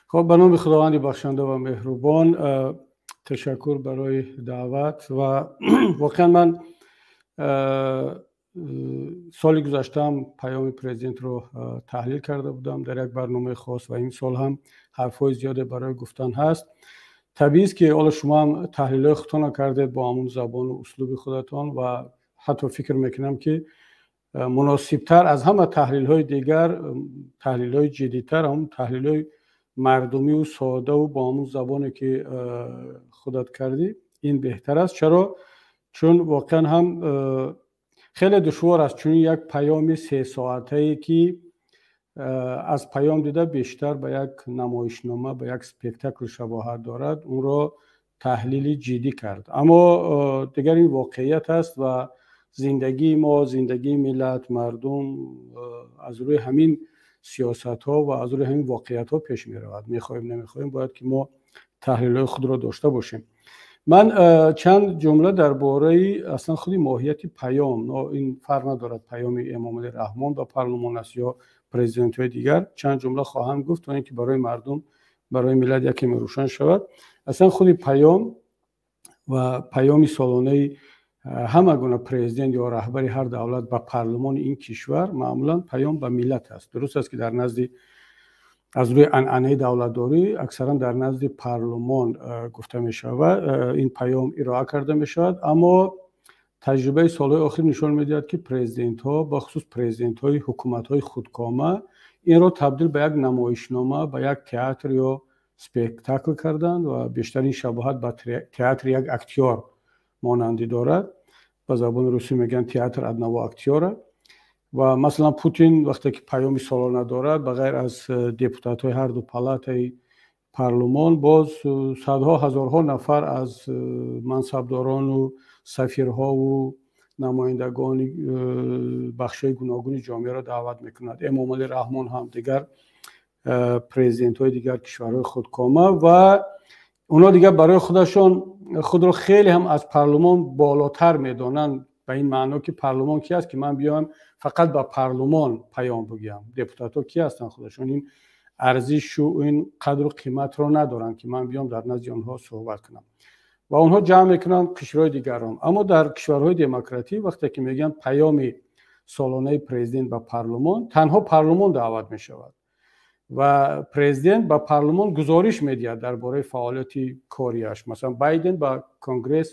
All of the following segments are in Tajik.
Хуб, ба номи Худованди бахшанда ва меҳрубон. Ташаккур барои даъват. Ва воқеан ман соли гузаштаам паёми президентро таҳлил карда будам дар як барномаи хос ва ин сол ҳам ҳарфҳои зиёде барои гуфтан ҳаст. Табиист, ки ҳоло шумо ҳам таҳлилҳои худтонро кардед бо ҳамун забону услуби худатон ва ҳатто фикр мекунам, ки муносибтар аз ҳама таҳлилҳои дигар, таҳлилҳои ҷиддитар, ҳамун таҳлилҳои мардумиву содаву бо ҳамун забоне, ки худат кардӣ, ин беҳтар аст. Чаро? Чун воқеан ҳам хеле душвор аст чунин як паёми сесоатае, ки аз паём дида бештар ба як намоишнома, ба як спектакл шабоҳат дорад, онро таҳлили ҷиддӣ кард. Аммо дигар ин воқеият аст ва зиндагии мо, зиндагии миллат, мардум аз рӯи ҳамин сиёсатҳо ва аз рӯи ҳамин воқеиятҳо пеш меравад. Мехоҳем, намехоҳем, бояд ки мо таҳлилҳои худро дошта бошем. Ман чанд ҷумла дар бораи аслан худи моҳияти паём, ин фарқ надорад, паёми Эмомалӣ Раҳмон ба парлумон аст ё президентҳои дигар, чанд ҷумла хоҳам гуфт, то ин ки барои мардум, барои миллат якеме рӯшан шавад. Аслан худи паём ва паёми солонаи ҳама гуна президент ё раҳбари ҳар давлат ба парлумони ин кишвар маъмулан паём ба миллат аст. Дуруст аст, ки дар назди, аз рӯи анъанаи давлатдорӣ, аксаран дар назди парлумон гуфта мешавад, ин паём ироа карда мешавад, аммо таҷрибаи солҳои охир нишон медиҳад, ки президентҳо, бахусус президентҳои ҳукуматҳои худкома, инро табдил ба як намоишнома, ба як театр ё спектакл карданд ва бештар ин шабоҳат ба театри як актёр монандӣ дорад. Ба забони русӣ мегӯянд «театр одного актёра». Ва масалан, Путин вақте ки паёми солона дорад, ба ғайр аз депутатҳои ҳарду палатаи парлумон, боз садҳо, ҳазорҳо нафар аз мансабдорону сафирҳову намояндагони бахшҳои гуногуни ҷомеаро даъват мекунад. Эмомалӣ Раҳмон ҳам, дигар президентҳои дигар кишварҳои худкома, ва онҳо дигар барои худашон худро хеле ҳам аз парлумон болотар медонанд, ба ин маъно, ки парлумон ки аст, ки ман биёям фақат ба парлумон паём бигӯям? Депутатҳо ки ҳастанд? Худашон ин арзишу ин қадру қиматро надоранд, ки ман биём дар назди онҳо суҳбат кунам. Ва онҳо ҷамъ мекунанд қишрҳои дигарон. Аммо дар кишварҳои демократӣ, вақте ки мегӯянд паёми солонаи президент ба парлумон, танҳо парлумон даъват мешавад ва президент ба парлумон гузориш медиҳад дар бораи фаъолияти кориаш. Масалан, Байден ба Конгресс,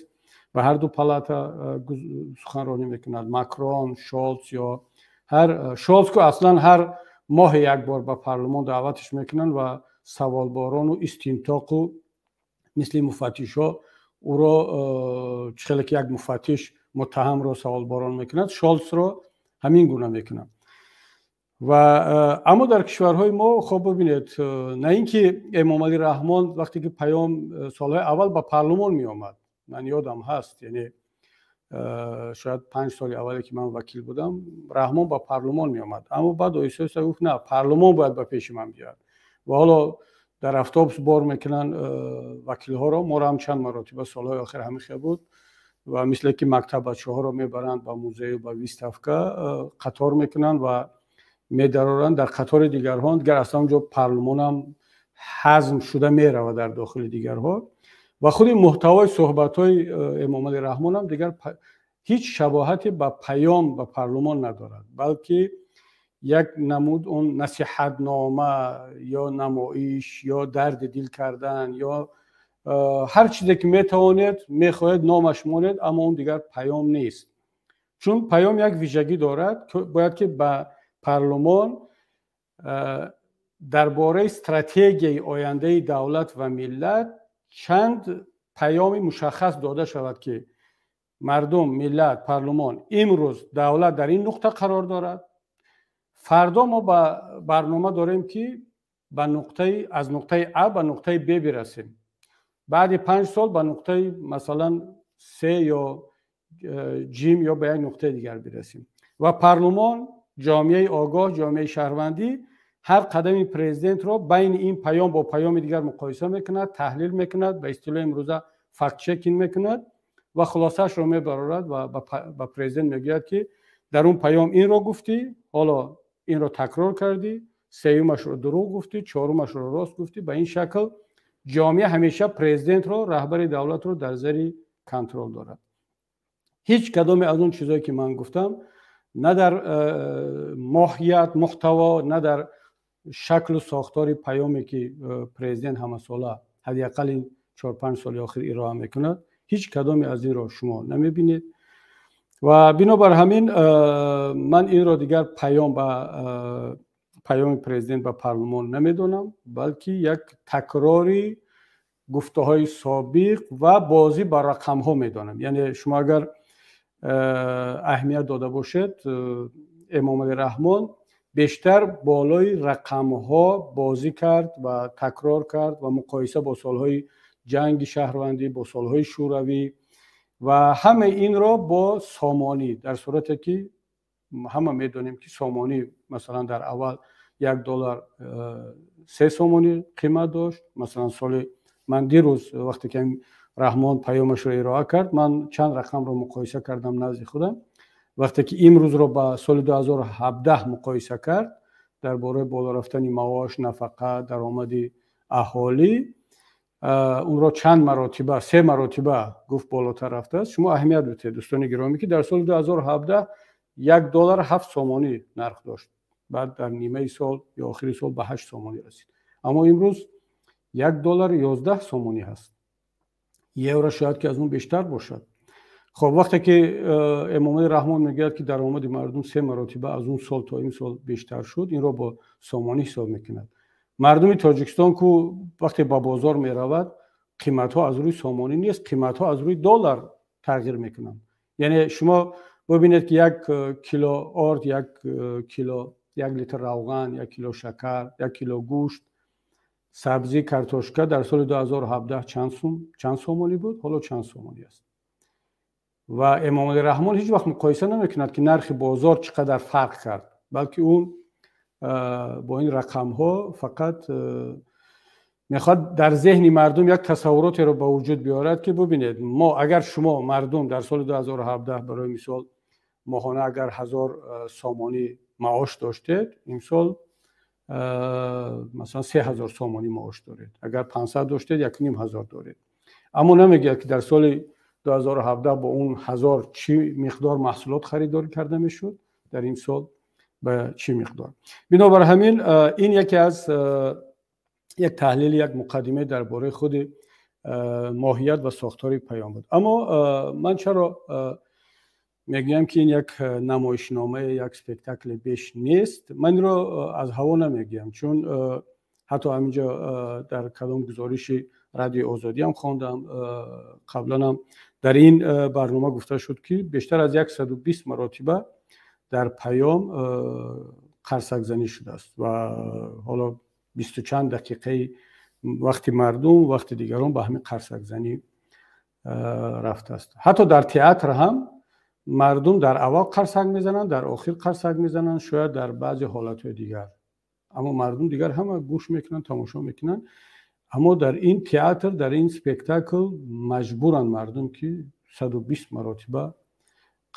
ба ҳарду палата суханронӣ мекунад, Макрон, Шолц ё ҳар Шолц ку аслан ҳар моҳе як бор ба парлумон даъваташ мекунанд ва саволборону истинтоқу мисли муфаттишҳо ӯро, чӣ хеле ки як муфаттиш муттаҳамро саволборон мекунад, Шолцро ҳамин гуна мекунанд. Ва аммо дар кишварҳои мо, хоб, бибинед, на ин ки Эмомалӣ Раҳмон вақте ки паём солҳои аввал ба парлумон меомад, ман ёдам ҳаст, яъне шояд 5 соли аввале, ки ман вакил будам, Раҳмон ба парлумон меомад, аммо баъд оҳиста оҳиста гуфт: «На, парлумон бояд ба пеши ман биёяд». Ва ҳоло дар автобус бор мекунанд вакилҳоро, моро ҳам чанд маротиба солҳои охир ҳамин хел буд, ва мисле ки мактаббачаҳоро мебаранд ба музею ба выставка, қатор мекунанд ва медароранд дар қатори дигарҳо. Дигар аслан онҷо парлумонам ҳазм шуда меравад дар дохили дигарҳо. Ва худи муҳтавои суҳбатҳои Эмомалӣ Раҳмонам дигар ҳеҷ шабоҳате ба паём ба парлумон надорад, балки як намуд он насиҳатнома ё намоиш ё дарди дил кардан ё ҳар чизе, ки метавонед, мехоҳед, номаш монед, аммо он дигар паём нест. Чун паём як вижагӣ дорад: бояд ки ба парлумон дар бораи стратегияи ояндаи давлат ва миллат чанд паёми мушаххас дода шавад, ки мардум, миллат, парлумон, имрӯз давлат дар ин нуқта қарор дорад, фардо мо ба барнома дорем, ки ба нуқтаи аз нуқтаи А ба нуқтаи Б бирасем, баъди 5 сол ба нуқтаи, масалан, С ё Ҷим ё ба як нуқтаи дигар бирасем. Ва парлумон, ҷомеаи огоҳ, ҷомеаи шаҳрвандӣ ҳар қадами президентро байни ин паём бо паёми дигар муқоиса мекунад, таҳлил мекунад, ба истилоҳи имрӯза фактчекинг мекунад ва хулосаашро мебарорад ва ба президент мегӯяд, ки дар он паём инро гуфтӣ, ҳоло инро такрор кардӣ. Сеюмашро дурӯғ гуфтӣ, чорумашро рост гуфтӣ. Ба ин шакл ҷомеа ҳамеша президентро, раҳбари давлатро дар зери контрол дорад. Ҳеҷ кадоме аз он чизое ки ман гуфтам, на дар моҳият, муҳтаво, на дар шаклу сохтори паёме, ки президент ҳамасола, ҳадди ақал ин 4-5 соли охир ироа мекунад, ҳеҷ кадоме аз инро шумо намебинед. Ва бинобар ҳамин ман инро дигар паём ба паёми президент ба парлумон намедонам, балки як такрори гуфтаҳои собиқ ва бозӣ ба рақамҳо медонам. Яъне шумо агар аҳамият дода бошед, Эмомалӣ Раҳмон бештар болои рақамҳо бозӣ кард ва такрор кард ва муқоиса бо солҳои ҷанги шаҳрвандӣ, бо солҳои шӯравӣ ва ҳамаи инро бо сомонӣ, дар сурате ки ҳама медонем, ки сомонӣ, масалан, дар аввал 1 доллар 3 сомонӣ қимат дошт. Масалан, соли ман дирӯз, вақте ки Раҳмон паёмашро ироа кард, ман чанд рақамро муқоиса кардам назди худам. Вақте ки имрӯзро ба соли 2017 муқоиса кард дар бораи боло рафтани маош, нафақа, даромади аҳолӣ, онро чанд маротиба, се маротиба гуфт болотар рафтааст. Шумо аҳамият бидиҳед, дӯстони гиромӣ, ки дар соли 2017 1 доллар 7 сомонӣ нарх дошт, баъд дар нимаи сол ё охири сол ба 8 сомонӣ расид, аммо имрӯз 1 доллар 11 сомонӣ ҳаст, евро шояд ки аз он бештар бошад. Хоб, вақте ки Эмомалӣ Раҳмон мегӯяд, ки даромади мардум се маротиба аз он сол то ин сол бештар шуд, инро бо сомонӣ ҳисоб мекунад. Мардуми Тоҷикистон ку вақте ба бозор меравад, қиматҳо аз рӯи сомонӣ нест, қиматҳо аз рӯи доллар тағйир мекунанд. Яъне шумо бибинед, ки 1 кило орд, 1 кило, 1 литр равған, 1 кило шакар, 1 кило гӯшт, сабзӣ, картошка дар соли 2017 чанд сум, чанд сомонӣ буд, ҳоло чанд сомонӣ аст. Ва Эмомалӣ Раҳмон ҳеҷ вақт муқоиса намекунад, ки нархи бозор чӣ қадар фарқ кард, балки ӯ бо ин рақамҳо фақат мехоҳад дар зеҳни мардум як тасаввуротеро ба вуҷуд биёрад, ки бубинед, мо агар шумо мардум дар соли 2017, барои мисол, моҳона агар 1000 сомонӣ маош доштед, имсол, масалан, 3000 сомонӣ маош доред, агар 500 доштед, 1500 доред. Аммо намегӯяд, ки дар соли 2017 бо он 1000 чӣ миқдор маҳсулот харидорӣ карда мешуд, дар ин сол ба чӣ миқдор. Бинобар ҳамин ин яке аз як таҳлили, як муқаддима дар бораи худи моҳият ва сохтори паём буд. Аммо ман чаро мегӯям, ки ин як намоишномае, як спектакле беш нест? Ман инро аз ҳаво намегӯям, чун ҳатто ҳаминҷо дар кадом гузориши Радиои Озодиам хондам, қабланам дар ин барнома гуфта шуд, ки бештар аз 120 маротиба дар паём қарсакзанӣ шудааст ва ҳоло бисту чанд дақиқаи вақти мардум, вақти дигарон ба ҳамин қарсакзанӣ рафтааст. Ҳатто дар театр ҳам мардум дар аввал қарсак мезананд, дар охир қарсак мезананд, шояд дар баъзе ҳолатҳои дигар, аммо мардум дигар ҳама гӯш мекунанд, тамошо мекунанд. Аммо дар ин театр, дар ин спектакл маҷбуранд мардум, ки 120 маротиба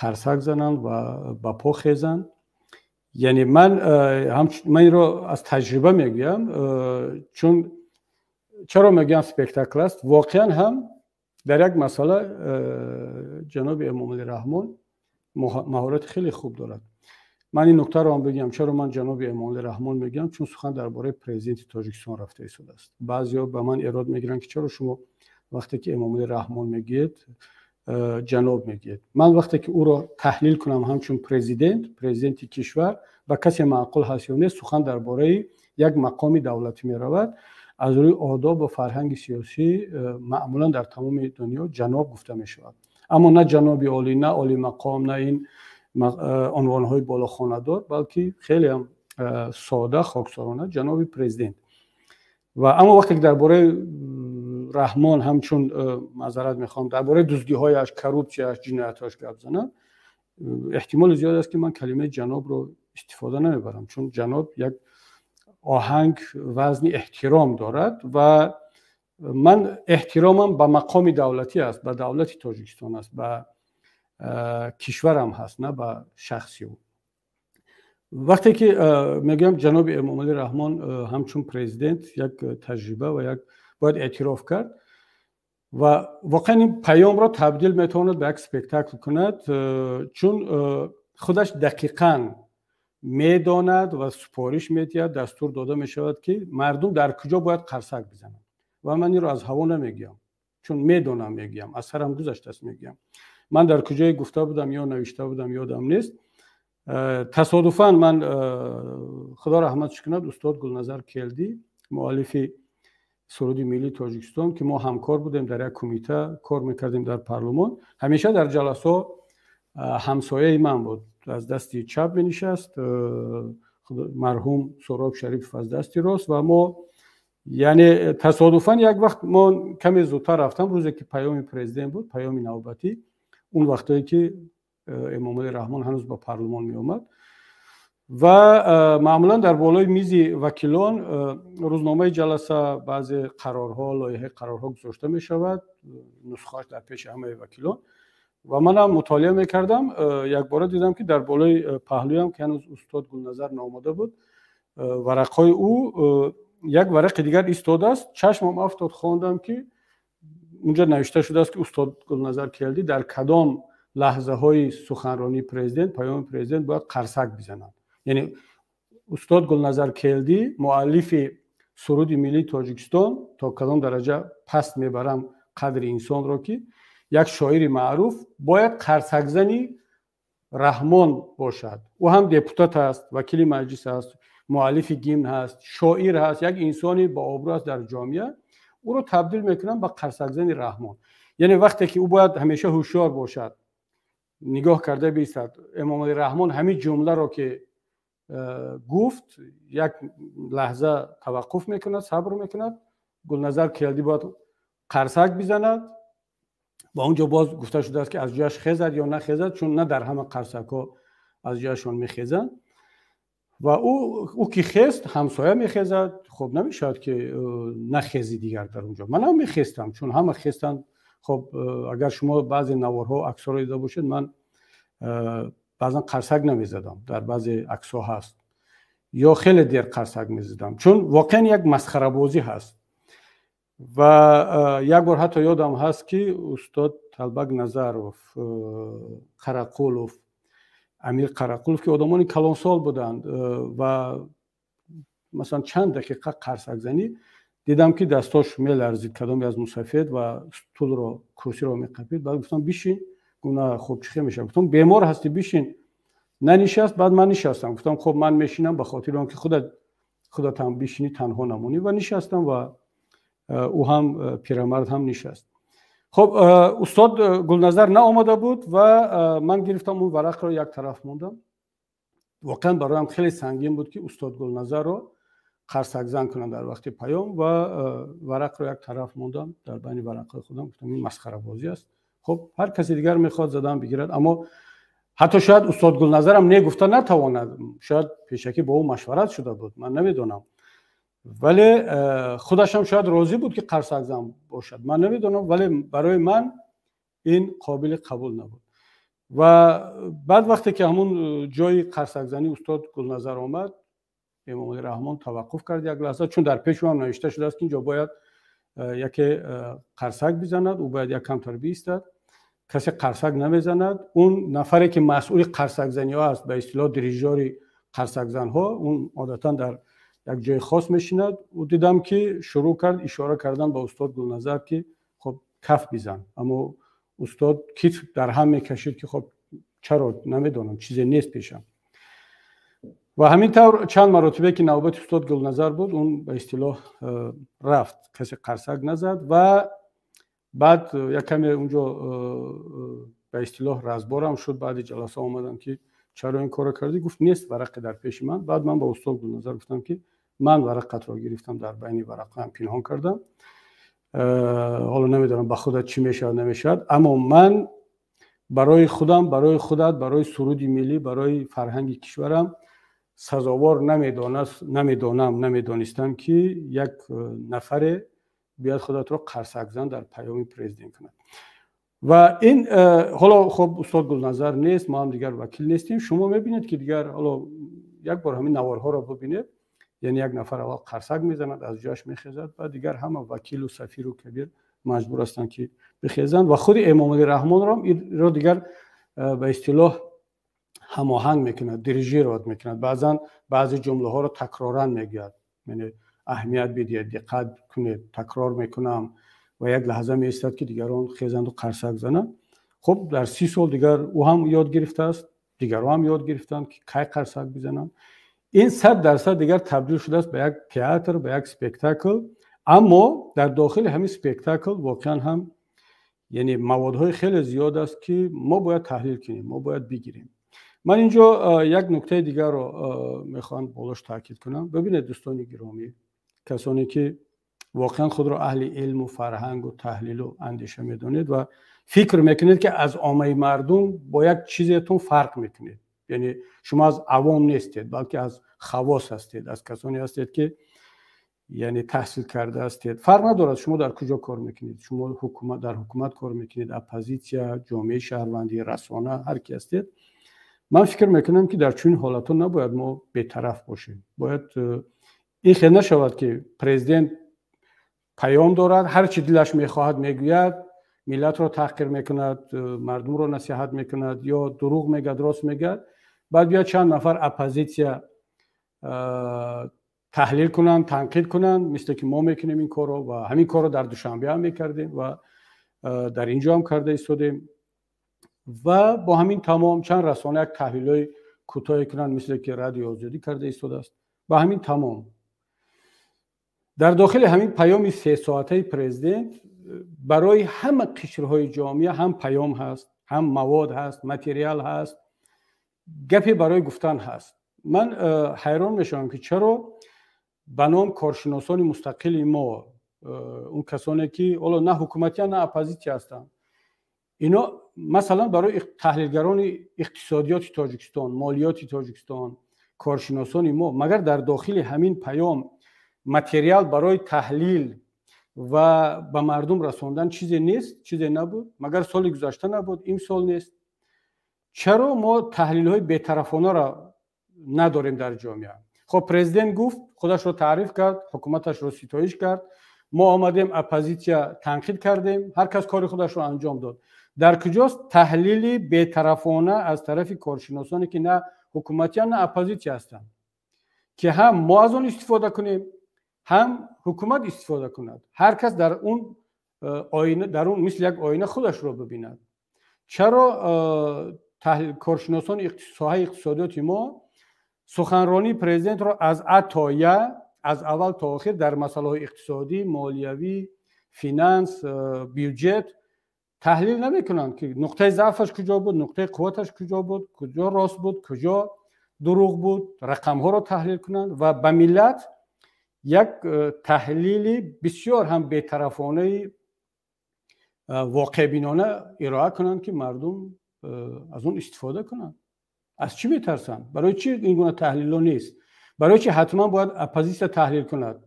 қарсак зананд ва ба по хезанд. Яъне ман инро аз таҷриба мегӯям, чун чаро мегӯям спектакл аст? Воқеан ҳам дар як масъала ҷаноби Эмомалӣ Раҳмон маҳорати хеле хуб дорад. Ман ин нуктаро ҳам бигӯям, чаро ман ҷаноби Эмомалӣ Раҳмон мегӯям? Чун сухан дар бораи президенти Тоҷикистон рафта истодааст. Баъзеҳо ба ман эрод мегиранд, ки чаро шумо вақте ки Эмомалӣ Раҳмон мегӯед, ҷаноб мегӯед. Ман вақте ки ӯро таҳлил кунам ҳамчун президент, президенти кишвар, ба касе маъқул ҳаст ё нест, сухан дар бораи як мақоми давлатӣ меравад, аз рӯи одоб ва фарҳанги сиёсӣ маъмулан дар тамоми дунё ҷаноб гуфта мешавад. Аммо на ҷаноби олӣ, на олимақом, на ин унвонҳои болохонадор, балки хелеам сода, хоксорона ҷаноби президент. Ва аммо вақте ки дар бораи Раҳмон ҳамчун, маъзарат мехоҳам, дар бораи дуздиҳояш, коррупсияш, ҷиноятҳояш гап занам, эҳтимоли зиёд аст, ки ман калимаи ҷанобро истифода намебарам, чун ҷаноб як оҳанг, вазни эҳтиром дорад ва ман эҳтиромам ба мақоми давлатӣ аст, ба давлати Тоҷикистон аст, ба кишварам ҳаст, на ба шахси ӯ. Вақте ки мегӯям, ҷаноби Эмомалӣ Раҳмон ҳамчун президент як таҷриба ва як бояд эътироф кард ва воқеан ин паёмро табдил метавонад ба як спектакл кунад, чун худаш дақиқан медонад ва супориш медиҳад, дастур дода мешавад, ки мардум дар куҷо бояд қарсак бизананд. Ва ман инро аз ҳаво намегӯям, чун медонам мегӯям, аз сарам гузаштааст мегӯям. Ман дар куҷое гуфта будам ё навишта будам, ёдам нест. Тасодуфан ман, худо раҳматш кунад, устод Гулназар Келдӣ, муаллифи суруди миллии Тоҷикистон, ки мо ҳамкор будем, дар як кумита кор мекардем дар парлумон, ҳамеша дар ҷаласҳо ҳамсояи ман буд, аз дасти чап менишаст, марҳум Суҳроб Шарипов аз дасти рост. Ва мо, яъне, тасодуфан як вақт мо каме зудтар рафтам, рӯзе ки паёми президент буд, паёми навбатӣ, он вақтое ки Эмомалӣ Раҳмон ҳанӯз ба парлумон меомад, ва маъмулан дар болои мизи вакилон рӯзномаи ҷаласа, баъзе қарорҳо, лоиҳаи қарорҳо гузошта мешавад, нусхааш дар пеши ҳамаи вакилон, ва манам мутолиа мекардам. Якбора дидам, ки дар болои паҳлӯям, ки ҳанӯз устод Гулназар наомада буд, варақҳои ӯ, як варақи дигар истодааст. Чашмам афтод, хондам, ки унҷа навишта шудааст, ки устод Гулназар Келдӣ дар кадом лаҳзаҳои суханронии президент, паёми президент бояд қарсак бизанад. Яъне устод Гулназар Келдӣ, муаллифи суруди миллии Тоҷикистон, то кадом дараҷа паст мебарам қадри инсонро, ки як шоири маъруф бояд қарсакзани Раҳмон бошад. Ӯ ҳам депутат аст, вакили маҷлис аст, муаллифи гимн ҳаст, шоир ҳаст, як инсони бообрӯ аст дар ҷомеа. Ӯро табдил мекунанд ба қарсакзани Раҳмон. Яъне вақте ки ӯ бояд ҳамеша ҳушёр бошад, нигоҳ карда бистад, Эмомалӣ Раҳмон ҳамин ҷумларо ки гуфт, як лаҳза таваққуф мекунад, сабр мекунад, Гулназар Келдӣ бояд қарсак бизанад. Ва онҷо боз гуфта шудааст, ки аз ҷояш хезад ё нахезад, чун на дар ҳама қарсакҳо аз ҷояшон мехезанд. Ва ӯ ки хест, ҳамсоя мехезад. Хоб, намешавад, ки нахези дигар дар онҷо. Манам мехестам, чун ҳама хестанд. Хоб, агар шумо баъзе наворҳо, аксҳоро дида бошед, ман баъзан қарсак намезадам, дар баъзе аксҳо ҳаст, ё хеле дер қарсак мезадам, чун воқеан як масхарабозӣ ҳаст. Ва як бор ҳатто ёдам ҳаст, ки устод Талбак Назаров, Қарақулов, Амир Қарақулов, ки одамони калонсол буданд, ва масалан чанд дақиқа қарсакзанӣ дидам, ки дастош меларзид кадоме аз мусафед ва стулро, курсиро меқапид. Баъд гуфтам: «Бишин». Гуфт: «На, хуб, чӣ хел мешавад?» Гуфтам: «Бемор ҳастӣ, бишин». Нанишаст. Баъд ман нишастам, гуфтам: «Хуб, ман мешинам ба хотири он ки худатам бишинӣ, танҳо намонӣ». Ва нишастам ва ӯ ҳам, пирамард ҳам нишаст. Хуб, устод Гулназар наомада буд ва ман гирифтам, он варақро як тараф мондам. Воқеан бароям хеле сангин буд, ки устод Гулназарро қарсакзан кунам дар вақти паём, ва варақро як тараф мондам дар байни варақҳои худам. Гуфтам: «Ин масхарабозӣ аст. Хуб, ҳар каси дигар мехоҳад, задан бигирад». Аммо ҳатто шояд устод Гулназарам не гуфта натавонад, шояд пешакӣ бо ӯ машварат шуда буд, ман намедонам, вале худашам шояд розӣ буд, ки қарсакзан бошад, ман намедонам, вале барои ман ин қобили қабул набуд. Ва баъд вақте ки ҳамун ҷои қарсакзании устод Гулназар омад, Эмомалӣ Раҳмон таваққуф кард як лаҳза, чун дар пеши ӯам навишта шудааст, ки инҷо бояд яке қарсак бизанад, ӯ бояд як камтар биистад, касе қарсак намезанад. Он нафаре ки масъули қарсакзаниҳо аст, ба истилоҳ дирижёри қарсакзанҳо, он одатан дар як ҷои хос мешинад. Ӯ дидам, ки шурӯъ кард ишора кардан ба устод Гулназар, ки хоб, каф бизан, аммо устод китф дар ҳам мекашид, ки хоб, чаро, намедонам, чизе нест пешам. Ва ҳамин тавр чанд маротибе ки навбати устод Гулназар буд, он ба истилоҳ рафт, касе қарсак назад. Ва баъд як каме унҷо ба истилоҳ разборам шуд. Баъди ҷаласа омадам, ки чаро ин корро кардӣ? Гуфт: «Нест варақе дар пеши ман». Баъд ман ба устод Гулназар гуфтам, ки ман варақатро гирифтам, дар байни варақаам пинҳон кардам. Ҳоло намедонам, ба худат чӣ мешавад, намешавад, аммо ман барои худам, барои худат, барои суруди миллӣ, барои фарҳанги кишварам сазовор намедонам, намедонистам, ки як нафаре биёяд, худатро қарсакзан дар паёми президент кунад. Ва ин ҳоло хоб, устод Гулназар нест, мо ҳам дигар вакил нестем. Шумо мебинед, ки дигар ҳоло Як бор ҳамин наворҳоро бубинед, яъне як нафар аввал қарсак мезанад, аз ҷояш мехезад, баъд дигар ҳама вакилу сафиру кабир маҷбур ҳастанд, ки бихезанд ва худи Эмомалӣ Раҳмонро инро дигар ба истилоҳ ҳамоҳанг мекунад, дирижировать мекунад. Баъзан баъзе ҷумлаҳоро такроран мегӯяд, яъне аҳамият бидиҳед, диққат кунед, такрор мекунам, ва як лаҳза меистад, ки дигарон хезанду қарсак зананд. Хуб, дар 30 сол дигар ӯ ҳам ёд гирифтааст, дигарон ҳам ёд гирифтанд, ки кай қарсак бизананд. Ин 100% дигар табдил шудааст ба як театр, ба як спектакл. Аммо дар дохили ҳамин спектакл воқеан ҳам, яъне, маводҳои хеле зиёд аст, ки мо бояд таҳлил кунем, мо бояд бигирем. Ман инҷо як нуктаи дигарро мехоҳам болош таъкид кунам. Бибинед, дӯстони гиромӣ, касоне ки воқеан худро аҳли илму фарҳангу таҳлилу андеша медонед ва фикр мекунед, ки аз оммаи мардум бо як чизетон фарқ мекунед, яъне шумо аз авом нестед, балки аз хавос ҳастед, аз касоне ҳастед, ки яъне таҳсил карда ҳастед. Фарқ надорад, шумо дар куҷо кор мекунед, шумо дар ҳукумат кор мекунед, оппозитсия, ҷомеаи шаҳрвандӣ, расона, ҳар ки ҳастед. Ман фикр мекунам, ки дар чунин ҳолатҳо набояд мо бетараф бошем. Бояд ин хел нашавад, ки президент паём дорад, ҳар чи дилаш мехоҳад мегӯяд, миллатро таҳқир мекунад, мардумро насиҳат мекунад ё дурӯғ мегӯяд, рост мегӯяд, баъд биёд чанд нафар оппозитсия таҳлил кунанд, танқид кунанд, мисле ки мо мекунем ин корро ва ҳамин корро дар Душанбе ҳам мекардем ва дар ин ҷо ҳам карда истодем ва бо ҳамин тамом. Чанд расона як таҳлилҳои кӯтоҳе кунанд, мисле ки Радиои Озодӣ карда истодааст, ба ҳамин тамом. Дар дохили ҳамин паёми сесоатаи президент барои ҳама қишрҳои ҷомеа ҳам паём ҳаст, ҳам мавод ҳаст, материал ҳаст, гапе барои гуфтан ҳаст. Ман ҳайрон мешавам, ки чаро ба ном коршиносони мустақили мо, он касоне ки ҳоло на ҳукуматия, на оппозитсия ҳастанд, ино масалан барои таҳлилгарони иқтисодиёти Тоҷикистон, молиёти Тоҷикистон, коршиносони мо, магар дар дохили ҳамин паём материал барои таҳлил ва ба мардум расондан чизе нест, чизе набуд? Магар соли гузашта набуд, имсол нест? Чаро мо таҳлилҳои бетарафонаро надорем дар ҷомеа? Хоб, президент гуфт, худашро таъриф кард, ҳукуматашро ситоиш кард, мо омадем, оппозитсия, танқид кардем, ҳар кас кори худашро анҷом дод. Дар куҷост таҳлили бетарафона аз тарафи коршиносоне, ки на ҳукуматия, на оппозитсия ҳастанд, ки ҳам мо аз он истифода кунем, ҳам ҳукумат истифода кунад, ҳар кас дар он оина, дар он мисли як оина худашро бибинад? Чаро коршиносони соҳаи иқтисодиёти мо суханронии президентро аз а то я, аз аввал то охир дар масъалаҳои иқтисодӣ, молиявӣ, финанс, бюҷет таҳлил намекунанд, ки нуқтаи заъфаш куҷо буд, нуқтаи қувваташ куҷо буд, куҷо рост буд, куҷо дурӯғ буд, рақамҳоро таҳлил кунанд ва ба миллат як таҳлили бисёр ҳам бетарафонаи воқеъбинона ироа кунанд, ки мардум аз он истифода кунанд? Аз чӣ метарсанд? Барои чӣ ин гуна таҳлилҳо нест? Барои чӣ ҳатман бояд оппозитсия таҳлил кунад?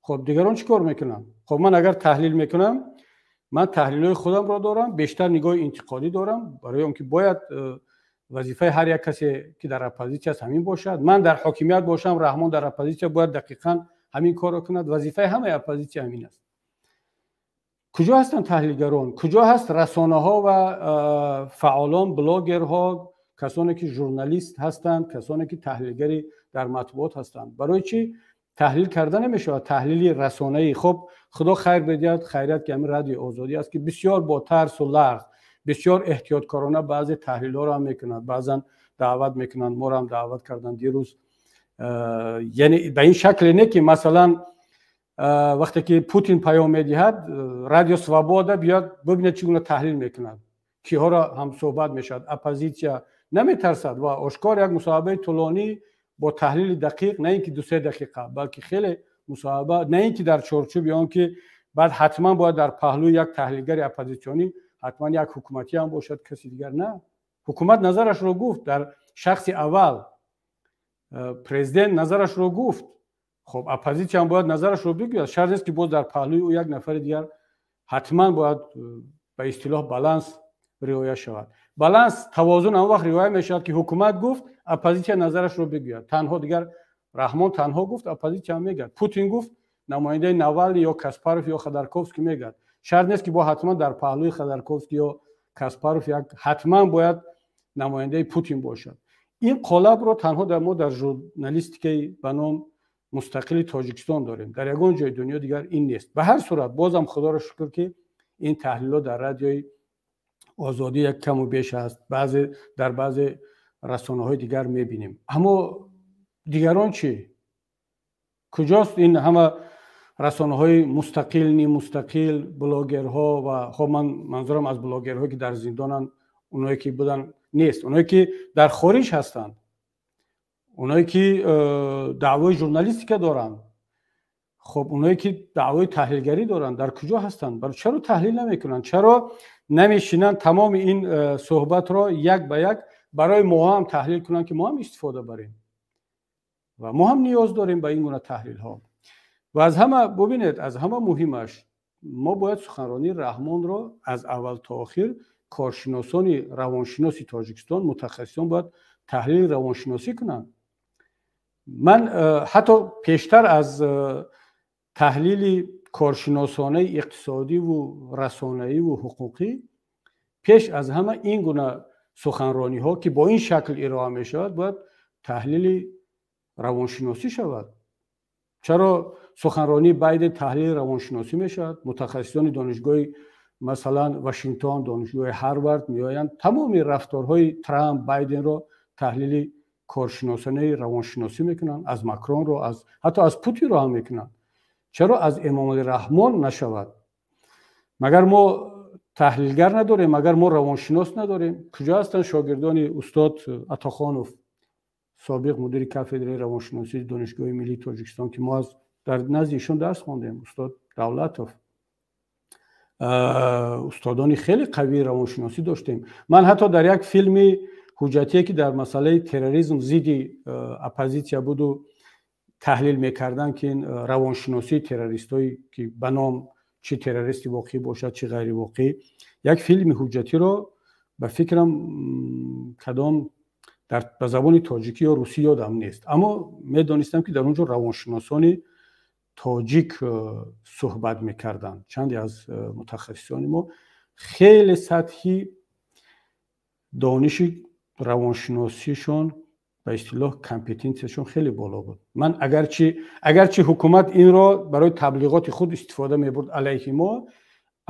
Хоб, дигарон чӣ кор мекунанд? Хоб, ман агар таҳлил мекунам, ман таҳлилҳои худамро дорам, бештар нигоҳи интиқодӣ дорам, барои он ки бояд вазифаи ҳар як касе, ки дар оппозитсия аст, ҳамин бошад. Ман дар ҳокимият бошам, Раҳмон дар оппозитсия, бояд дақиқан ҳамин корро кунад. Вазифаи ҳамаи оппозитсия ҳамин аст. Куҷо ҳастанд таҳлилгарон? Куҷо ҳаст расонаҳо ва фаъолон, блогерҳо, касоне ки журналист ҳастанд, касоне ки таҳлилгари дар матбуот ҳастанд? Барои чӣ таҳлил карда намешавад, таҳлили расонаӣ? Хуб, худо хайр бидиҳад, хайрият, ки ҳамин Радиои Озодӣ аст, ки бисёр бо тарсу ларз, бисёр эҳтиёткорона баъзе таҳлилҳоро ҳам мекунад. Баъзан даъват мекунанд, моро ҳам даъват карданд дирӯз, яъне ба ин шакле не, ки масалан вақте ки Путин паём медиҳад, Радио Свобода биёд, бибинед, чӣ гуна таҳлил мекунад, киҳоро ҳам суҳбат мешавад, оппозитсия наметарсад ва ошкор як мусоҳибаи тӯлонӣ бо таҳлили дақиқ, на ин ки 2-се дақиқа, балки хеле мусоҳиба, на ин ки дар чорчӯби он ки баъд ҳатман бояд дар паҳлӯи як таҳлилгари оппозитсионӣ ҳатман як ҳукуматӣ ҳам бошад, каси дигар. На, ҳукумат назарашро гуфт, дар шахси аввал президент назарашро гуфт. Хоб, оппозитсия ҳам бояд назарашро бигӯяд. Шарт нест, ки боз дар паҳлӯи ӯ як нафари дигар ҳатман бояд, ба истилоҳ баланс риоя шавад. Баланс, тавозун он вақт риоя мешавад, ки ҳукумат гуфт, оппозитсия назарашро бигӯяд. Танҳо дигар Раҳмон танҳо гуфт, оппозитсия ҳам мегӯяд. Путин гуфт, намояндаи Навални ё Каспаров ё Ходорковский мегӯяд. Шарт нест, ки бо ҳатман дар паҳлӯи Ходорковский ё Каспаров як ҳатман бояд намояндаи Путин бошад. Ин қолабро танҳо дар мо дар журналистикаи ба ном мустақили Тоҷикистон дорем. Дар ягон ҷои дунё дигар ин нест. Ба ҳар сурат, бозам худоро шукр, ки ин таҳлилҳо дар Радиои Озодӣ як каму беш аст, баъзе дар баъзе расонаҳои дигар мебинем. Аммо дигарон чӣ? Куҷост ин ҳама расонаҳои мустақил, нимустақил, блогерҳо? Ва хоб, ман манзурам аз блогерҳое, ки дар зиндонанд, оное ки буданд, нест, оное ки дар хориҷ ҳастанд, оное ки даъвои журналистика доранд, хоб, оное ки даъвои таҳлилгарӣ доранд, дар куҷо ҳастанд? Чаро таҳлил намекунанд? Чаро намешинанд, тамоми ин суҳбатро як ба як барои мо ҳам таҳлил кунанд, ки мо ҳам истифода барем ва мо ҳам ниёз дорем ба ин гуна таҳлилҳо? Ва аз ҳама, бубинед, аз ҳама муҳимаш, мо бояд суханронии Раҳмонро аз аввал то охир коршиносони равоншиноси Тоҷикистон, мутахассисон бояд таҳлили равоншиносӣ кунанд. Ман ҳатто пештар аз таҳлили коршиносонаи иқтисодиву расонаиву ҳуқуқӣ, пеш аз ҳама ин гуна суханрониҳо, ки бо ин шакл ироа мешавад, бояд таҳлили равоншиносӣ шавад. Чаро суханронии Байден таҳлили равоншиносӣ мешавад? Мутахассисони донишгоҳи, масалан, Вашингтон, донишгоҳи Ҳарвард меоянд, тамоми рафторҳои Трамп, Байденро таҳлили коршиносонаи равоншиносӣ мекунанд, аз Макронро, аз ҳатто аз Путинро ҳам мекунанд. Чаро аз Эмомалӣ Раҳмон нашавад? Магар мо таҳлилгар надорем? Магар мо равоншинос надорем? Куҷо ҳастанд шогирдони устод Атохонов, собиқ мудири кафедраи равоншиносии Донишгоҳи миллии Тоҷикистон, ки мо аз дар назди ишон дарс хондем, устод Давлатов? Устодони хеле қавии равоншиносӣ доштем. Ман ҳатто дар як филми ҳуҷҷатие, ки дар масъалаи терроризм зидди оппозитсия буду таҳлил мекарданд, ки ин равоншиносии террористҳое, ки ба ном чӣ террористи воқеӣ бошад, чӣ ғайривоқеӣ, як филми ҳуҷҷатиро, ба фикрам, кадом ба забони тоҷикӣ ё русӣ ёдам нест, аммо медонистам, ки дар он ҷо равоншиносони тоҷик суҳбат мекарданд. Чанде аз мутахассисони мо хеле сатҳи дониши равоншиносишон, ба истилоҳ компетенсияшон хеле боло буд. Ман агарчи ҳукумат инро барои таблиғоти худ истифода мебурд алайҳи мо,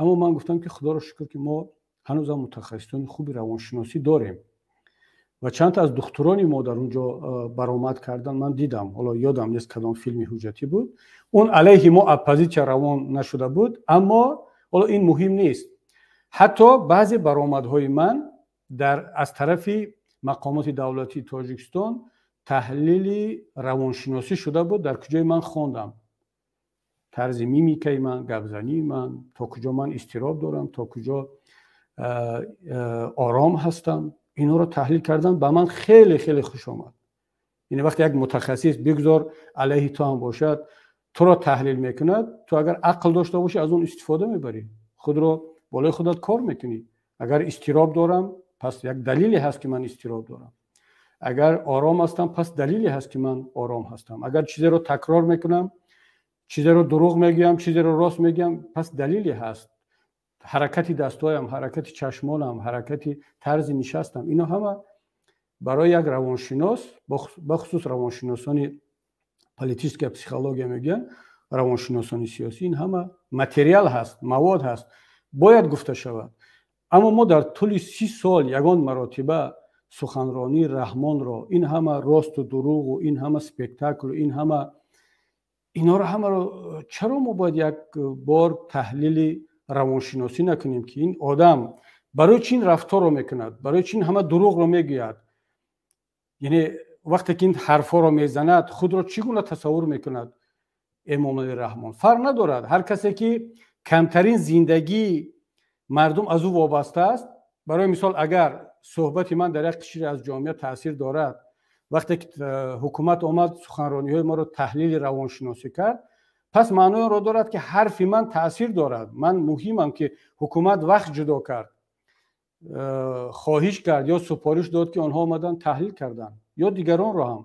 аммо ман гуфтам, ки худоро шукр, ки мо ҳанӯзам мутахассисони хуби равоншиносӣ дорем. Ва чанд аз духтурони мо дар он ҷо баромад карданд, ман дидам. Ҳоло ёдам нест, кадом филми ҳуҷҷатӣ буд. Он алайҳи мо, оппозитсия, равон нашуда буд, аммо ҳоло ин муҳим нест. Ҳатто баъзе баромадҳои ман дар аз тарафи мақомоти давлатии Тоҷикистон таҳлили равоншиносӣ шуда буд. Дар куҷое ман хондам тарзи мимикаи ман, гапзании ман, то куҷо ман изтироб дорам, то куҷо ором ҳастам, инҳоро таҳлил кардан ба ман хеле хеле хуш омад. Яъне вақте як мутахассис, бигзор алайҳи ту ҳам бошад, туро таҳлил мекунад, ту агар ақл дошта бошӣ, аз он истифода мебарӣ, худро болои худат кор мекунӣ. Агар изтироб дорам, пас як далеле ҳаст, ки ман изтироб дорам. Агар ором ҳастам, пас далеле ҳаст, ки ман ором ҳастам. Агар чизеро такрор мекунам, чизеро дурӯғ мегӯям, чизеро рост мегӯям, пас далеле ҳаст. Ҳаракати дастҳоям, ҳаракати чашмонам, ҳаракати тарзи нишастам, ино ҳама барои як равоншинос, бахусус равоншиносони политическая психология мегӯянд, равоншиносони сиёсӣ, ин ҳама материал ҳаст, мавод ҳаст, бояд гуфта шавад. Аммо мо дар тӯли 30 сол ягон маротиба суханронии Раҳмонро, ин ҳама росту дурӯғу ин ҳама спектаклу ин ҳама инҳоро ҳамаро чаро мо бояд як бор таҳлили равоншиносӣ накунем, ки ин одам барои чӣ ин рафторро мекунад, барои чӣ ин ҳама дурӯғро мегӯяд? Яъне вақте ки ин ҳарфҳоро мезанад, худро чӣ гуна тасаввур мекунад Эмомалӣ Раҳмон? Фарқ надорад, ҳар касе ки камтарин зиндагии мардум аз ӯ вобаста аст. Барои мисол, агар суҳбати ман дар як қишре аз ҷомеа таъсир дорад, вақте ки ҳукумат омад, суханрониҳои моро таҳлили равоншиносӣ кард, пас маънои онро дорад, ки ҳарфи ман таъсир дорад, ман муҳимам, ки ҳукумат вақт ҷудо кард. Хоҳиш кард ё супориш дод, ки онҳо омаданд, таҳлил карданд, ё дигаронро ҳам.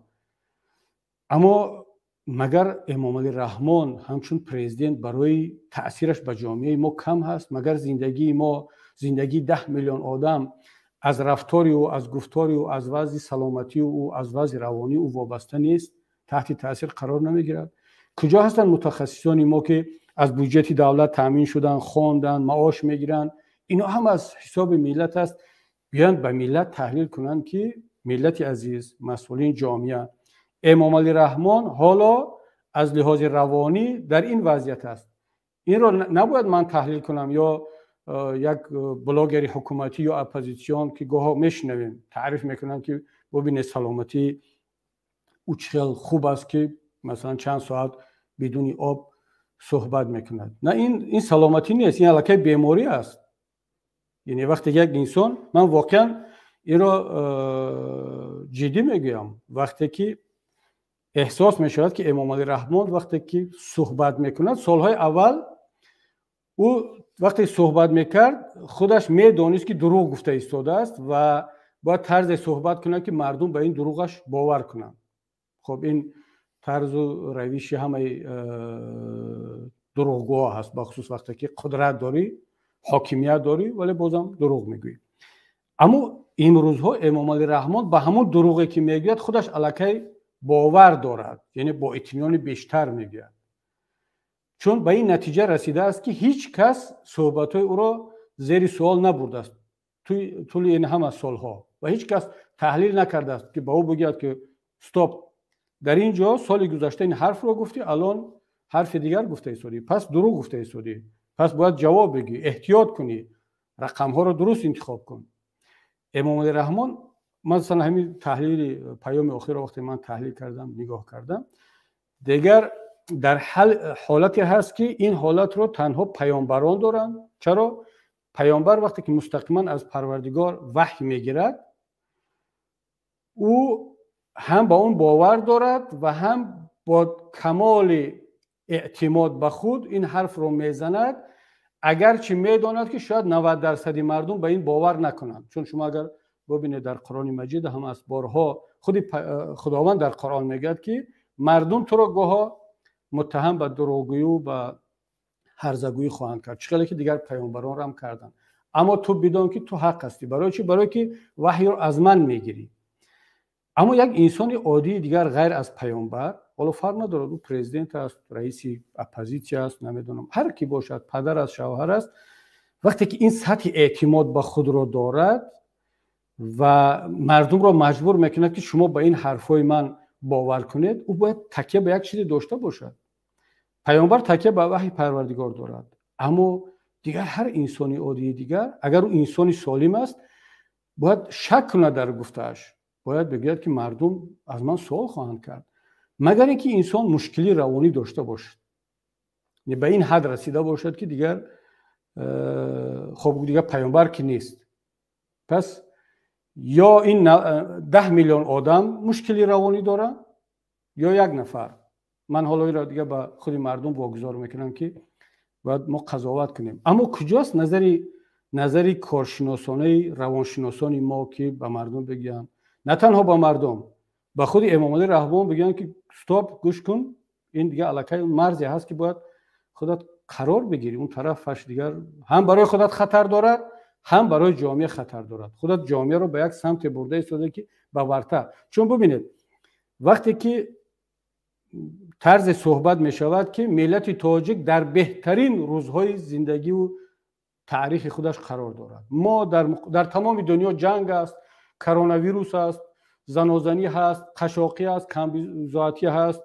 Аммо магар Эмомалӣ Раҳмон ҳамчун президент барои таъсираш ба ҷомеаи мо кам ҳаст? Магар зиндагии мо, зиндагии 10 миллион одам аз рафтори ӯ, аз гуфтори ӯ, аз вазъи саломатии ӯ, аз вазъи равонии ӯ вобаста нест, таҳти таъсир қарор намегирад? Куҷо ҳастанд мутахассисони мо, ки аз буҷети давлат таъмин шуданд, хонданд, маош мегиранд? Ино ҳам аз ҳисоби миллат аст. Биёянд, ба миллат таҳлил кунанд, ки миллати азиз, масъулини ҷомеа, Эмомалӣ Раҳмон ҳоло аз лиҳози равонӣ дар ин вазъият аст. Инро набояд ман таҳлил кунам ё як блогери ҳукуматӣ ё оппозитсион, ки гоҳо мешунавем, таъриф мекунанд, ки бубинед, саломатии ӯ чӣ хел хуб аст, ки масалан чанд соат бидуни об суҳбат мекунад. На, ин саломатӣ нест, ин аллакай беморӣ аст. Яъне вақте як инсон, ман воқеан инро ҷиддӣ мегӯям, вақте ки эҳсос мешавад, ки Эмомалӣ Раҳмон вақте ки суҳбат мекунад, солҳои аввал ӯ вақте суҳбат мекард, худаш медонист, ки дурӯғ гуфта истодааст ва бояд тарзе суҳбат кунад, ки мардум ба ин дурӯғаш бовар кунанд. Хоб, ин тарзу равиши ҳамаи дурӯғгӯҳо ҳаст, бахусус вақте ки қудрат дорӣ, ҳокимият дорӣ, вале бозам дурӯғ мегӯӣ. Аммо имрӯзҳо Эмомалӣ Раҳмон ба ҳамон дурӯғе, ки мегӯяд, худаш аллакай бовар дорад, яъне бо итминони бештар мегӯяд, чун ба ин натиҷа расидааст, ки ҳеҷ кас суҳбатҳои ӯро зери суол набурдааст тӯли ин ҳама солҳо ва ҳеҷ кас таҳлил накардааст, ки ба ӯ бигӯяд, ки стоп, дар ин ҷо соли гузашта ин ҳарфро гуфтӣ, алон ҳарфи дигар гуфта истодӣ, пас дурӯғ гуфта истодӣ, пас бояд ҷавоб бигӯӣ, эҳтиёт кунӣ, рақамҳоро дуруст интихоб кун. Эмомалӣ Раҳмон, масалан, ҳамин таҳлили паёми охирро вақте ман таҳлил кардам, нигоҳ кардам, дигар дар ҳолате ҳаст, ки ин ҳолатро танҳо паёмбарон доранд. Чаро? Паёмбар вақте ки мустақиман аз Парвардигор ваҳй мегирад, ӯ ҳам ба он бовар дорад ва ҳам бо камоли эътимод ба худ ин ҳарфро мезанад, агарчи медонад, ки шояд 90 дарсади мардум ба ин бовар накунанд. Чун шумо агар бубинед, дар Қуръони Маҷид ҳам аст, борҳо худи Худованд дар Қуръон мегӯяд, ки мардум туро гоҳо муттаҳам ба дурӯғгӯю ба ҳарзагӯӣ хоҳанд кард, чӣ хеле ки дигар паёмбаронро ҳам карданд, аммо ту бидон, ки ту ҳақ ҳастӣ. Барои чӣ? Барое ки ваҳйро аз ман мегирӣ. Аммо як инсони оддии дигар, ғайр аз паёмбар, ҳоло фарқ надорад, ӯ президент аст, раиси оппозитсия аст, намедонам, ҳар кӣ бошад, падар аст, шавҳар аст, вақте ки ин сатҳи эътимод ба худро дорад ва мардумро маҷбур мекунад, ки шумо ба ин ҳарфҳои ман бовар кунед, ӯ бояд такя ба як чизе дошта бошад. Паёмбар такя ба ваҳйи Парвардигор дорад, аммо дигар ҳар инсони оддии дигар, агар ӯ инсони солим аст, бояд шак кунад дар гуфтааш, бояд бигӯяд, ки мардум аз ман суол хоҳанд кард. Магар ин ки инсон мушкили равонӣ дошта бошад, ба ин ҳад расида бошад, ки дигар хоб, дигар паёмбар ки нест. Пас ё ин 10 миллион одам мушкили равонӣ доранд, ё як нафар. Ман ҳоло инро дигар ба худи мардум вогузор мекунам, ки бояд мо қазоват кунем. Аммо куҷост назари коршиносонаи равоншиносони мо, ки ба мардум бигӯянд, на танҳо ба мардум, ба худи Эмомалӣ Раҳмон бигӯянд, ки стоп, гӯш кун, ин дигар аллакай марзе ҳаст, ки бояд худат қарор бигирӣ, он тарафаш дигар ҳам барои худат хатар дорад, ҳам барои ҷомеа хатар дорад. Худат ҷомеаро ба як самте бурда истода, ки ба варта. Чун бубинед, вақте ки тарзе суҳбат мешавад, ки миллати тоҷик дар беҳтарин рӯзҳои зиндагиву таърихи худаш қарор дорад, мо дар тамоми дунё ҷанг аст, коронавирус аст, занозанӣ ҳаст, қашоқӣ аст, камбизоатӣ ҳаст,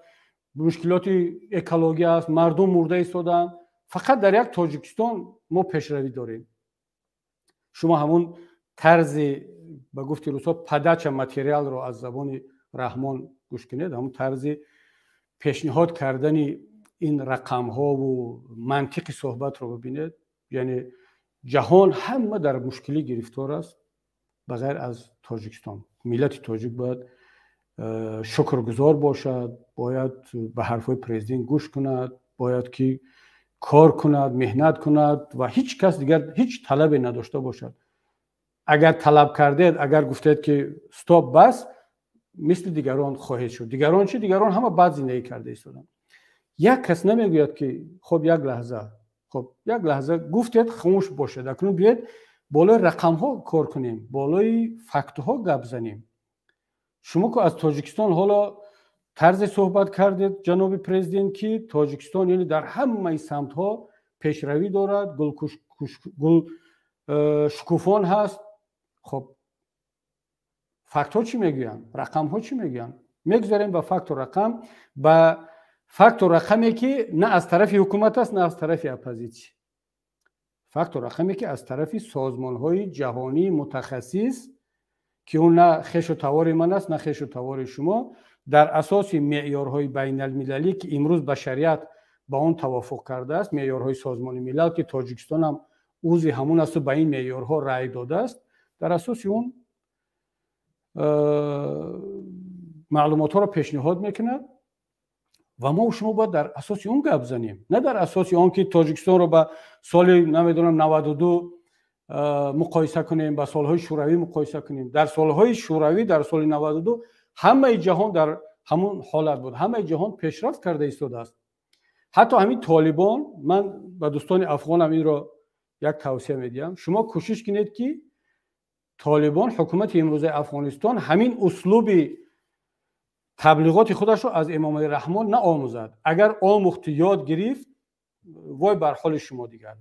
мушкилоти экологӣ аст, мардум мурда истодаанд, фақат дар як Тоҷикистон мо пешравӣ дорем. Шумо ҳамун тарзи, ба гуфти русҳо, подача материалро аз забони Раҳмон гӯш кунед, ҳамун тарзи пешниҳод кардани ин рақамҳову мантиқи суҳбатро бибинед. Яъне ҷаҳон ҳама дар мушкилӣ гирифтор аст, ба ғайр аз Тоҷикистон. Миллати тоҷик бояд шукргузор бошад, бояд ба ҳарфҳои президент гӯш кунад, бояд ки кор кунад, меҳнат кунад ва ҳеҷ кас дигар ҳеҷ талабе надошта бошад. Агар талаб кардед, агар гуфтед, ки стоп, бас, мисли дигарон хоҳед шуд. Дигарон чӣ? Дигарон ҳама бад зиндагӣ карда истоданд. Як кас намегӯяд, ки хоб, як лаҳза, хоб, як лаҳза, гуфтед, хомӯш бошед, акнун биёед болои рақамҳо кор кунем, болои фактҳо гап занем. Шумо ку аз Тоҷикистон ҳоло тарзе суҳбат кардед, ҷаноби президент, ки Тоҷикистон, яъне, дар ҳамаи самтҳо пешравӣ дорад, гул шукуфон ҳаст. Хоб, фактҳо чӣ мегӯянд? Рақамҳо чӣ мегӯянд? Мегузарем ба факту рақам, ба факту рақаме, ки на аз тарафи ҳукумат аст, на аз тарафи оппозитсия, факту рақаме, ки аз тарафи созмонҳои ҷаҳонии мутахассис, ки он на хешу тавори ман аст, на хешу тавори шумо, дар асоси меъёрҳои байналмилалӣ, ки имрӯз башарият ба он тавофуқ кардааст, меъёрҳои Созмони Милал, ки Тоҷикистон ҳам узви ҳамун асту ба ин меъёрҳо рай додааст, дар асоси он маълумотҳоро пешниҳод мекунад ва мо шумо бояд дар асоси он гап занем, на дар асоси он ки Тоҷикистонро ба соли, намедонам, 92 муқоиса кунем, ба солҳои Шӯравӣ муқоиса кунем. Дар солҳои Шӯравӣ, дар соли 92 ҳамаи ҷаҳон дар ҳамун ҳолат буд, ҳамаи ҷаҳон пешрафт карда истодааст. Ҳатто ҳамин Толибон, ман ба дӯстони афғонам инро як тавсия медиҳам: шумо кӯшиш кунед, ки Толибон, ҳукумати имрӯзаи Афғонистон, ҳамин услуби таблиғоти худашро аз Эмомалӣ Раҳмон наомӯзад. Агар омӯхту ёд гирифт, вой бар ҳоли шумо дигар.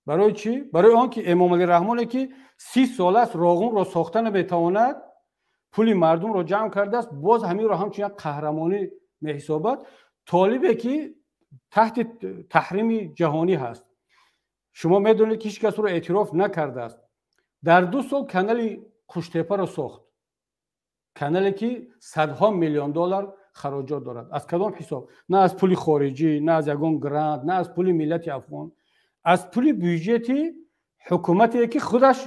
Барои чӣ? Барои он ки Эмомалӣ Раҳмоне, ки 30 сол аст Роғунро сохта наметавонад, пули мардумро ҷамъ кардааст, боз ҳаминро ҳамчун як қаҳрамонӣ меҳисобад. Толибе, ки таҳти таҳрими ҷаҳонӣ ҳаст, шумо медонед, ки ҳеҷ кас ӯро эътироф накардааст, дар 2 сол канали Қуштепаро сохт, канале, ки садҳо миллион доллар хароҷот дорад. Аз кадом ҳисоб? На аз пули хориҷӣ, на аз ягон грант, на аз пули миллати афғон, аз пули бюҷети ҳукумате, ки худаш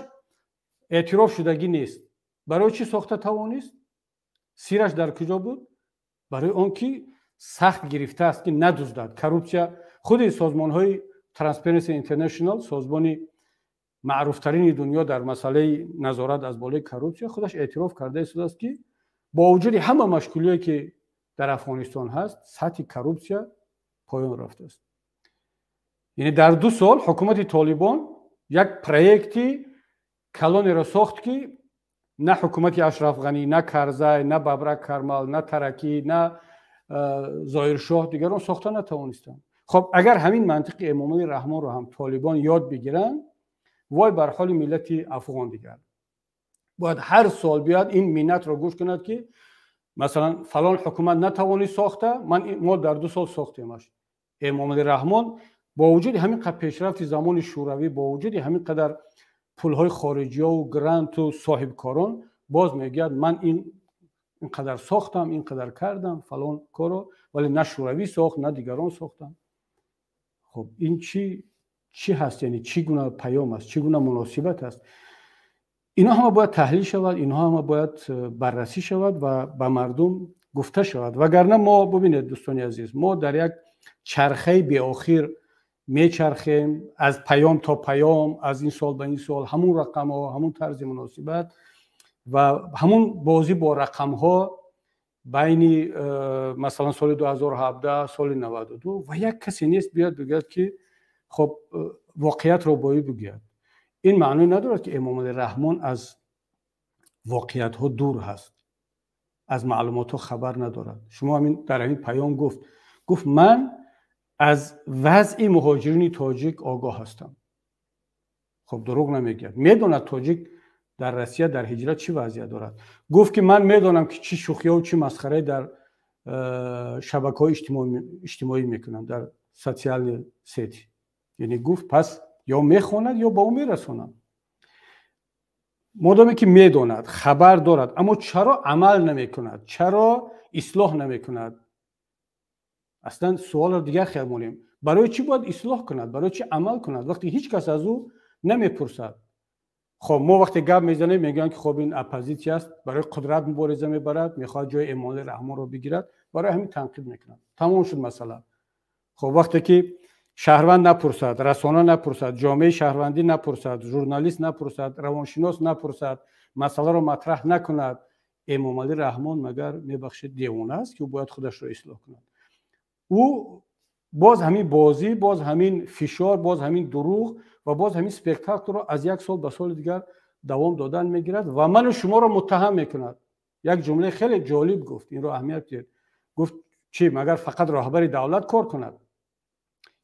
эътироф шудагӣ нест. Барои чӣ сохта тавонист? Сираш дар куҷо буд? Барои он ки сахт гирифтааст, ки надуздад, коррупсия. Худи созмонҳои Transparency International, созмони маъруфтарини дунё дар масъалаи назорат аз болои коррупсия, худаш эътироф карда истодааст, ки бо вуҷуди ҳама машкулие, ки дар Афғонистон ҳаст, сатҳи коррупсия поён рафтааст. Яъне дар 2 сол ҳукумати Толибон як проекти калонеро сохт, ки на ҳукумати Ашраф Ғанӣ, на Карзай, на Бабрак Кармал, на Таракӣ, на Зоҳиршоҳ, дигарон сохта натавонистанд. Хоб, агар ҳамин мантиқи Эмомалӣ Раҳмонро ҳам Толибон ёд бигиранд, вой бар ҳоли миллати афғон. Дигар бояд ҳар сол биёяд, ин миннатро гӯш кунад, ки масалан фалон ҳукумат натавонист сохта, ман мо дар 2 сол сохтемаш. Эмомалӣ Раҳмон бо вуҷуди ҳамин қадр пешрафти замони Шӯравӣ, бо вуҷуди ҳамин қадар пулҳои хориҷиёву гранту соҳибкорон, боз мегӯяд: ман ин қадар сохтам, ин қадар кардам фалон корро, вале на Шӯравӣ сохт, на дигарон сохтанд. Хоб, ин чӣ чӣ ҳаст? Яъне чӣ гуна паём аст, чӣ гуна муносибат аст? Инҳо ҳама бояд таҳлил шавад, инҳо ҳама бояд баррасӣ шавад ва ба мардум гуфта шавад. Вагарна мо, бубинед, дӯстони азиз, мо дар як чархаи беохир мечархем, аз паём то паём, аз ин сол ба ин сол ҳамун рақамҳо, ҳамун тарзи муносибат ва ҳамун бозӣ бо рақамҳо байни масалан соли 2017, соли 92, ва як касе нест биёяд бигӯяд, ки хоб, воқеиятро бояд бигӯяд. Ин маъное надорад, ки Эмомалӣ Раҳмон аз воқеиятҳо дур ҳаст, аз маълумотҳо хабар надорад. Шумо ҳамин дар ҳамин паём гуфт: ман аз вазъи муҳоҷирини тоҷик огоҳ ҳастам. Хоб, дурӯғ намегӯяд, медонад, тоҷик дар Россия дар ҳиҷрат чӣ вазъият дорад. Гуфт, ки ман медонам, ки чӣ шӯхиҳову чӣ масхарае дар шабакаҳои иҷтимоӣ мекунанд, дар социальные сети. Яъне гуфт, пас ё мехонад, ё ба ӯ мерасонанд. Модоме ки медонад, хабар дорад, аммо чаро амал намекунад? Чаро ислоҳ намекунад? Аслан суолро дигар хел монем: барои чӣ бояд ислоҳ кунад, барои чӣ амал кунад, вақте ҳеҷ кас аз ӯ намепурсад? Хоб, мо вақте гап мезанем, мегӯянд, ки хоб, ин оппозитсия аст, барои қудрат мубориза мебарад, мехоҳад ҷои Эмомалӣ Раҳмонро бигирад, барои ҳамин танқид мекунад. Тамом шуд масъала. Хоб, вақте ки Шаҳрванд напурсад, расона напурсад, ҷомеаи шаҳрвандӣ напурсад, журналист напурсад, равоншинос напурсад, масъаларо матраҳ накунад, Эмомалӣ Раҳмон магар, мебахшед, девона аст, ки ӯ бояд худашро ислоҳ кунад? Ӯ боз ҳамин бозӣ, боз ҳамин фишор, боз ҳамин дурӯғ ва боз ҳамин спектаклро аз як сол ба соли дигар давом додан мегирад ва ману шуморо муттаҳам мекунад. Як ҷумлаи хеле ҷолиб гуфт, инро аҳамият диҳед. Гуфт: чӣ, магар фақат роҳбари давлат кор кунад?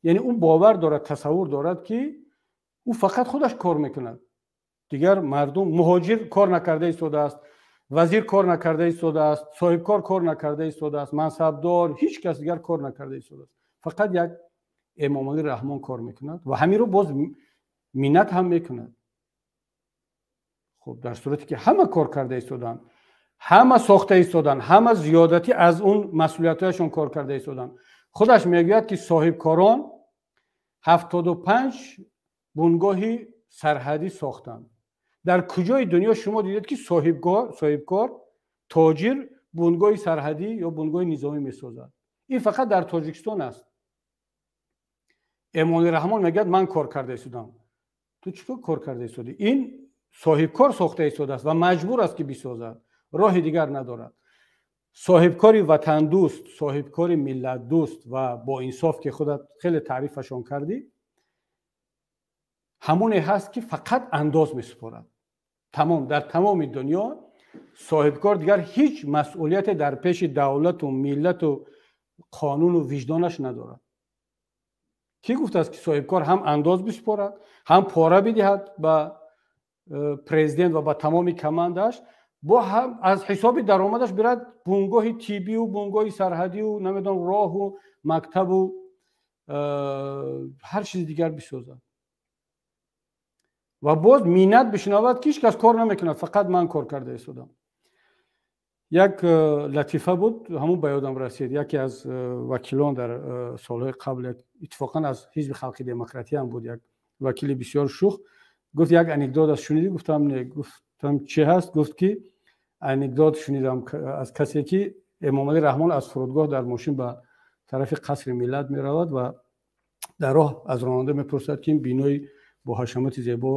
Яъне ӯ бовар дорад, тасаввур дорад, ки ӯ фақат худаш кор мекунад, дигар мардум, муҳоҷир кор накарда истодааст, вазир кор накарда истодааст, соҳибкор кор накарда истодааст, мансабдор, ҳеҷ кас дигар кор накарда истодааст, фақат як Эмомалӣ Раҳмон кор мекунад ва ҳаминро боз миннат ҳам мекунад. Хуб, дар сурате ки ҳама кор карда истоданд, ҳама сохта истоданд, ҳама зиёдатӣ аз он масъулиятҳояшон кор карда истоданд. Худаш мегӯяд, ки соҳибкорон 75 бунгоҳи сарҳадӣ сохтанд. Дар куҷои дунё шумо дидед, ки соҳибкор, тоҷир бунгоҳи сарҳадӣ ё бунгоҳи низомӣ месозад? Ин фақат дар Тоҷикистон аст. Эмомалӣ Раҳмон мегӯяд: ман кор карда истодам. Ту чӣ кор кор карда истодӣ? Ин соҳибкор сохта истодааст ва маҷбур аст, ки бисозад, роҳи дигар надорад. Соҳибкори ватандӯст, соҳибкори миллатдӯст ва боинсоф, ки худат хеле таърифашон кардӣ, ҳамоне ҳаст, ки фақат андоз месупорад, тамом. Дар тамоми дунё соҳибкор дигар ҳеҷ масъулияте дар пеши давлату миллату қонуну виҷдонаш надорад. Кӣ гуфтааст, ки соҳибкор ҳам андоз бисупорад, ҳам пора бидиҳад ба президент ва ба тамоми командааш, бо ҳам аз ҳисоби даромадаш бирад бунгоҳи тиббию бунгоҳи сарҳадию, намедонам, роҳу мактабу ҳар чизи дигар бисозад ва боз миннат бишнавад, ки ҳеҷ кас кор намекунад, фақат ман кор карда истодам? Як латифа буд, ҳамун ба ёдам расид. Яке аз вакилон дар солҳои қабл, иттифоқан аз Ҳизби Халқи Демократӣ ҳам буд, як вакили бисёр шух, гуфт: як анекдот аст, шунидӣ? Гуфтам: не. Гуфтам: чӣ ҳаст? Гуфт, ки анекдот шунидам аз касе, ки Эмомалӣ Раҳмон аз фурудгоҳ дар мошин ба тарафи Қасри Миллат меравад ва дар роҳ аз ронанда мепурсад, ки ин бинои бо ҳашамати зебо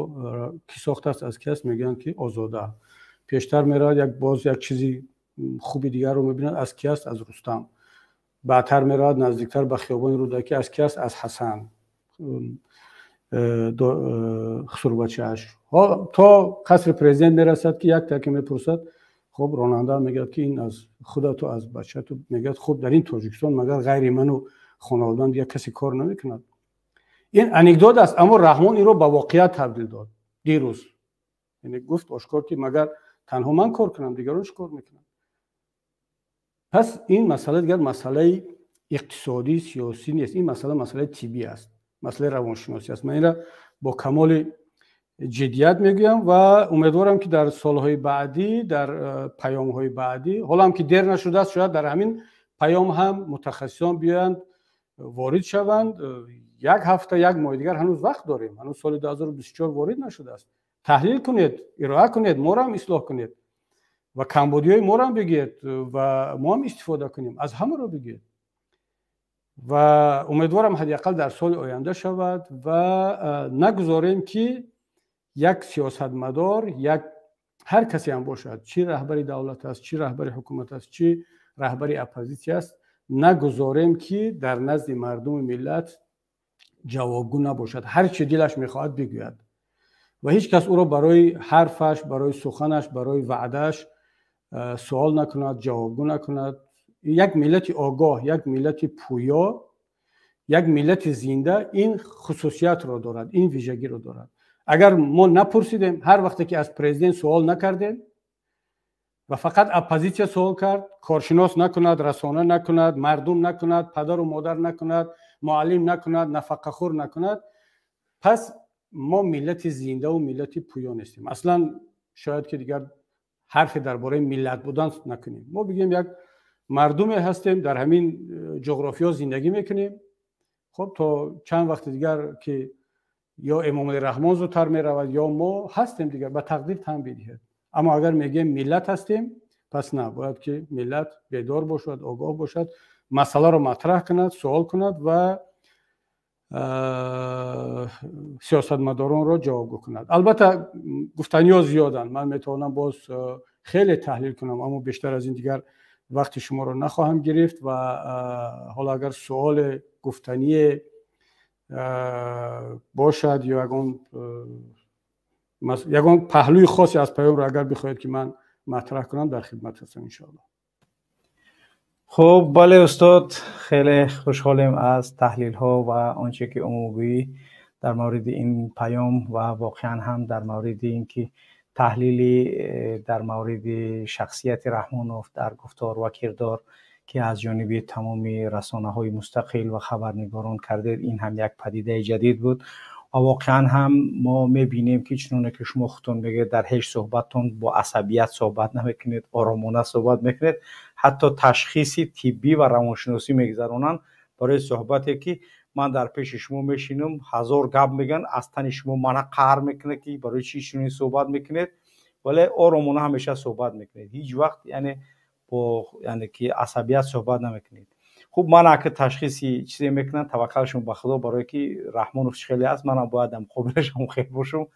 кӣ сохтааст, аз ки аст? Мегӯянд, ки Озода. Пештар меравад, як боз як чизи хуби дигарро мебинад: аз ки аст? Аз Рустам. Баъдтар меравад, наздиктар ба хиёбони Рӯдакӣ, аз ки аст? Аз Ҳасан, хусурбачааш. То қасри президент мерасад, ки як таке мепурсад. Хуб, ронанда мегӯяд, ки ин аз худату аз бачату. Мегӯяд: хуб, дар ин Тоҷикистон магар ғайри ману хонаводаам дигар касе кор намекунад? Ин анекдот аст, аммо Раҳмон инро ба воқеият табдил дод дирӯз. Яъне гуфт ошкор, ки магар танҳо ман кор кунам, дигарон чӣ кор мекунанд? Пас ин масъала дигар масъалаи иқтисодӣ, сиёсӣ нест, ин масъала масъалаи тиббӣ аст, масъалаи равоншиносӣ аст. Ман инро бо камоли ҷиддият мегӯям ва умедворам, ки дар солҳои баъдӣ, дар паёмҳои баъдӣ, ҳоло ки дер нашудааст, шояд дар ҳамин паём ҳам мутахассисон биёянд, ворид шаванд. Як ҳафта, як моҳи дигар ҳанӯз вақт дорем, ҳанӯз соли 2024 ворид нашудааст. Таҳлил кунед, ироа кунед, моро ҳам ислоҳ кунед ва камбудиҳои моро ҳам бигӯед ва мо ҳам истифода кунем, аз ҳамаро бигӯед. Ва умедворам, ҳадди ақал дар соли оянда шавад ва нагузорем, ки як сиёсатмадор, як ҳар касе ҳам бошад, чӣ раҳбари давлат аст, чӣ раҳбари ҳукумат аст, чӣ раҳбари оппозитсия аст, нагузорем, ки дар назди мардуми миллат ҷавобгӯ набошад, ҳар чӣ дилаш мехоҳад бигӯяд ва ҳеҷ кас ӯро барои ҳарфаш, барои суханаш, барои ваъдааш суол накунад, ҷавобгӯ накунад. Як миллати огоҳ, як миллати пӯё, як миллати зинда ин хусусиятро дорад, ин вижагиро дорад. Агар мо напурсидем, ҳар вақте ки аз президент суол накардем ва фақат оппозитсия суол кард, коршинос накунад, расона накунад, мардум накунад, падару модар накунад, муаллим накунад, нафақахӯр накунад, пас мо миллати зиндаву миллати пӯё нестем. Аслан шояд ки дигар ҳарфе дар бораи миллат будан накунем. Мо бигӯем, як мардуме ҳастем, дар ҳамин ҷуғрофиё зиндагӣ мекунем. Хуб, то чанд вақти дигар, ки ё Эмомалӣ Раҳмон зудтар меравад, ё мо ҳастем, дигар ба тақдир тан бидиҳед. Аммо агар мегӯем, миллат ҳастем, пас на, бояд ки миллат бедор бошад, огоҳ бошад, масъаларо матраҳ кунад, суол кунад ва сиёсатмадоронро ҷавобгӯ кунад. Албатта, гуфтаниҳо зиёданд, ман метавонам боз хеле таҳлил кунам, аммо бештар аз ин дигар вақти шуморо нахоҳам гирифт. Ва ҳоло агар суоле, гуфтание бошад ё ягон паҳлӯи хосе аз паёмро агар бихоҳед, ки ман матраҳ кунам, дар хидмат ҳастам, иншоаллоҳ. Хуб, бале, устод, хеле хушҳолем аз таҳлилҳо ва он чӣ ки умумгӯӣ дар мавриди ин паём ва воқеан ҳам дар мавриди ин ки таҳлили дар мавриди шахсияти Раҳмонов дар гуфтор ва кирдор, ки аз ҷониби тамоми расонаҳои мустақил ва хабарнигорон кардед, ин ҳам як падидаи ҷадид буд. Ва воқеан ҳам мо мебинем, ки чуноне ки шумо худтон мегӯед, дар ҳеҷ суҳбаттон бо асабият суҳбат намекунед, оромона суҳбат мекунед. Ҳатто ташхиси тиббӣ ва равоншиносӣ мегузаронанд барои суҳбате, ки ман дар пеши шумо мешинам, ҳазор гап мегӯянд, аз тани шумо мана қаҳр мекунад, ки барои чӣ чунин суҳбат мекунед, вале оромона ҳамеша суҳбат мекунед, ҳеҷ вақт яъне бо яъне ки асабият суҳбат намекунед. Хуб, ман ака ташхиси чизе мекунам, таваккалшон ба Худо, барое ки Раҳмонов чӣ хеле аст, манам бояд дар муқобилаш ҳам хел бошам,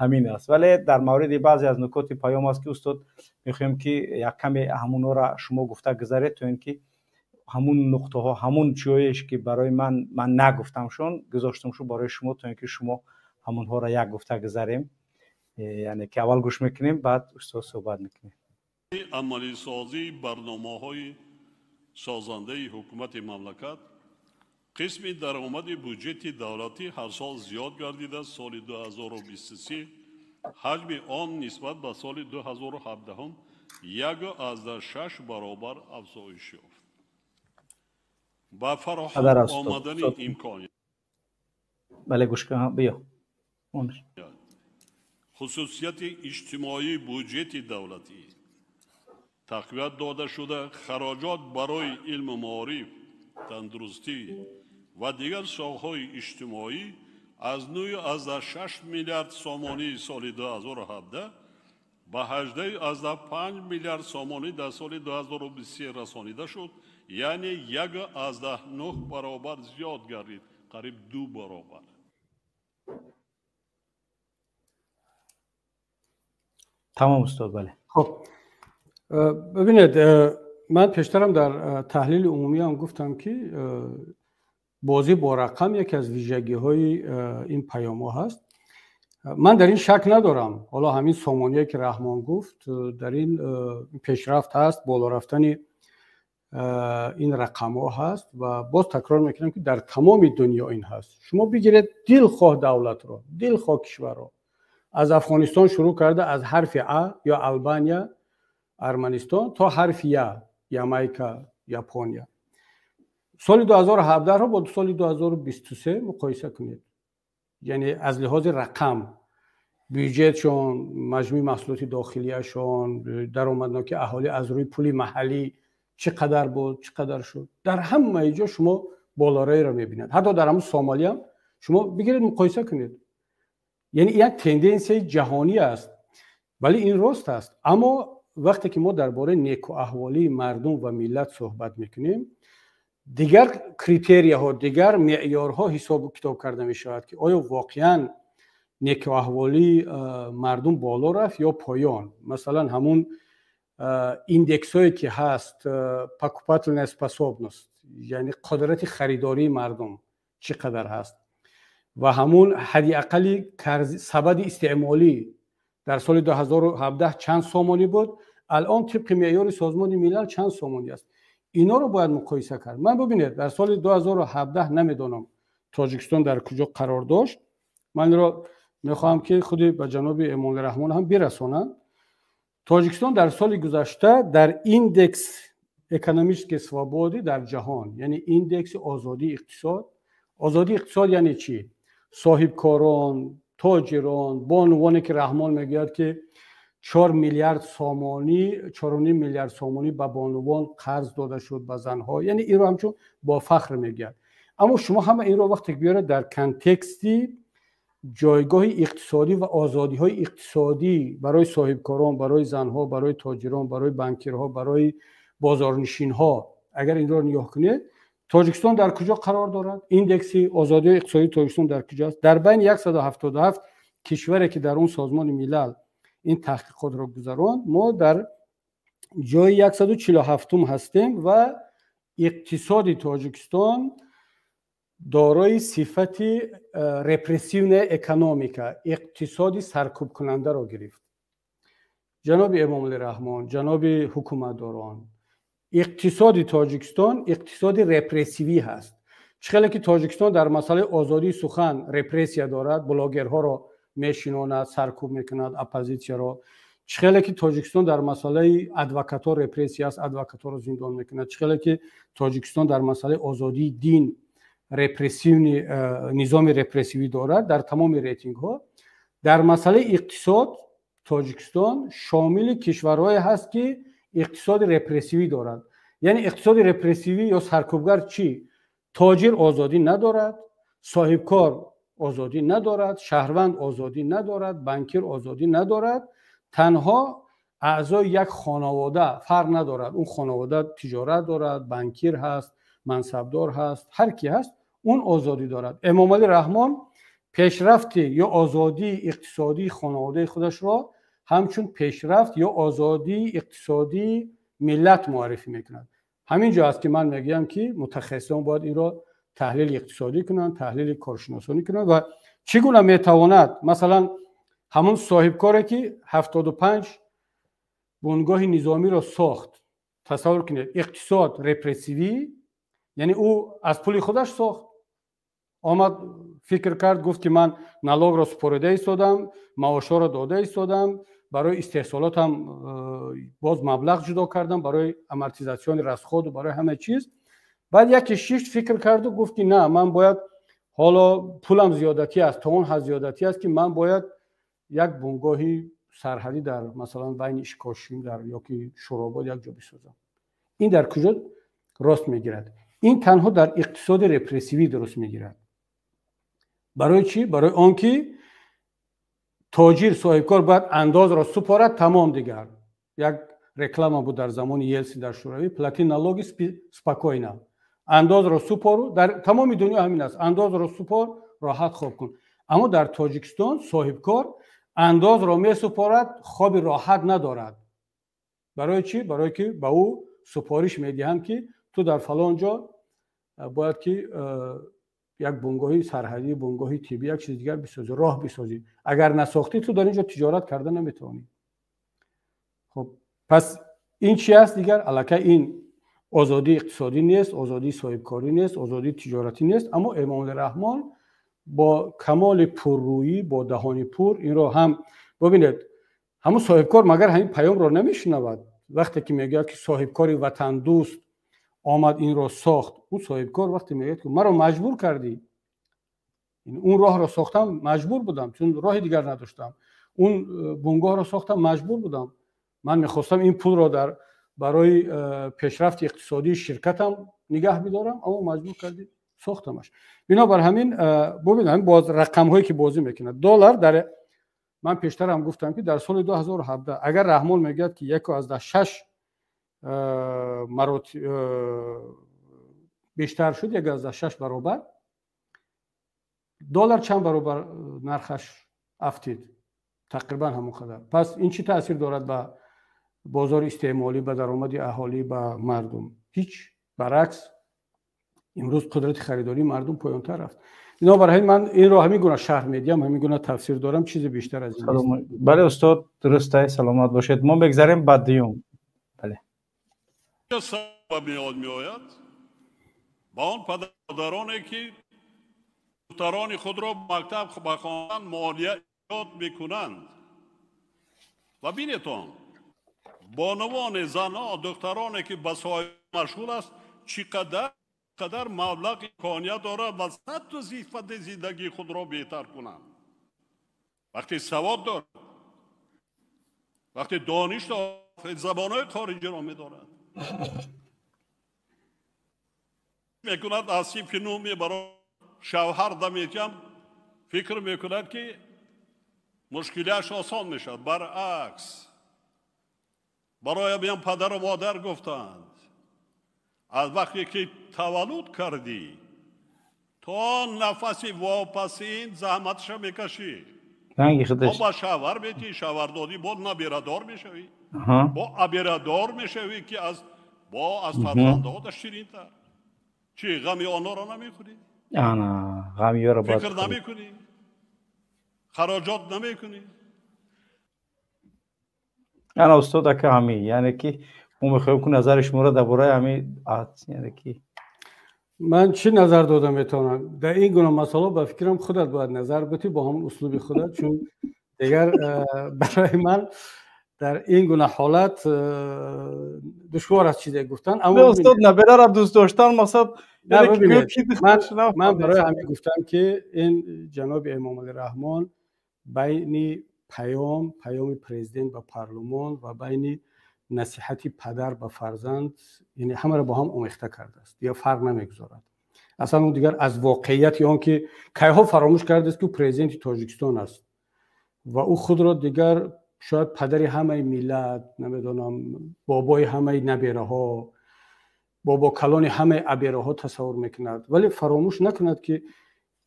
ҳамин аст. Вале дар мавриди баъзе аз нукоти паём аст, ки устод, мехоҳем, ки як каме ҳамонҳоро шумо гуфта гузаред, то ин ки ҳамун нуқтаҳо, ҳамун ҷоеш ки барои ман нагуфтамшон, гузоштамшон барои шумо, то ин ки шумо ҳамонҳоро як гуфта гузарем. Яъне ки аввал гӯш мекунем, баъд устод суҳбат мекунем. Амалисозии барномаҳои созандаи ҳукумати мамлакат қисми даромади буҷети давлатӣ ҳарсол зиёд гардида, соли 2023 ҳаҷми он нисбат ба соли 2017 1,6 баробар афзоиш ёфт. Ба фароҳам омадани имконият Бале, гӯш биё. Хусусияти иҷтимоии буҷети давлатӣ тақвият дода шуда, хароҷот барои илму маориф, тандурустӣ ва дигар соҳаҳои иҷтимоӣ аз 9,6 миллиард сомонии соли 2017 ба 18,5 миллиард сомонӣ дар соли 2023 расонида шуд, яъне 1,9 баробар зиёд гардид, қариб 2 баробар. Тамом, устод, бале. Хуб, бибинед, ман пештарам дар таҳлили умумиам гуфтам, ки бозӣ бо рақам яке аз вижагиҳои ин паёмҳо ҳаст. Ман дар ин шак надорам. Ҳоло ҳамин сомоние, ки Раҳмон гуфт, дар ин пешрафт ҳаст, боло рафтани ин рақамҳо ҳаст. Ва боз такрор мекунам, ки дар тамоми дунё ин ҳаст. Шумо бигиред дилхоҳ давлатро, дилхоҳ кишварро, аз Афғонистон шурӯъ карда, аз ҳарфи А ё Албания, Арманистон, то ҳарфи Я, Ямайка, Япония, соли 2017-ро бо соли 2023 муқоиса кунед, яъне аз лиҳози рақам бюҷетшон, маҷмӯи маҳсулоти дохилияшон, даромадноки аҳолӣ аз рӯи пули маҳаллӣ чӣ қадар буд, чӣ қадар шуд, дар ҳамаи ҷо шумо болораиро мебинед. Ҳатто дар ҳамун Сомалиам шумо бигиред, муқоиса кунед. Яъне як тенденсияи ҷаҳонӣ аст. Вале ин рост аст, аммо вақте ки мо дар бораи некуаҳволии мардум ва миллат суҳбат мекунем, дигар критерияҳо, дигар меъёрҳо ҳисобу китоб карда мешавад, ки оё воқеан некуаҳволии мардум боло рафт ё поён. Масалан, ҳамун индексҳое, ки ҳаст, покупательная способность, яъне қудрати харидории мардум чӣ қадар ҳаст, ва ҳамун ҳадди аққали сабади истеъмолӣ дар соли 2017 чанд сомонӣ буд, алон тибқи меъёри Созмони Милал чанд сомонӣ аст, инҳоро бояд муқоиса кард. Ман, бубинед, дар соли 2017 намедонам, Тоҷикистон дар куҷо қарор дошт. Ман инро мехоҳам, ки худи ба ҷаноби Эмомалӣ Раҳмон ҳам бирасонанд. Тоҷикистон дар соли гузашта дар индекс экономической свободы дар ҷаҳон, яъне индекси озодии иқтисод. Озодии иқтисод яъне чӣ? Соҳибкорон, тоҷирон, бонувоне, ки Раҳмон мегӯяд, ки 4 миллиард сомонӣ, 4,5 миллиард сомонӣ ба бонувон қарз дода шуд, ба занҳо, яъне инро ҳамчун бо фахр мегӯяд. Аммо шумо ҳама инро вақте биёред дар контексти ҷойгоҳи иқтисодӣ ва озодиҳои иқтисодӣ барои соҳибкорон, барои занҳо, барои тоҷирон, барои банкирҳо, барои бозорнишинҳо, агар инро нигоҳ кунед, Тоҷикистон дар куҷо қарор дорад? Индекси озодии иқтисодии Тоҷикистон дар куҷо аст? Дар байни 177 кишваре ки дар он Созмони Милал ин таҳқиқотро гузаронд, мо дар ҷои 147 ҳастем ва иқтисоди Тоҷикистон дорои сифати репрессивная экономика, иқтисоди саркӯбкунандаро гирифт. Ҷаноби Эмомалӣ Раҳмон, ҷаноби ҳукуматдорон, иқтисоди Тоҷикистон иқтисоди репрессивӣ ҳаст. Чӣ хеле ки Тоҷикистон дар масъалаи озодии сухан репрессия дорад, блогерҳоро мешинонад, саркӯб мекунад оппозитсияро. Чӣ хеле ки Тоҷикистон дар масъалаи адвокатҳо репрессия аст, адвокатҳоро зиндон мекунад. Чӣ хеле ки Тоҷикистон дар масъалаи озодии дин репрессивный низоми репрессивӣ дорад дар тамоми рейтингҳо. Дар масъалаи иқтисод Тоҷикистон шомили кишварҳое ҳаст ки иқтисоди репрессивӣ дорад. Яъне иқтисоди репрессивӣ ё саркӯбгар чӣ? Тоҷир озодӣ надорад, соҳибкор озодӣ надорад, шаҳрванд озодӣ надорад, банкир озодӣ надорад. Танҳо аъзои як хонавода, фарқ надорад, он хонавода тиҷорат дорад, банкир ҳаст, мансабдор ҳаст, ҳар ки ҳаст, он озодӣ дорад. Эмомалӣ Раҳмон пешрафти ё озодии иқтисодии хонаводаи худашро ҳамчун пешрафт ё озодии иқтисодии миллат муаррифӣ мекунад. Ҳамин ҷо аст ки ман мегӯям ки мутахассисон бояд инро таҳлили иқтисодӣ кунанд, таҳлили коршиносонӣ кунанд ва чӣ гуна метавонад масалан ҳамон соҳибкоре ки 75 бунгоҳи низомиро сохт, тасаввур кунед, иқтисод репрессивӣ, яъне ӯ аз пули худаш сохт, омад фикр кард, гуфт ки ман налогро супорида истодам, маошҳоро дода истодам, барои истеҳсолотам боз маблағ ҷудо кардам, барои амортизатсиони расходу барои ҳама чиз. Баъд яке шишт фикр карду гуфт ки на, ман бояд ҳоло пулам зиёдатӣ аст, то он ҳад зиёдатӣ аст ки ман бояд як бунгоҳи сарҳадӣ дар масалан байни Ишкошим дар ёки Шӯробод як ҷо бисозам. Ин дар куҷо рост мегирад? Ин танҳо дар иқтисоди репрессивӣ дуруст мегирад. Барои чӣ? Барои он ки тоҷир соҳибкор бояд андозро супорад, тамом дигар. Як реклама буд дар замони Елсин дар Шӯравӣ: плати налоги спокойно. Андозро супору, дар тамоми дунё ҳамин аст, андозро супор, роҳат хоб кун. Аммо дар Тоҷикистон соҳибкор андозро месупорад, хоби роҳат надорад. Барои чӣ? Барое ки ба ӯ супориш медиҳанд ки ту дар фалон ҷо бояд ки як бунгоҳи сарҳадӣ, бунгоҳи тиббӣ, як чизи дигар бисозӣ, роҳ бисозӣ. Агар насохтӣ, ту дар ин ҷо тиҷорат карда наметавонӣ. Хуб, пас ин чи аст дигар? Аллакай ин озодии иқтисодӣ нест, озодии соҳибкорӣ нест, озодии тиҷоратӣ нест. Аммо Эмомалӣ Раҳмон бо камоли пуррӯӣ, бо даҳони пур инро ҳам бибинед, ҳамун соҳибкор магар ҳамин паёмро намешунавад? Вақте ки мегӯяд ки соҳибкори ватандӯст омад инро сохт, ӯ соҳибкор вақте мегӯяд ки маро маҷбур кардӣ, он роҳро сохтам маҷбур будам, чун роҳи дигар надоштам, он бунгоҳро сохтам маҷбур будам, ман мехостам ин пулро дар барои пешрафти иқтисодии ширкатам нигаҳ бидорам, аммо маҷбур кардӣ, сохтамаш. Бинобар ҳамин бубинед, ҳамин боз рақамҳое ки бозӣ мекунад. Доллар дар, ман пештар ҳам гуфтам ки дар соли 2017 агар Раҳмон мегӯяд ки 1,6 марот бештар шуд, 1,6 баробар, доллар чанд баробар нархаш афтид? Тақрибан ҳамон қадар. Пас ин чӣ таъсир дорад ба бозори истеъмолӣ, ба даромади аҳолӣ, ба мардум? Ҳеҷ. Баръакс, имрӯз қудрати харидории мардум поёнтар рафт. Бинобар ҳамин ман инро ҳамин гуна шарҳ медиҳам, ҳамин гуна тафсир дорам, чизе бештар аз ин нест. Бале устод, дуруст аст, саломат бошед. Мо мегзарем ба дуюм. Бале. Меояд ба он падароне ки духтарони худро мактаб ба хондан молия эҷод мекунанд. Ва бинетон, бонувони занҳо, духтароне ки ба соҳиб машғул аст, чӣ қадар маблағ имконият дорад ва сатҳу сифати зиндагии худро беҳтар кунанд. Вақте савод дорад, вақте дониш дорад, забонҳои хориҷиро медорад, мекунад аз синфи нӯҳ мебарад, шавҳар даметиям, фикр мекунад ки мушкилиаш осон мешавад. Баръакс, барои ҳамин падару модар гуфтанд, Аз вақте ки таваллуд кардӣ то нафаси вопасин заҳматша мекашӣ. Ранги худаш. Ба шавҳар метӣ, шавҳар додӣ, бо наберадор мешавӣ, бо аберадор мешавӣ, ки аз бо аз фарзандҳода ширинтар. Чӣ, ғами онҳоро намехӯрӣ? Ана ғами ёро бояд фикр намекунӣ, хароҷот намекунӣ. Ана устод ака, ҳамин, яъне ки мо мехоҳем ки назари шуморо дар бораи ҳамин, яъне ки Ман чӣ назар дода метавонам дар ин гуна масъала? Ба фикрам, худат бояд назар бутӣ бо ҳамон услуби худат, чун дигар барои ман дар ин гуна ҳолат душвор аст чизе гуфтан. Устод, набераро дӯст доштан мақсад. Ман барои ҳамин гуфтам, ки ин ҷаноби Эмомалӣ Раҳмон байни паёми президент ба парлумон ва байни насиҳати падар ба фарзанд, яъне ҳамаро бо ҳам омехта кардааст, дигар фарқ намегузорад. Аслан ӯ дигар аз воқеияти он ки кайҳо фаромӯш кардааст, ки ӯ президенти Тоҷикистон аст ва ӯ худро дигар шояд падари ҳамаи миллат, намедонам, бобои ҳамаи набераҳо, бобокалони ҳамаи абераҳо тасаввур мекунад. Вале фаромӯш накунад, ки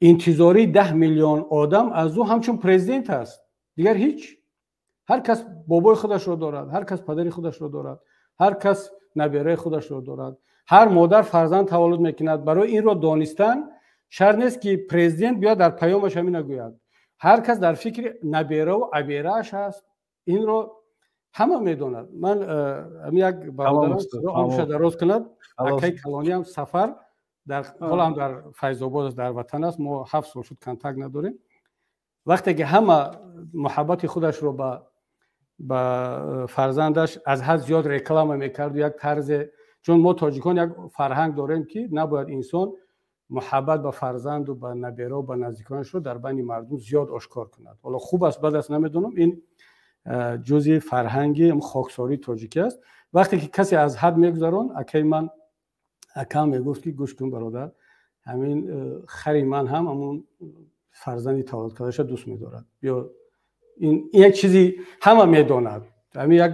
интизории 10 миллион одам аз ӯ ҳамчун президент аст, дигар ҳеҷ. Ҳар кас бобои худашро дорад, ҳар кас падари худашро дорад, ҳар кас набераи худашро дорад, ҳар модар фарзанд таваллуд мекунад. Барои инро донистан шарт нест, ки президент биёд дар паёмаш ҳамина гӯяд. Ҳар кас дар фикри набераву аберааш ҳаст, инро ҳама медонад. Ман ҳамин як бародарам дароз кунад, акаи калониам Сафар дар ҳолам дар Файзобод аст, дар ватан аст, мо 7 сол шуд контакт надорем. Вақте ки ҳама муҳаббати худашро ба фарзандаш аз ҳад зиёд реклама мекарду як тарзе, чун мо тоҷикон як фарҳанг дорем, ки набояд инсон муҳаббат ба фарзанду ба набераву ба наздиконашро дар байни мардум зиёд ошкор кунад. Ҳоло хуб аст, бад аст, намедонам, ин ҷузъи фарҳанги хоксории тоҷикӣ аст. Вақте ки касе аз ҳад мегузаронд, акаи ман, акам мегуфт, ки гӯш кун, бародар, ҳамин хари ман ҳам ҳамун фарзанди таваллуд кардаша дӯст медорад. Ё ин як чизи ҳама медонад, ҳамин як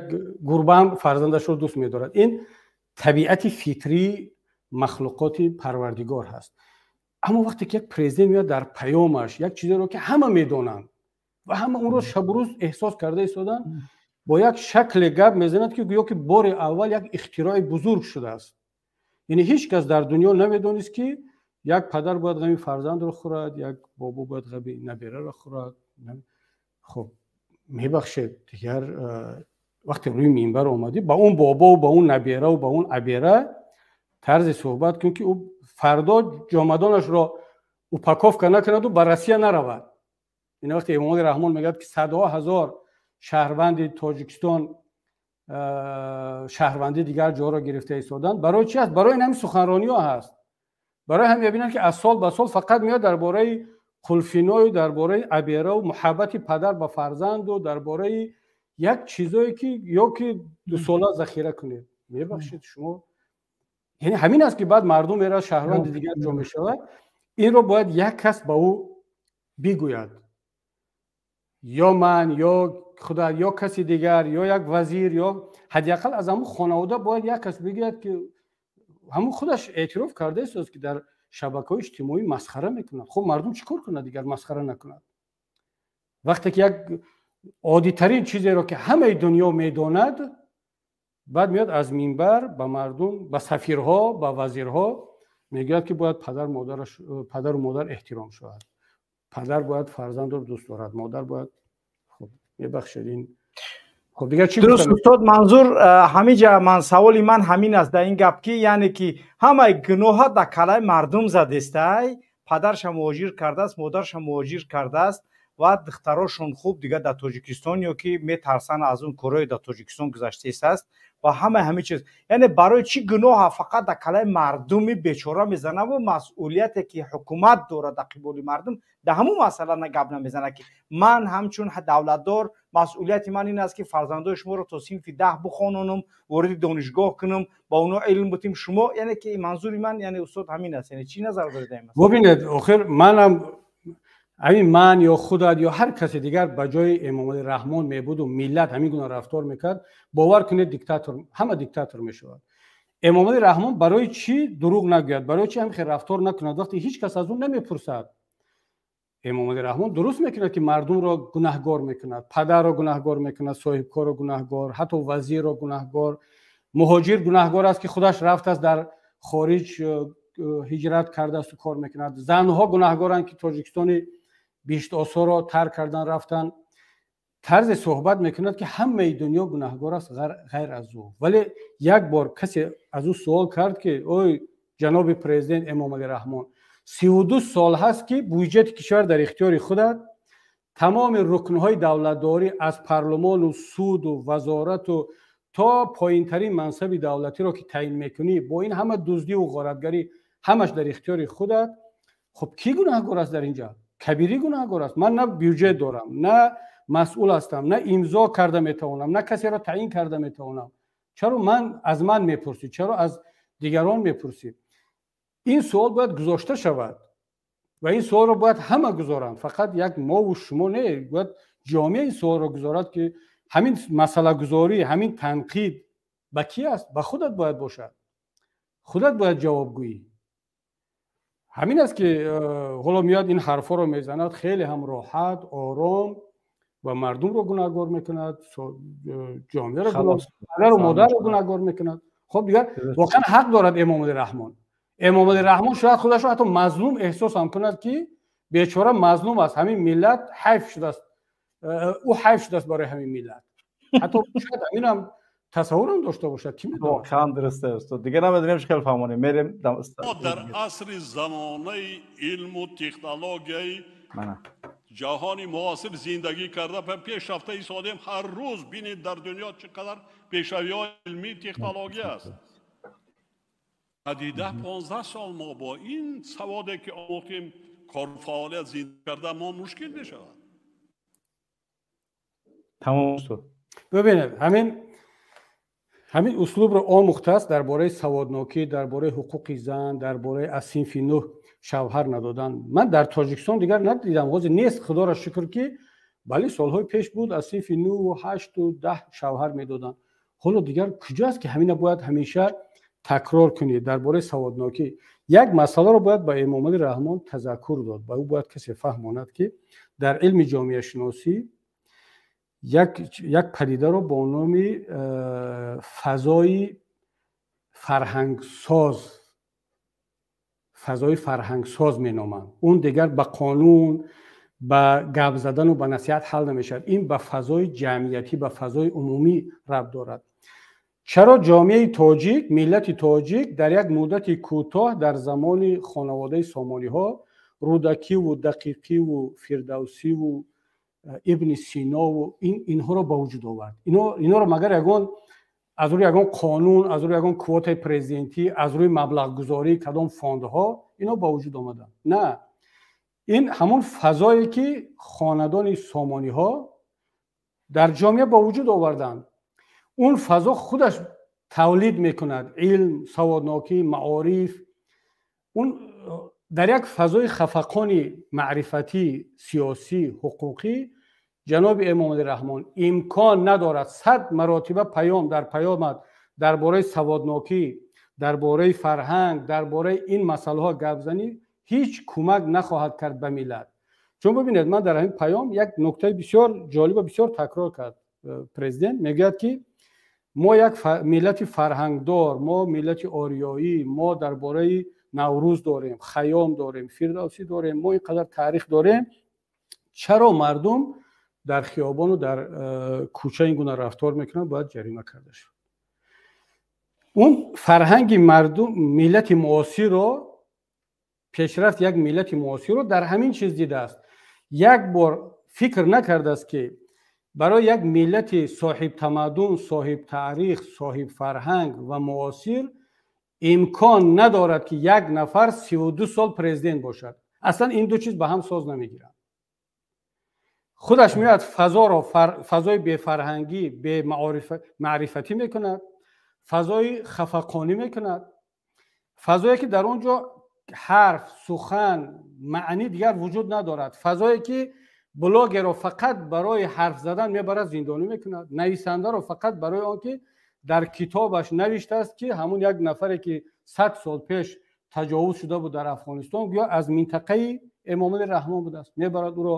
гурбаам фарзандашро дӯст медорад. Ин табиати фитрии махлуқоти Парвардигор ҳаст. Аммо вақте ки як президент меояд, дар паёмаш як чизеро, ки ҳама медонанд ва ҳама онро шабу рӯз эҳсос карда истоданд, бо як шакле гап мезанад, ки гӯё ки бори аввал як ихтирои бузург шудааст. Яъне ҳеҷ кас дар дунё намедонист, ки як падар бояд ғами фарзандро хӯрад, як бобо бояд ғами набераро хӯрад. Хуб, мебахшед, дигар вақте рӯи минбар омадӣ, ба он бобову ба он набераву ба он абера тарзе суҳбат кун, ки ӯ фардо ҷомадонашро упаковка накунаду ба Россия наравад. Ин вақте Эмомали Раҳмон мегӯяд, ки садҳо ҳазор шаҳрванди Тоҷикистон шаҳрвандии дигар ҷоро гирифта истоданд, барои чи аст? Барои ин ҳамин суханрониҳо ҳаст. Барои ҳам мебинанд, ки аз сол ба сол фақат меояд дар бораи қулфиною дар бораи абераву муҳаббати падар ба фарзанду дар бораи як чизое, ки ё ки дусола захира кунед. Мебахшед, шумо, яъне ҳамин аст, ки баъд мардум меравад, шаҳрванди дигар ҷо мешавад. Инро бояд як кас ба ӯ бигӯяд: ё ман, ё худат, ё каси дигар, ё як вазир, ё ҳадди ақал аз ҳамун хонавода бояд як кас бигӯяд, ки ҳамун худаш эътироф карда истодааст, ки дар шабакаҳои иҷтимоӣ масхара мекунад. Хуб, мардум чӣ кор кунад дигар, масхара накунад? Вақте ки як оддитарин чизеро, ки ҳамаи дунё медонад, баъд меояд аз минбар ба мардум, ба сафирҳо, ба вазирҳо мегӯяд, ки бояд падару модар эҳтиром шавад, падар бояд фарзандро дӯст дорад, модар бояд. Хуб, мебахшед, ин хуб, дигар чӣ? Дуруст, устод, манзур ҳамиҷа ман саволи ман ҳамин аст дар ин гап, ки яъне ки ҳамаи гуноҳа дар калаи мардум задестай. Падарша муҳоҷир кардааст, модарша муҳоҷир кардааст ва духтарошон хуб дигар дар Тоҷикистон ё ки метарсанд аз он корҳое дар Тоҷикистон гузаштаистааст ва ҳамаи ҳамин чиз. Яъне барои чӣ гуноҳа фақат дар калаи мардуми бечора мезанаву масъулияте, ки ҳукумат дорад дар қиболи мардум, дар ҳамун масъала гап намезанад, ки ман ҳамчун давлатдор масъулияти ман ин аст, ки фарзандои шуморо то синфи 10 бихононам, вориди донишгоҳ кунам, ба онҳо илм бутим. Шумо, яъне ки манзури ман, яъне устод, ҳамин аст. Яъне чӣ назар доред? Бубинед, охир манам ҳамин, ман ё худат ё ҳар касе дигар ба ҷои Эмомалӣ Раҳмон мебуду миллат ҳамин гуна рафтор мекард, бовар кунед, диктатор, ҳама диктатор мешавад. Эмомалӣ Раҳмон барои чӣ дурӯғ нагӯяд, барои чӣ ҳамин хел рафтор накунад, вақте ҳеҷ кас аз ӯ намепурсад? Эмомалӣ Раҳмон дуруст мекунад, ки мардумро гунаҳгор мекунад, падарро гунаҳгор мекунад, соҳибкорро гунаҳгор, ҳатто вазирро гунаҳгор. Муҳоҷир гунаҳгор аст, ки худаш рафтааст, дар хориҷ ҳиҷрат кардаасту кор мекунад. Занҳо гунаҳгоранд, ки Тоҷикистони биҳиштосоро тарк кардан, рафтан. Тарзе суҳбат мекунад, ки ҳамаи дунё гунаҳгор аст, ғайр аз ӯ. Вале як бор касе аз ӯ суол кард, ки ой, ҷаноби президент Эмомалӣ Раҳмон, 32 сол ҳаст, ки буҷети кишвар дар ихтиёри худат, тамоми рукнҳои давлатдорӣ аз парлумону суду вазорату то поинтарин мансаби давлатиро ки таъин мекунӣ, бо ин ҳама дуздиву ғоратгарӣ ҳамаш дар ихтиёри худат. Хуб, кӣ гунаҳгор аст дар инҷа? Кабирӣ гунаҳгор аст? Ман на бюҷет дорам, на масъул ҳастам, на имзо карда метавонам, на касеро таъин карда метавонам. Чаро ман аз ман мепурсӣ? Чаро аз дигарон мепурсӣ? Ин суол бояд гузошта шавад ва ин суолро бояд ҳама гузоранд, фақат як мову шумо не, бояд ҷомеа ин суолро гузорад, ки ҳамин масъалагузорӣ, ҳамин танқид ба кӣ аст? Ба худат бояд бошад, худат бояд ҷавобгӯӣ. Ҳамин аст, ки ҳоло меояд, ин ҳарфҳоро мезанад, хеле ҳам роҳат, ором, ва мардумро гунаҳгор мекунад, ҷомеаро, падару модарро гунаҳгор мекунад. Хоб, дигар воқеан ҳақ дорад Эмомалӣ Раҳмон. Эмомалӣ Раҳмон шояд худашро ҳатто мазлум эҳсос ҳам кунад, ки бечора мазлум аст, ҳамин миллат ҳайф шудааст, ӯ ҳайф шудааст барои ҳамин миллат. Ҳатто шояд ҳаминам тасаввурам дошта бошад, ки медонад. Воқеан дуруст аст, устод. Дигар намедонем, чӣ хел фаҳмонем, мерем. Дар асри замонаи илму технологияи ҷаҳони муосир зиндагӣ карда, пешрафта истодем. Ҳар рӯз бинед, дар дунё чӣ қадар пешравиҳои илмӣ, технология аст. Баъди 10-15 сол мо бо ин саводе, ки омӯхтем, кору фаъолият, зиндагӣ кардан мо мушкил мешавад. Тамом, устод. Бибинед, ҳамин услубро омӯхтааст дар бораи саводнокӣ, дар бораи ҳуқуқи зан, дар бораи аз синфи нӯҳ шавҳар надодан. Ман дар Тоҷикистон дигар надидам, ҳозир нест, худоро шукр, ки бале, солҳои пеш буд, аз синфи нӯҳу ҳашту 10 шавҳар медоданд. Ҳоло дигар куҷоаст, ки ҳамина бояд ҳамеша такрор кунед дар бораи саводнокӣ? Як масъаларо бояд ба Эмомалӣ Раҳмон тазаккур дод, ба ӯ бояд касе фаҳмонад, ки дар илми ҷомеашиносӣ як падидаро бо номи фазои фарҳангсоз, фазои фарҳангсоз меноманд. Он дигар ба қонун, ба гап задану ба насиҳат ҳал намешавад. Ин ба фазои ҷамъиятӣ, ба фазои умумӣ рабт дорад. Чаро ҷомеаи тоҷик, миллати тоҷик дар як муддати кӯтоҳ, дар замони хонаводаи сомониҳо, Рӯдакиву Дақиқиву Фирдавсиву Ибни Синову инҳоро ба вуҷуд овард? Инҳоро магар ягон аз рӯи ягон қонун, аз рӯи ягон квотаи президентӣ, аз рӯи маблағгузории кадом фондҳо ино ба вуҷуд омаданд? На, ин ҳамон фазое, ки хонадони сомониҳо дар ҷомеа ба вуҷуд оварданд, он фазо худаш тавлид мекунад илм, саводнокӣ, маориф. Он дар як фазои хафақони маърифатӣ, сиёсӣ, ҳуқуқӣ ҷаноби Эмомалӣ Раҳмон имкон надорад сад маротиба паём дар паёмат дар бораи саводнокӣ, дар бораи фарҳанг, дар бораи ин масъалаҳо гап занӣ, ҳеҷ кӯмак нахоҳад кард ба миллат. Чун бибинед, ман дар ҳамин паём як нуктаи бисёр ҷолиба бисёр такрор кард президент. Мегӯяд, ки мо як миллати фарҳангдор, мо миллати ориёӣ, мо дар бораи Наврӯз дорем, Хаём дорем, Фирдавсӣ дорем, мо ин қадар таърих дорем. Чаро мардум дар хиёбону дар кӯча ин гуна рафтор мекунанд? Бояд ҷарима карда шавад. Он фарҳанги мардум, миллати муосирро, пешрафт як миллати муосирро дар ҳамин чиз дидааст. Як бор фикр накардааст, ки барои як миллати соҳибтамаддун, соҳибтаърих, соҳибфарҳанг ва муосир имкон надорад, ки як нафар 32 сол президент бошад. Аслан ин ду чиз ба ҳам соз намегиранд. Худаш меояд, фазоро фазои бефарҳангӣ, бемаърифатӣ мекунад, фазои хафақонӣ мекунад, фазое, ки дар он ҷо ҳарф, сухан, маънӣ дигар вуҷуд надорад, фазое, ки блогерро фақат барои ҳарф задан мебарад, зиндонӣ мекунад, нависандаро фақат барои он ки Дар китобаш навиштааст, ки ҳамун як нафаре, ки 100 сол пеш таҷовуз шуда буд дар Афғонистон, гӯё аз минтақаи Эмомалӣ Раҳмон будааст. Мебарад, ӯро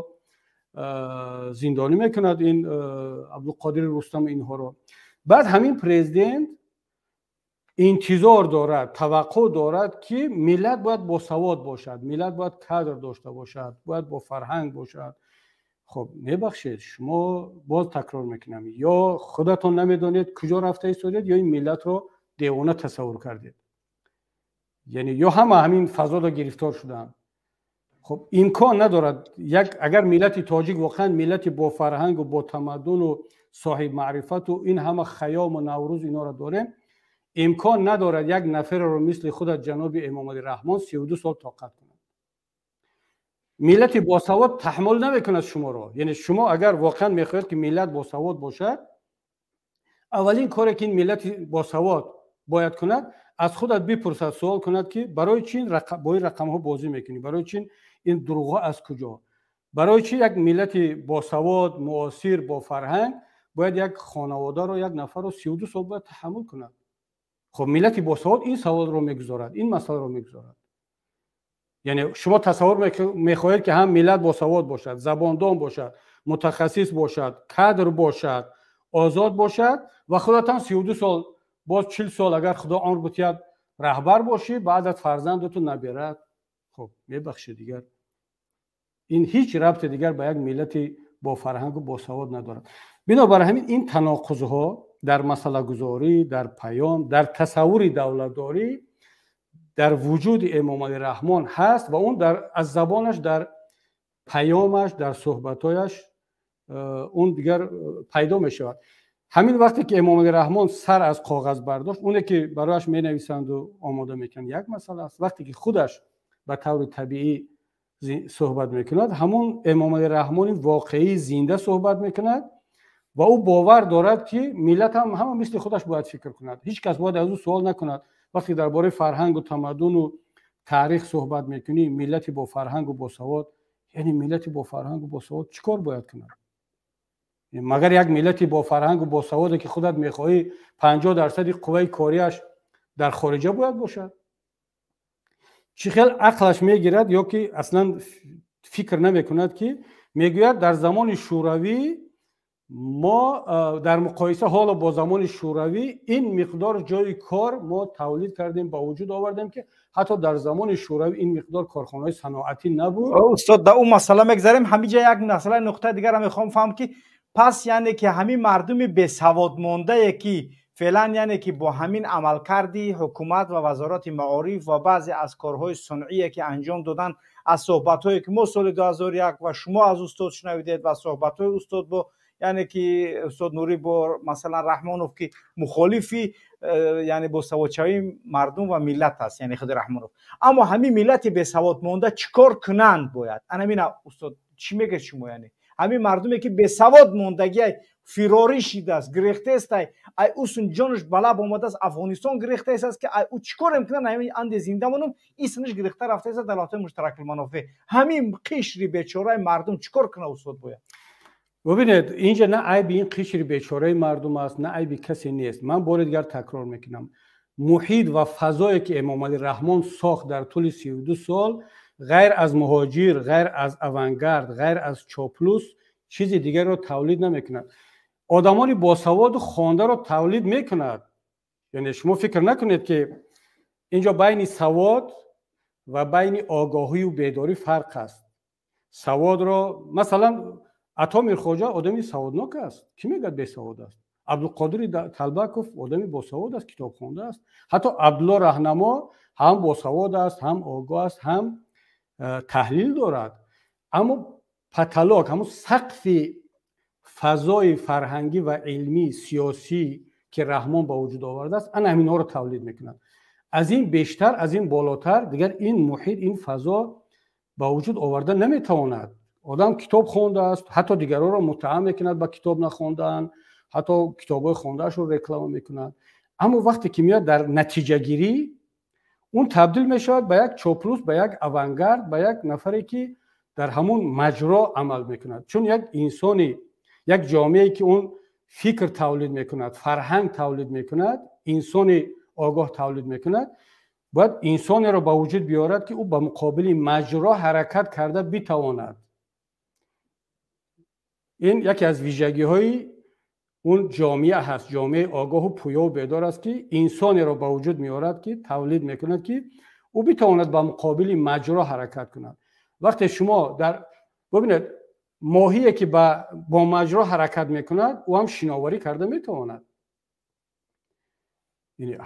зиндонӣ мекунад, ин Абдуқодири Рустам, инҳоро. Баъд ҳамин президент интизор дорад, таваққӯъ дорад, ки миллат бояд босавод бошад, миллат бояд кадр дошта бошад, бояд бо фарҳанг бошад. Хуб, мебахшед, шумо, боз такрор мекунам, ё худатон намедонед куҷо рафта истодед, ё ин миллатро девона тасаввур кардед, яъне ё ҳама ҳамин фазода гирифтор шуданд. Хуб, имкон надорад як, агар миллати тоҷик воқеан миллати бофарҳангу бо тамаддуну соҳиб маърифату ин ҳама Хаёму Наврӯз инҳоро дорем, имкон надорад як нафареро мисли худат, ҷаноби Эмомалӣ Раҳмон, 32 сол тоқат кунад. Миллати босавод таҳаммул намекунад шуморо. Яъне шумо агар воқеан мехоҳед, ки миллат босавод бошад, аввалин коре, ки ин миллати босавод бояд кунад, аз худат бипурсад, суол кунад, ки барои чи бо ин рақамҳо бозӣ мекунӣ, барои чи ин дурӯғҳо аз куҷо, барои чи як миллати босавод, муосир, бофарҳанг бояд як хонаводаро, як нафарро 32 сол бояд таҳаммул кунад? Хуб, миллати босавод ин саволро мегузорад, ин масъаларо мегузорад. Яъне шумо тасаввур мехоҳед, ки ҳам миллат босавод бошад, забондон бошад, мутахассис бошад, кадр бошад, озод бошад ва худатон 32 сол, боз 40 сол, агар Худо умр бутиҳад, раҳбар бошӣ, баъд аз фарзандату наберад. Хуб, мебахшед, дигар ин ҳеҷ рабте дигар ба як миллати бофарҳангу босавод надорад. Бинобар ҳамин ин таноқузҳо дар масъалагузорӣ, дар паём, дар тасаввури давлатдорӣ дар вуҷуди Эмомалӣ Раҳмон ҳаст ва он аз забонаш, дар паёмаш, дар суҳбатҳояш он дигар пайдо мешавад. Ҳамин вақте ки Эмомалӣ Раҳмон сар аз коғаз бардошт, оне ки барояш менависанду омода мекунанд, як масъала аст. Вақте ки худаш ба таври табиӣ суҳбат мекунад, ҳамон Эмомалӣ Раҳмони воқеии зинда суҳбат мекунад ва ӯ бовар дорад, ки миллат ҳам ҳама мисли худаш бояд фикр кунад, ҳеҷ кас бояд аз ӯ суол накунад. Вақте дар бораи фарҳангу тамаддуну таърих суҳбат мекунӣ, миллати бо фарҳангу босавод, яъне миллати бо фарҳангу босавод чӣ кор бояд кунад? Магар як миллати бо фарҳангу босаводе, ки худат мехоҳӣ, 50 дарсади қувваи кориаш дар хориҷа бояд бошад? Чӣ хел ақлаш мегирад ё ки аслан фикр намекунад, ки мегӯяд, дар замони Шӯравӣ мо дар муқоиса ҳоло бо замони Шӯравӣ ин миқдор ҷои кор мо тавлид кардем, ба вуҷуд овардем, ки ҳатто дар замони Шӯравӣ ин миқдор корхонаҳои саноатӣ набуд. Устод, дар он масъала мегзарем. Ҳамиҷа як масъалаи, нуқтаи дигарро мехоҳам фаҳм, ки пас яъне ки ҳамин мардуми бесаводмондае, ки феълан яъне ки бо ҳамин амалкарди ҳукумат ва Вазорати маориф ва баъзе аз корҳои сунъие, ки анҷом додан, аз суҳбатҳое, ки мо соли 2001 ва шумо аз устод шунавидед ва суҳбатҳои устод бо яъне ки устод Нурӣ бо масалан Раҳмонов, ки мухолифи яъне босаводшавии мардум ва миллат аст, яъне худи Раҳмонов, аммо ҳамин миллати бесаводмонда чӣ кор кунанд бояд? Анамина, устод, чӣ мегӯед шумо? Яъне ҳамин мардуме, ки бесавод мондагиай, фирорӣ шидааст, гирехтаестай, ай усун ҷонаш ба лаб омадааст, Афғонистон гирехтаест, ки ай ӯ чӣ корем кунанд, ҳамин анде зинда монум, исмаш гирехта рафтаест давлатҳои муштаракулманофеъ. Ҳамин қишри бечораи мардум чӣ кор кунад, устод, бояд? Бубинед, инҷа на айби ин қишри бечораи мардум аст, на айби касе нест. Ман бори дигар такрор мекунам: муҳит ва фазое, ки Эмомалӣ Раҳмон сохт дар тӯли 32 сол, ғайр аз муҳоҷир, ғайр аз авангард, ғайр аз чоплус чизи дигарро тавлид намекунад. Одамони босаводу хондаро тавлид мекунад. Яъне шумо фикр накунед, ки инҷо байни савод ва байни огоҳию бедорӣ фарқ аст. Саводро, масалан, Ато Мирхоҷа одами саводнок аст, кӣ мегӯяд бесавод аст? Абдуқодири Талбаков одами босавод аст, китобхонда аст. Ҳатто Абдулло Раҳнамо ҳам босавод аст, ҳам огоҳ аст, ҳам таҳлил дорад. Аммо потолок, ҳамун сақфи фазои фарҳангӣ ва илмӣ, сиёсӣ, ки Раҳмон ба вуҷуд овардааст, ана ҳаминҳоро тавлид мекунад. Аз ин бештар, аз ин болотар дигар ин муҳит, ин фазо ба вуҷуд оварда наметавонад. Одам китоб хондааст, ҳатто дигаронро муттаҳам мекунад ба китоб нахондан, ҳатто китобҳои хондаашро реклама мекунад, аммо вақте ки меояд дар натиҷагирӣ, он табдил мешавад ба як чоплус, ба як авангард, ба як нафаре, ки дар ҳамон маҷро амал мекунад. Чун як инсони, як ҷомеае, ки он Фикр тавлид мекунад, фарҳанг тавлид мекунад, инсони огоҳ тавлид мекунад, бояд инсонеро ба вуҷуд биёрад, ки ӯ ба муқобили маҷро ҳаракат карда битавонад. Ин яке аз вижагиҳои он ҷомеа ҳаст. Ҷомеаи огоҳу пӯёву бедор аст, ки инсонеро ба вуҷуд меорад, ки тавлид мекунад, ки ӯ битавонад ба муқобили маҷро ҳаракат кунад. Вақте шумо дар бубинед, моҳие ки бо маҷро ҳаракат мекунад, ӯ ҳам шиноварӣ карда метавонад.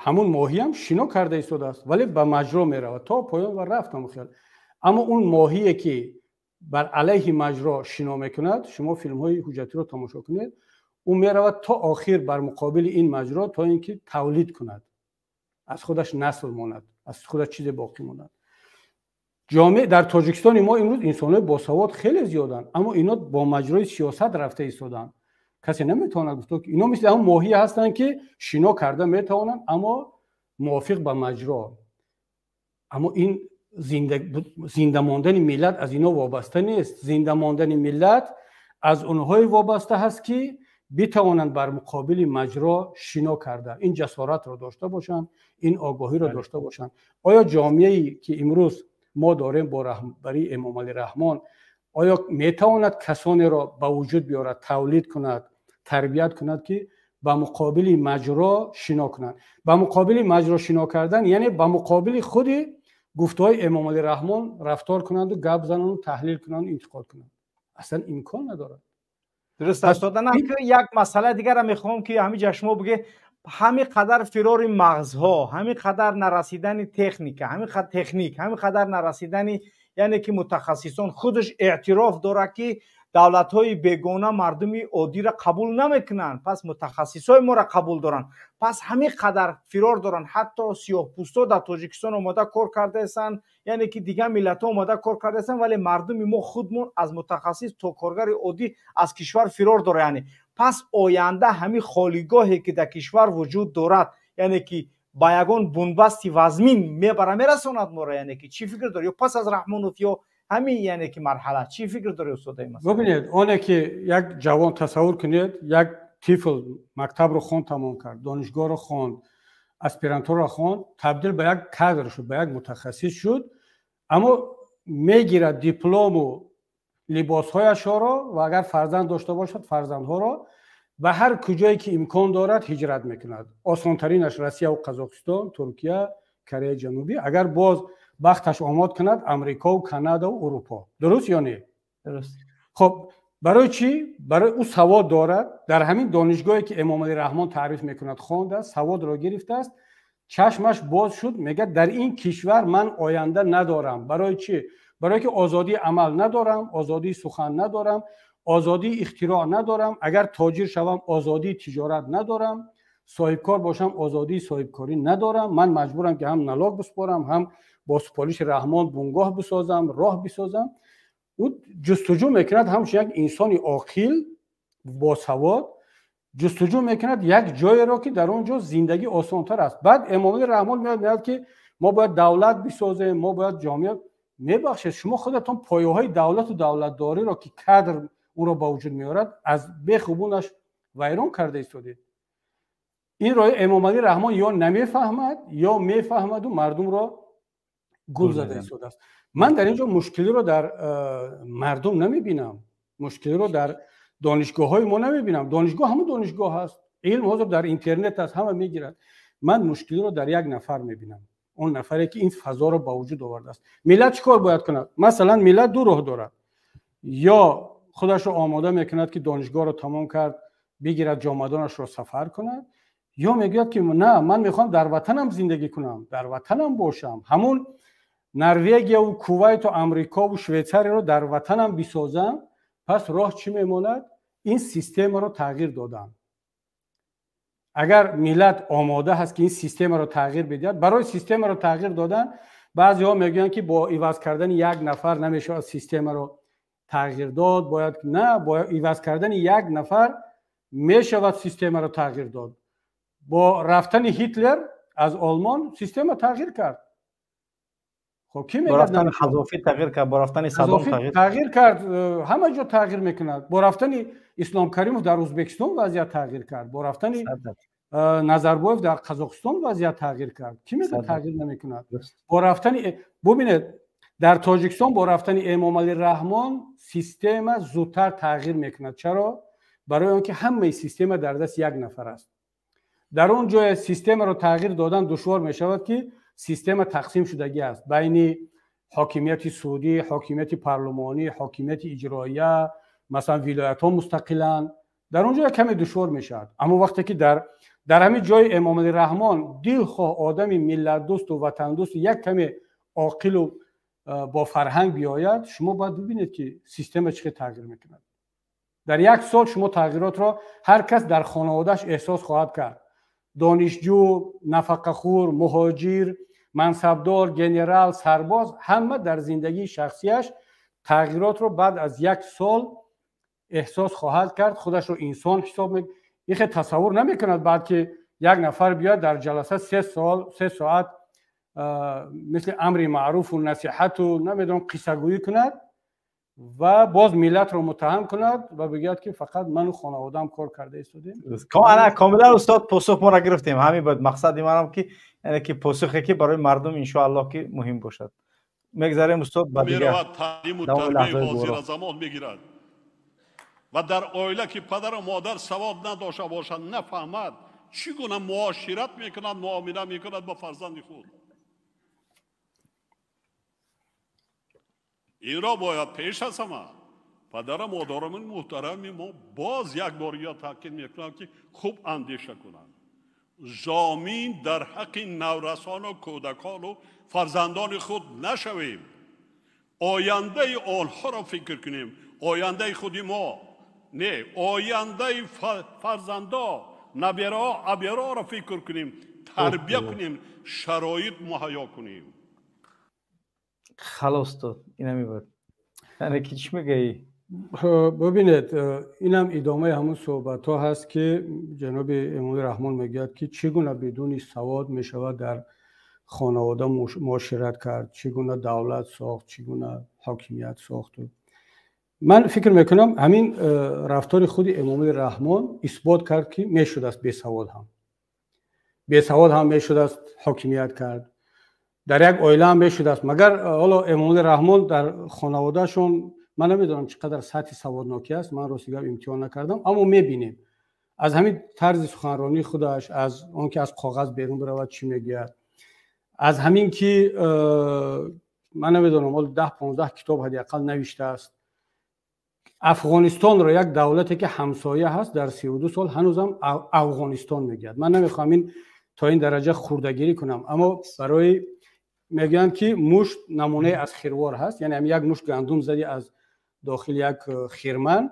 Ҳамун моҳиам шино карда истодааст, вале ба маҷро меравад то поён ва рафт ҳамун хел. Аммо он моҳие ки бар алайҳи маҷро шино мекунад, шумо филмҳои ҳуҷҷатиро тамошо кунед, ӯ меравад то охир бар муқобили ин маҷро, то ин ки тавлид кунад, аз худаш насл монад, аз худаш чизе боқӣ монад. Ҷомеа дар Тоҷикистони мо имрӯз инсонҳои босавод хеле зиёданд, аммо ино бо маҷрои сиёсат рафта истоданд. Касе наметавонад гуфт, ки ино мисли ҳамон моҳие ҳастанд, ки шино карда метавонанд, аммо мувофиқ ба маҷро. Аммо ин зинда мондани миллат аз ино вобаста нест. Зинда мондани миллат аз онҳое вобаста ҳаст, ки битавонанд бар муқобили маҷро шино карда, ин ҷасоратро дошта бошанд, ин огоҳиро дошта бошанд. Оё ҷомеае ки имрӯз мо дорем бо раҳбарии Эмомалӣ Раҳмон, оё метавонад касонеро ба вуҷуд биёрад, тавлид кунад, тарбият кунад, ки ба муқобили маҷро шино кунанд? Ба муқобили маҷро шино кардан яъне ба муқобили худи гуфтаҳои Эмомалӣ Раҳмон рафтор кунанду, гап зананду, таҳлил кунанду, интиқод кунанд, аслан имкон надорад. Дуруст аст. Як масъалаи дигарро мехоҳам, ки ҳамин шумо бигӯед. Ҳамин қадар фирори мағзҳо, ҳамин қадар нарасидани техника, ҳамин техник, ҳамин қадар нарасидани, яъне ки мутахассисон, худаш эътироф дорад, ки давлатҳои бегона мардуми оддиро қабул намекунанд, пас мутахассисҳои моро қабул доранд. Пас ҳамин қадар фирор доранд, ҳатто сиёҳпӯстҳо дар Тоҷикистон омода кор кардаестанд, яъне ки дигар миллатҳо омода кор кардаестанд, вале мардуми мо худмон аз мутахассис то коргари оддӣ аз кишвар фирор дорад. Яъне пас оянда ҳамин холигоҳе ки дар кишвар вуҷуд дорад, яъне ки ба ягон бунбасти вазмин мебара, мерасонад моро. Яъне ки чӣ фикр доред, ё пас аз Раҳмонов, ё ҳамин, яъне ки марҳала, чӣ фикр доред, устодаи масъала? Бубинед, оне ки як ҷавон, тасаввур кунед, як тифл мактабро хонд, тамом кард, донишгоҳро хонд, аспирантураро хонд, табдил ба як кадр шуд, ба як мутахассис шуд, аммо мегирад диплому либосҳояшоро ва агар фарзанд дошта бошад, фарзандҳоро, ба ҳар куҷое ки имкон дорад ҳиҷрат мекунад. Осонтаринаш Россияву Қазоқистон, Туркия, Кореяи Ҷанубӣ, агар боз бахташ омод кунад, Амрикову Канадаву Урупо. Дуруст ё не? Хоб, барои чӣ? Барои ӯ савод дорад, дар ҳамин донишгоҳе ки Эмомалӣ Раҳмон таъриф мекунад хондааст, саводро гирифтааст, чашмаш боз шуд, мегӯяд: «Дар ин кишвар ман оянда надорам». Барои чӣ? Барое ки озодии амал надорам, озодии сухан надорам, озодии ихтироъ надорам, агар тоҷир шавам, озодии тиҷорат надорам, соҳибкор бошам, озодии соҳибкорӣ надорам. Ман маҷбурам, ки ҳам налог биспорам, ҳам бо супориши Раҳмон бунгоҳ бисозам, роҳ бисозам. Ӯ ҷустуҷӯ мекунад, ҳамчун як инсони оқил, босавод, ҷустуҷӯ мекунад як ҷоеро, ки дар он ҷо зиндагӣ осонтар аст. Баъд Эмомалӣ Раҳмон меояд, меояд, ки мо бояд давлат бисозем, мо бояд ҷомеа. Мебахшед, шумо худатон пояҳои давлату давлатдориро, ки кадр онро ба вуҷуд меорад, аз бехубунаш вайрон карда истодед. Инро Эмомалӣ Раҳмон ё намефаҳмад, ё мефаҳмаду мардумро гул зада истодааст. Ман дар ин ҷо мушкилиро дар мардум намебинам, мушкилиро дар донишгоҳҳои мо намебинам. Донишгоҳ ҳамун донишгоҳ аст, илм ҳозир дар интернет аст, ҳама мегирад. Ман мушкилиро дар як нафар мебинам, он нафаре ки ин фазоро ба вуҷуд овардааст. Миллат чӣ кор бояд кунад? Масалан, миллат ду роҳ дорад: ё худашро омода мекунад, ки донишгоҳро тамом кард, бигирад ҷомадонашро, сафар кунад, ё мегӯяд, ки на, ман мехоҳам дар ватанам зиндагӣ кунам, дар ватанам бошам, ҳамун Норвегияву Кувайту Амрикову Швейтсарияро дар ватанам бисозам. Пас роҳ чӣ мемонад? Ин системаро тағйир додан. Агар миллат омода ҳаст, ки ин системаро тағйир бидиҳад. Барои системаро тағйир додан баъзеҳо мегӯянд, ки бо иваз кардани як нафар намешавад системаро тағйир дод, бояд на, бо иваз кардани як нафар мешавад системаро тағйир дод. Бо рафтани Ҳитлер аз Олмон система тағйир кард. Хуб, ки мегӯяд? Бо рафтани Қаззофӣ тағйир кард, бо рафтани Саддом тағйир кард, ҳама ҷо тағйир мекунад. Бо рафтани Ислом Каримов дар Ӯзбекистон вазъият тағйир кард, бо рафтани Назарбоев дар Қазоқистон вазъият тағйир кард. Ки мегӯяд тағйир намекунад? Бо рафтани, бубинед, дар Тоҷикистон бо рафтани Эмомалӣ Раҳмон система зудтар тағйир мекунад. Чаро? Барои он ки ҳамаи система дар дасти як нафар аст. Дар он ҷое системаро тағйир додан душвор мешавад, ки система тақсим шудагӣ аст байни ҳокимияти судӣ, ҳокимияти парлумонӣ, ҳокимияти иҷроия, масалан вилоятҳо мустақиланд. Дар он ҷо каме душвор мешавад. Аммо вақте ки дар ҳамин ҷои Эмомалӣ Раҳмон дилхоҳ одами миллатдӯсту ватандӯсту як каме оқилу бо фарҳанг биёяд, шумо бояд бибинед, ки система чӣ хел тағйир мекунад. Дар як сол шумо тағйиротро ҳар кас дар хонаводааш эҳсос хоҳад кард. Донишҷӯ, нафақахӯр, муҳоҷир, мансабдор, генерал, сарбоз, ҳама дар зиндагии шахсияш тағйиротро баъд аз як сол эҳсос хоҳад кард, худашро инсон ҳисоб ин хел тасаввур намекунад баъд ки як нафар биёяд дар ҷаласа 3 соат мисли амри маъруфу насиҳату намедонам қиссагӯӣ кунад ва боз миллатро муттаҳам кунад ва бигӯяд, ки фақат ману хонаводаам кор карда истодем. Комилан, устод, посух моро гирифтем. Ҳамин буд мақсади манам, ки яъне ки посухе ки барои мардум, иншоаллоҳ, ки муҳим бошад. Мегзарем, устод, ба дигар таълиму тарбияи ҳозиразамон мегирад. Ва дар оила ки падару модар савод надошта бошад, нафаҳмад, чӣ гуна муошират мекунад, муомила мекунад бо фарзанди худ? Инро бояд пеш аз ҳама падару модарони муҳтарами мо, боз як бор ё таъкид мекунам, ки хуб андеша кунанд, зомин дар ҳаққи наврасону кӯдакону фарзандони худ нашавем, ояндаи онҳоро фикр кунем. Ояндаи худи мо не, ояндаи фарзандо, набераҳо, абераҳоро фикр кунем, тарбия кунем, шароит муҳайё кунем. Халос, устод, инами буд. Яъне ки чӣ мегӯӣ? Бубинед, инам идомаи ҳамун суҳбатҳо ҳаст, ки ҷаноби Эмомалӣ Раҳмон мегӯяд, ки чӣ гуна бидуни савод мешавад дар хонавода муошират кард, чӣ гуна давлат сохт, чӣ гуна ҳокимият сохту. Ман фикр мекунам, ҳамин рафтори худи Эмомалӣ Раҳмон исбот кард, ки мешудааст бесавод ҳам мешудааст ҳокимият кард, дар як оила ҳам мешудааст. Магар ҳоло Эмомалӣ Раҳмон дар хонаводаашон ман намедонам чӣ қадар сатҳи саводнокӣ аст, ман рости гап имтиҳон накардам, аммо мебинем аз ҳамин тарзи суханронии худаш, аз он ки аз коғаз берун биравад, чӣ мегӯяд, аз ҳамин ки ман намедонам, ҳоло 10-15 китоб ҳадди ақал навиштааст. Афғонистонро, як давлате ки ҳамсоя ҳаст, дар 32 сол ҳанӯзам Афғонистон мегӯяд. Ман намехоҳам ин то ин дараҷа хурдагирӣ кунам, аммо барои мегӯянд, ки мушт намунае аз хирвор ҳаст, яъне ҳамин як мушт гандум задӣ аз дохили як хирман,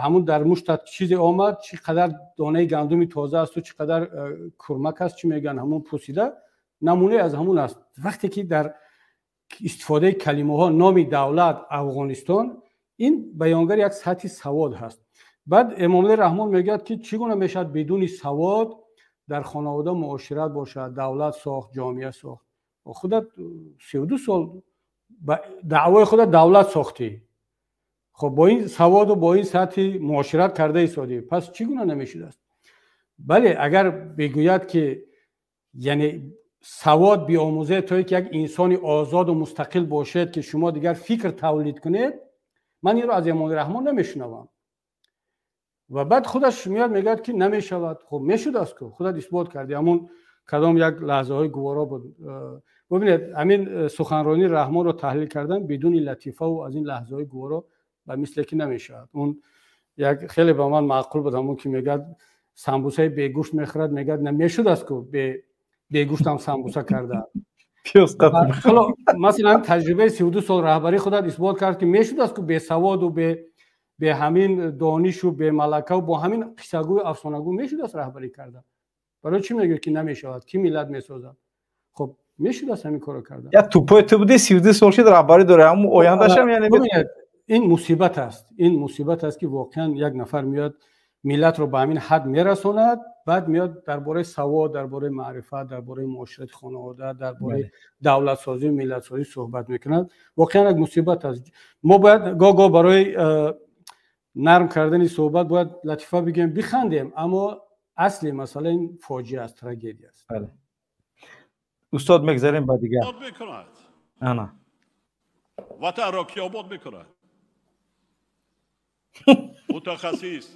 ҳамун дар муштат чизе омад, чӣ қадар донаи гандуми тоза асту чӣ қадар курмак аст, чӣ мегӯянд, ҳамун пусида, намунае аз ҳамун аст. Вақте ки дар истифодаи калимаҳо номи давлат Афғонистон, ин баёнгари як сатҳи савод ҳаст. Баъд Эмомалӣ Раҳмон мегӯяд, ки чӣ гуна мешавад бидуни савод дар хонавода муошират бошад, давлат сохт, ҷомеа сохт. Худат 32 сол даъвои худат давлат сохтӣ, хоб, бо ин саводу бо ин сатҳи муошират карда истодӣ, пас чӣ гуна намешудааст? Бале, агар бигӯяд, ки яъне савод биомӯзед, то ки як инсони озоду мустақил бошед, ки шумо дигар фикр тавлид кунед, ман инро аз Эмомалӣ Раҳмон намешунавам. Ва баъд худаш меяд, мегӯяд, ки намешавад. Хуб, мешудааст ку, худат исбот кардӣ. Ҳамун кадом як лаҳзаҳои гуворо буд. Бубинед, ҳамин суханронии Раҳмонро таҳлил кардан бидуни латифаву аз ин лаҳзаҳои гуворо ба мисле ки намешавад. Он як хеле ба ман маъқул буд, ҳамон ки мегӯяд, самбусаи бегӯшт мехӯрад, мегӯяд, мешудааст ку бегӯштам самбуса карда. Масалан, таҷрибаи 32 сол раҳбарӣ худат исбот кард, ки мешудааст ку бесаводу бе ҳамин донишу бемалакаву бо ҳамин қиссагӯю афсонагӯ мешудааст раҳбарӣ карда. Барои чӣ мегӯяд, ки намешавад? Кӣ миллат месозад? Хуб, мешудааст ҳамин корро карда. Я тупой ту буди, 32 сол шид раҳбарӣ дорӣ, аммо ояндашам яъне Ин мусибат аст, ин мусибат аст, ки воқеан як нафар меояд. Миллатро ба ҳамин ҳад мерасонад, баъд меояд дар бораи савод, дар бораи маърифат, дар бораи муоширати хонавода, дар бораи давлатсозӣ, миллатсозӣ суҳбат мекунад. Воқеан як мусибат аст. Мо бояд гоҳ-гоҳ барои нарм кардани суҳбат бояд латифа бигӯем, бихандем, аммо асли масъала ин фоҷиа аст, трагедия аст. Устод, мегзарем ба дигар. Ана. Ватанро ки обод мекунад? Мутахассис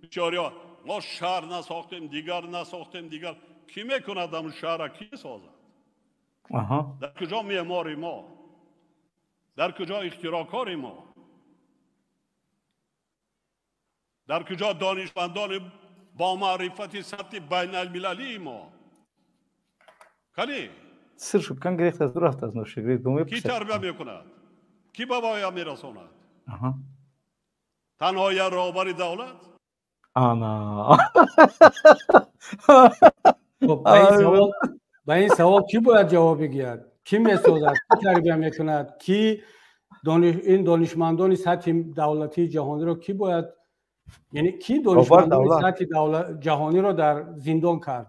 бечориҳо, мо шаҳр насохтем, дигар насохтем, дигар кӣ мекунад? Ҳамун шаҳрра кӣ созад? Дар куҷо меъмори мо, дар куҷо ихтироъкори мо, дар куҷо донишмандони бо маърифати сатҳи байналмилалии мо? Кани сир шуд, кан гирифт аз рафт аз ноши гирифт. Кӣ тарбия мекунад, кӣ ба воя мерасонад? Танҳо як роҳбари давлат. Ана. Ба ин савол кӣ бояд ҷавоб бигӯяд? Кӣ месозад, кӣ тарбия мекунад, кӣ ин донишмандони сатҳи давлатии ҷаҳониро кӣ бояд, яъне кӣ донишмандони сатҳи ҷаҳониро дар зиндон кард?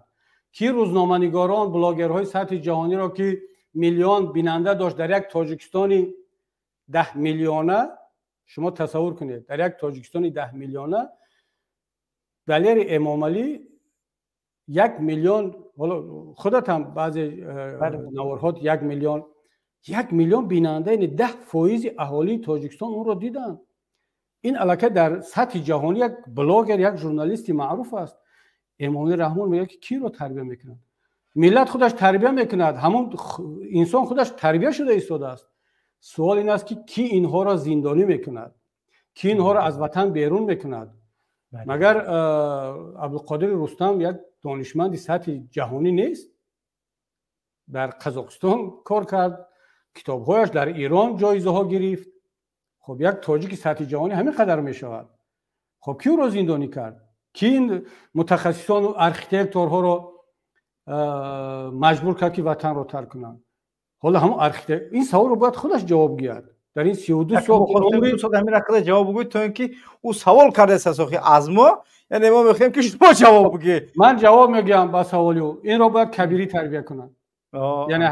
Кӣ рӯзноманигорон, блогерҳои сатҳи ҷаҳониро, ки миллион бинанда дошт дар як Тоҷикистони 10 миллиона, шумо тасаввур кунед, дар як Тоҷикистони 10 миллиона Далери Эмомалӣ 1 миллион, ҳоло худат ҳам баъзе наворҳот 1 миллион, 1 миллион бинанда, яъне 10% аҳолии Тоҷикистон онро диданд. Ин аллакай дар сатҳи ҷаҳонӣ як блогер, як журналисти маъруф аст. Эмомалӣ Раҳмон мегӯяд, ки киро тарбия мекунад? Миллат худаш тарбия мекунад, ҳамон инсон худаш тарбия шуда истодааст. Суол ин аст, ки кӣ инҳоро зиндонӣ мекунад, кӣ инҳоро аз ватан берун мекунад? Магар Абдулқодири Рустам як донишманди сатҳи ҷаҳонӣ нест? Дар Қазоқистон кор кард, китобҳояш дар Ирон ҷоизаҳо гирифт. Хоб, як тоҷики сатҳи ҷаҳонӣ ҳамин қадар мешавад. Хоб, кӣ ӯро зиндонӣ кард? Кӣ ин мутахассисону архитекторҳоро маҷбур кард, ки ватанро тарк кунанд? Ҳоло ҳамон архитект ин саволро бояд худаш ҷавоб гӯяд. Дар ин 32 сол ҳамин рақида ҷавоб бигӯед, то ин ки ӯ савол кардааст асохи аз мо, яъне мо мехоҳем, ки шумо ҷавоб бигӯед. Ман ҷавоб мегӯям ба саволи ӯ. Инро бояд Кабирӣ тарбия кунад. Яъне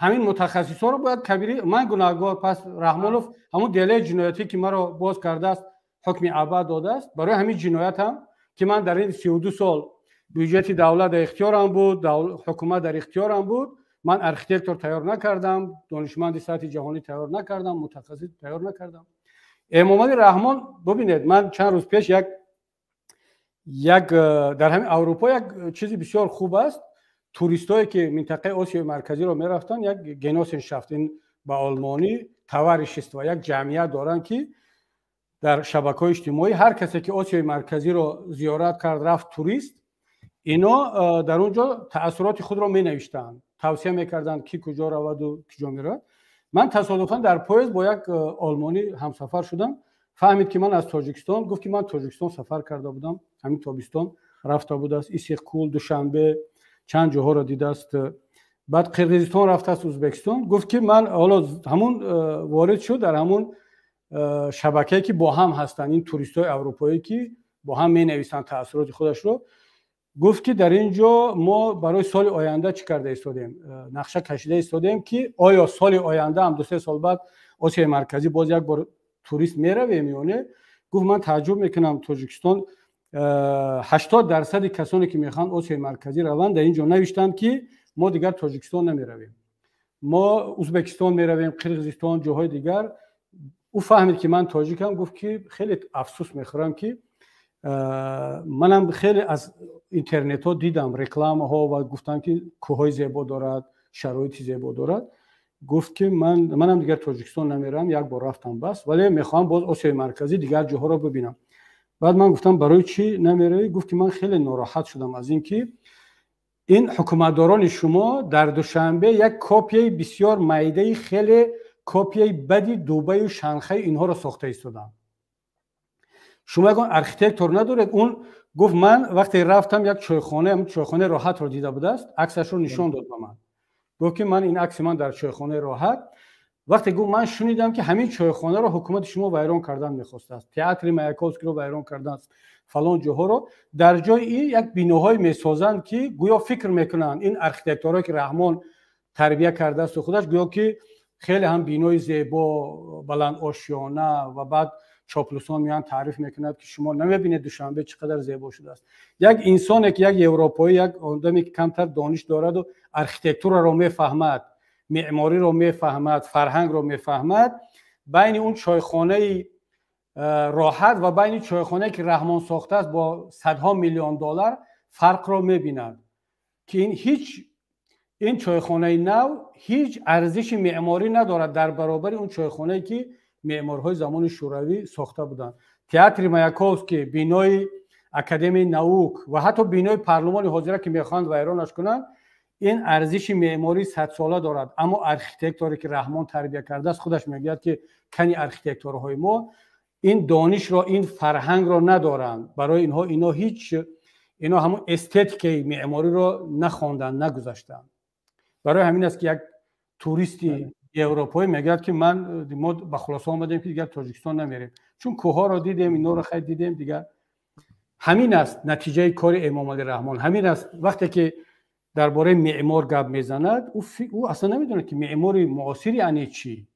ҳамин мутахассисҳоро бояд Кабирӣ. Ман гунаҳгор, пас Раҳмонов ҳамон делаи ҷиноятӣ, ки маро боз кардааст, ҳукми абад додааст, барои ҳамин ҷиноят ҳам, ки ман дар ин 32 сол бюҷети давлат дар ихтиёрам буд, ҳукумат дар ихтиёрам буд, ман архитектор тайёр накардам, донишманди сатҳи ҷаҳонӣ тайёр накардам, мутахассис тайёр накардам. Эмомалӣ Раҳмон, бубинед, ман чанд рӯз пеш як дар ҳамин Аврупо як чизи бисёр хуб аст. Туристое, ки минтақаи Осиёи Марказиро мерафтанд, як Genossenschaft, ин ба олмонӣ товарищество, як ҷамъият доранд, ки дар шабакаҳои иҷтимоӣ ҳар касе, ки Осиёи Марказиро зиёрат кард, рафт турист, ино дар он ҷо таассуроти худро менавиштанд, тавсия мекарданд, ки куҷо раваду куҷо меравад. Ман тасодуфан дар поезд бо як олмонӣ ҳамсафар шудам. Фаҳмид, ки ман аз Тоҷикистон. Гуфт, ки ман Тоҷикистон сафар карда будам, ҳамин тобистон рафта будааст, Исиқкул, Душанбе, чанд ҷоҳоро дидааст, баъд Қирғизистон рафтааст, Ӯзбекистон. Гуфт, ки ман ҳоло ҳамун ворид шуд дар ҳамун шабакае, ки бо ҳам ҳастанд ин туристҳои аврупоӣ, ки бо ҳам менависанд таассуроти худашро. Гуфт, ки дар ин ҷо мо барои соли оянда чӣ карда истодем, нақша кашида истодем, ки оё соли оянда ҳам 2-3 сол баъд Осиёи Марказӣ боз як бор турист меравем ё не. Гуфт, ман тааҷҷуб мекунам, Тоҷикистон 80% касоне, ки мехоҳанд Осиёи Марказӣ раванд, дар ин ҷо навиштанд, ки мо дигар Тоҷикистон намеравем, мо Ӯзбекистон меравем, Қирғизистон, ҷоҳои дигар. Ӯ фаҳмид, ки ман тоҷикам. Гуфт, ки хеле афсӯс мехӯрам, ки манам хеле аз интернетҳо дидам рекламаҳо ва гуфтанд, ки кӯҳҳои зебо дорад, шароити зебо дорад. Гуфт, ки манам дигар Тоҷикистон намеравам, як бор рафтам, бас, вале мехоҳам боз Осиёи Марказӣ дигар ҷоҳоро бибинам. Баъд ман гуфтам, барои чӣ намеравӣ? Гуфт, ки ман хеле нороҳат шудам аз ин ки ин ҳукуматдорони шумо дар Душанбе як копияи бисёр майдаи, хеле копияи бади Дубаю Шанхай инҳоро сохта истоданд. Шумо ягон архитектор надоред. Он гуфт, ман вақте рафтам як чойхона, ҳамин чойхонаи Роҳатро дида будааст, аксашро нишон дод ба ман. Гуфт, ки ман ин акси ман дар чойхонаи Роҳат. Вақте гуфт ман шунидам ки ҳамин чойхонаро ҳукумати шумо вайрон кардан мехостааст, театри Маяковскиро вайрон кардааст, фалон ҷоҳоро, дар ҷои ин як биноҳое месозанд ки гӯё фикр мекунанд ин архитекторое ки Раҳмон тарбия кардаасту худаш гӯё ки хеле ҳам бинои зебо, баландошёна, ва баъд чоплусон меоянд таъриф мекунад ки шумо намебинед Душанбе чӣ қадар зебо шудааст. Як инсоне ки як европоӣ, як одаме ки камтар дониш дораду архитектураро мефаҳмад, меъмориро мефаҳмад, фарҳангро мефаҳмад, байни он чойхонаи роҳат ва байни чойхонае ки Раҳмон сохтааст бо садҳо миллион доллар фарқро мебинад, ки ин ҳеҷ, ин чойхонаи нав ҳеҷ арзиши меъморӣ надорад дар баробари он чойхонае ки меъморҳои замони шӯравӣ сохта буданд. Театри Маяковский, бинои Академияи наук ва ҳатто бинои парлумони ҳозира ки мехоҳанд вайронаш кунанд, ин арзиши меъмории садсола дорад. Аммо архитекторе ки Раҳмон тарбия кардааст худаш мегӯяд ки кани архитекторҳои мо ин донишро, ин фарҳангро надоранд. Барои инҳо ино ҳеҷ, ино ҳамун эстетикаи меъмориро нахонданд, нагузаштанд. Барои ҳамин аст ки як туристи европоӣ мегӯяд ки ман, мо ба хулоса омадем ки дигар Тоҷикистон намерем, чун кӯҳҳоро дидем, инҳоро хай дидем дигар. Ҳамин аст натиҷаи кори Эмомалӣ Раҳмон. Ҳамин аст вақте ки дар бораи меъмор гап мезанад, ӯ асло намедонад ки меъмори муосир яъне чӣ,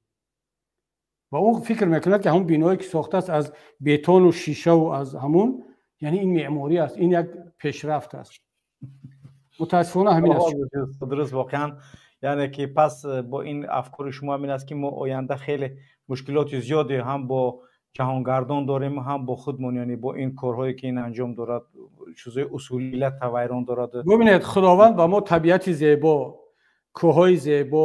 ва ӯ фикр мекунад ки ҳамун биное ки сохтааст аз бетону шишаву аз ҳамун, яъне ин меъморӣ аст, ин як пешрафт аст. Мутаассифона ҳамин аст. Дуруст, воқеан, яъне ки пас бо ин афкори шумо ҳамин аст ки мо оянда хеле мушкилоти зиёде ҳам бо ҷаҳонгардон дорем, ҳам бо худмон, яъне бо ин корҳое ки ин анҷом дорад, чизои усулият вайрон дорад. Бубинед, Худованд ба мо табиати зебо, кӯҳҳои зебо,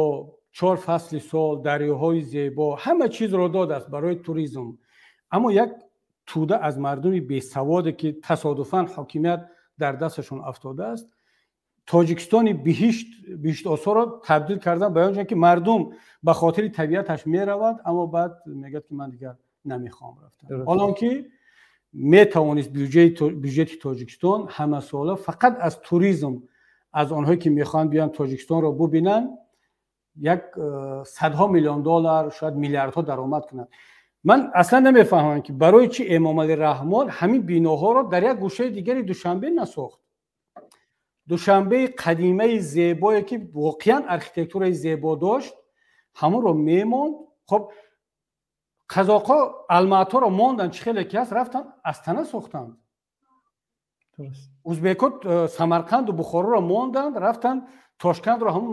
чор фасли сол, дарёҳои зебо, ҳама чизро додааст барои туризм. Аммо як тӯда аз мардуми бесаводе ки тасодуфан ҳокимият дар дасташон афтодааст, Тоҷикистони биҳишт, биҳиштосоро табдил кардан ба он ҷо ки мардум ба хотири табиаташ меравад, аммо баъд мегӯяд ки ман дигар намехоҳам рафтан. Ҳолон ки метавонист бюҷети Тоҷикистон ҳамасола фақат аз туризм, аз онҳое ки мехоҳанд биёянд Тоҷикистонро бубинанд, як садҳо миллион доллар, шояд миллиардҳо даромад кунанд. Ман аслан намефаҳмам ки барои чӣ Эмомалӣ Раҳмон ҳамин биноҳоро дар як гӯшаи дигари Душанбе насохт. Душанбеи қадимаи зебое ки воқеан архитектураи зебо дошт, ҳамонро мемонд. Хоб, қазоқҳо Алматоро монданд, чӣ хеле ки ҳаст, рафтанд Астана сохтанд. Узбекҳо Самарқанду Бухороро монданд, рафтанд Тошкандро, ҳамон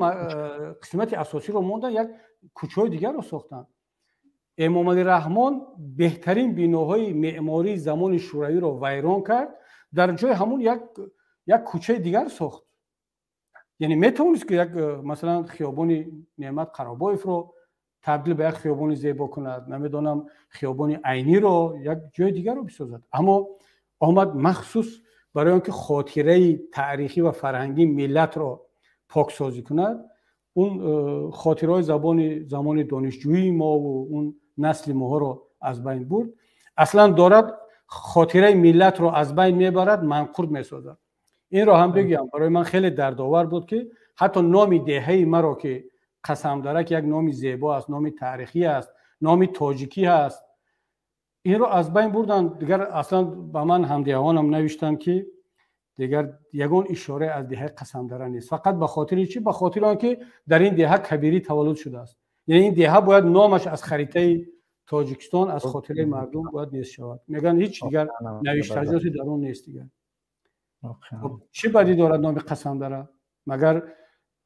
қисмати асосиро монданд, як кӯчаҳои дигарро сохтанд. Эмомалӣ Раҳмон беҳтарин биноҳои меъмории замони шӯравиро вайрон кард, дар ҷои ҳамон як кӯчаи дигар сохт. Яъне метавонист ки як масалан хиёбони Неъмат Қаробоевро табдил ба як хиёбони зебо кунад, намедонам хиёбони Айниро, як ҷои дигарро бисозад. Аммо омад махсус барои он ки хотираи таърихӣ ва фарҳангии миллатро поксозӣ кунад, он хотираҳои забони замони донишҷӯии мову он насли моҳоро аз байн бурд. Аслан дорад хотираи миллатро аз байн мебарад, манқурд месозад. Инро ҳам бигӯям, барои ман хеле дардовар буд ки ҳатто номи деҳаи маро ки Қасамдарак як номи зебо аст, номи таърихӣ аст, номи тоҷикӣ аст, инро аз байн бурданд. Дигар аслан ба ман ҳамдеҳавонам навиштанд ки дигар ягон ишорае аз деҳаи Қасамдара нест. Фақат ба хотири чӣ? Ба хотири он ки дар ин деҳа Кабирӣ таваллуд шудааст. Яъне ин деҳа бояд номаш аз харитаи Тоҷикистон, аз хотираи мардум бояд нест шавад. Мегӯянд ҳеҷ дигар навиштаҷоте дар он нест дигар. Чӣ бадӣ дорад номи Қасамдара? Магар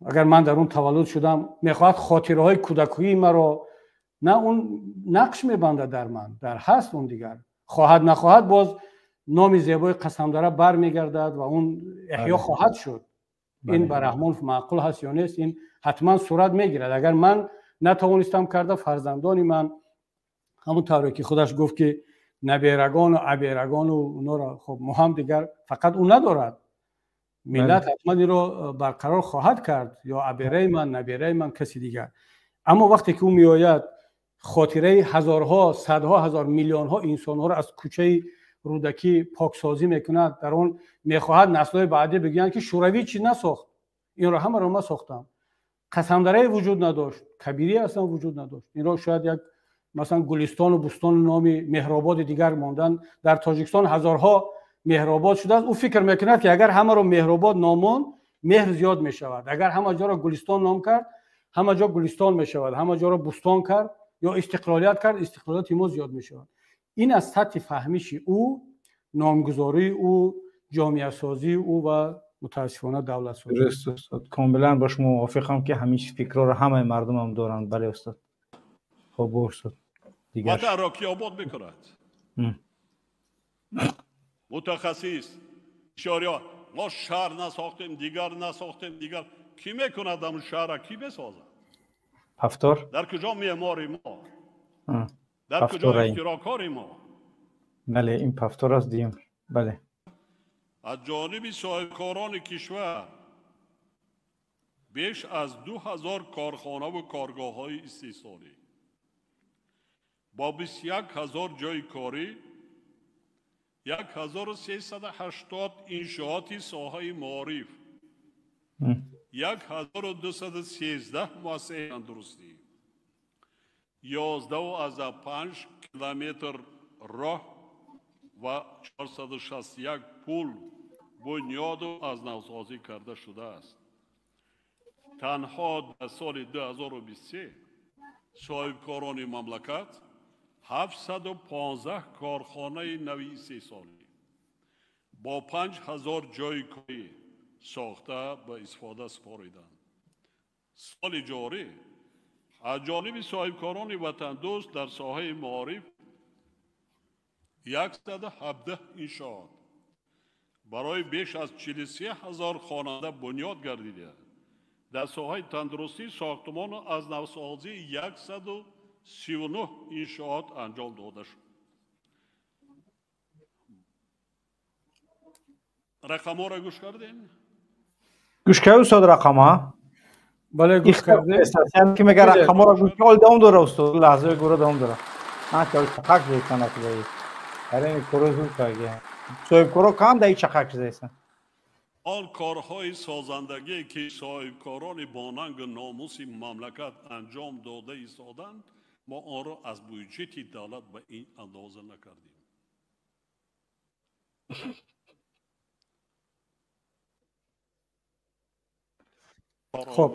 агар ман дар он таваллуд шудам, мехоҳад хотираҳои кӯдакии маро, на он нақш мебандад дар ман, дар ҳаст он дигар. Хоҳад нахоҳад боз номи зебои Қасамдара бармегардад ва он эҳё хоҳад шуд. Ин ба Раҳмон маъқул ҳаст ё нест, ин ҳатман сурат мегирад. Агар ман натавонистам карда, фарзандони ман ҳамон тавре ки худаш гуфт ки наберагону аберагону онҳоро, хоб мо ҳам дигар фақат ӯ надорад, миллат ҳатман инро барқарор хоҳад кард, ё абераи ман, набераи ман, каси дигар. Аммо вақте ки ӯ меояд хотираи ҳазорҳо, садҳо ҳазор, миллионҳо инсонҳоро аз кӯчаи Рӯдакӣ поксозӣ мекунад, дар он мехоҳад наслҳои баъдӣ бигӯянд ки шӯравӣ чӣ насохт, инро ҳамаро ман сохтам. Қасамдарае вуҷуд надошт, Кабирӣ аслан вуҷуд надошт. Инро шояд як масалан Гулистону Бустону номи Меҳрободи дигар мондан. Дар Тоҷикистон ҳазорҳо Меҳробод шудааст. Ӯ фикр мекунад, ки агар ҳамаро Меҳробод номонд, меҳр зиёд мешавад. Агар ҳама ҷоро Гулистон ном кард, ҳама ҷо Гулистон мешавад, ҳама ҷоро Бустон кард ё Истиқлолият кард, истиқлолияти мо зиёд мешавад. Ин аз сатҳи фаҳмиши ӯ, номгузории ӯ, ҷомеасозии ӯ ва мутаассифона давлатсозӣ. Дуруст, устод, комилан бо шумо мувофиқам, ки ҳамин фикрҳоро ҳамаи мардумам доранд. Бале, устод. Хуб, устод, дигар ватанро ки обод мекунад? Мутахассис ишориё, мо шаҳр насохтем, дигар насохтем, дигар кӣ мекунад? Ҳамун шаҳрра кӣ месозад? Ҳафтор. Дар куҷо меъмори мо, дар куҷо ихтироъкори мо? Бале, ин пафтор аст, диюм. Бале. Аз ҷониби соҳибкорони кишвар беш аз 2000 корхонаву коргоҳҳои истеҳсолӣ бо 21 000 ҷойи корӣ, 1380 иншооти соҳаи маориф, 1213 муассисаи тандурустӣ, 11,5 километр роҳ ва 461 пул бунёду аз навсозӣ карда шудааст. Танҳо дар соли 2023 соҳибкорони мамлакат 715 корхонаи нави истеҳсолӣ бо 5000 ҷойи корӣ сохта ба истифода супориданд. Соли ҷорӣ аз ҷониби соҳибкорони ватандӯст дар соҳаи маориф 117 иншоот барои беш аз 43 000 хонанда бунёд гардида, дар соҳаи тандурустӣ сохтмону аз навсозии 139 иншоот анҷом дода шуд. Рақамҳоро гӯш кардем? Гӯш кардем, устод, рақамҳо? Бале, гӯш кардем. Ки мега рақамҳоро гӯш ҳол давом дора, устод, лаҳзаи гура давом дора. На, ки чақак зекана ки дар коро зуд карди. Соҳибкоро кам дар чақак зесан. Он корҳои созандагие, ки соҳибкорони бонангу номуси мамлакат анҷом дода истоданд, мо онро аз бюҷети давлат ба ин андоза накардем. Хуб,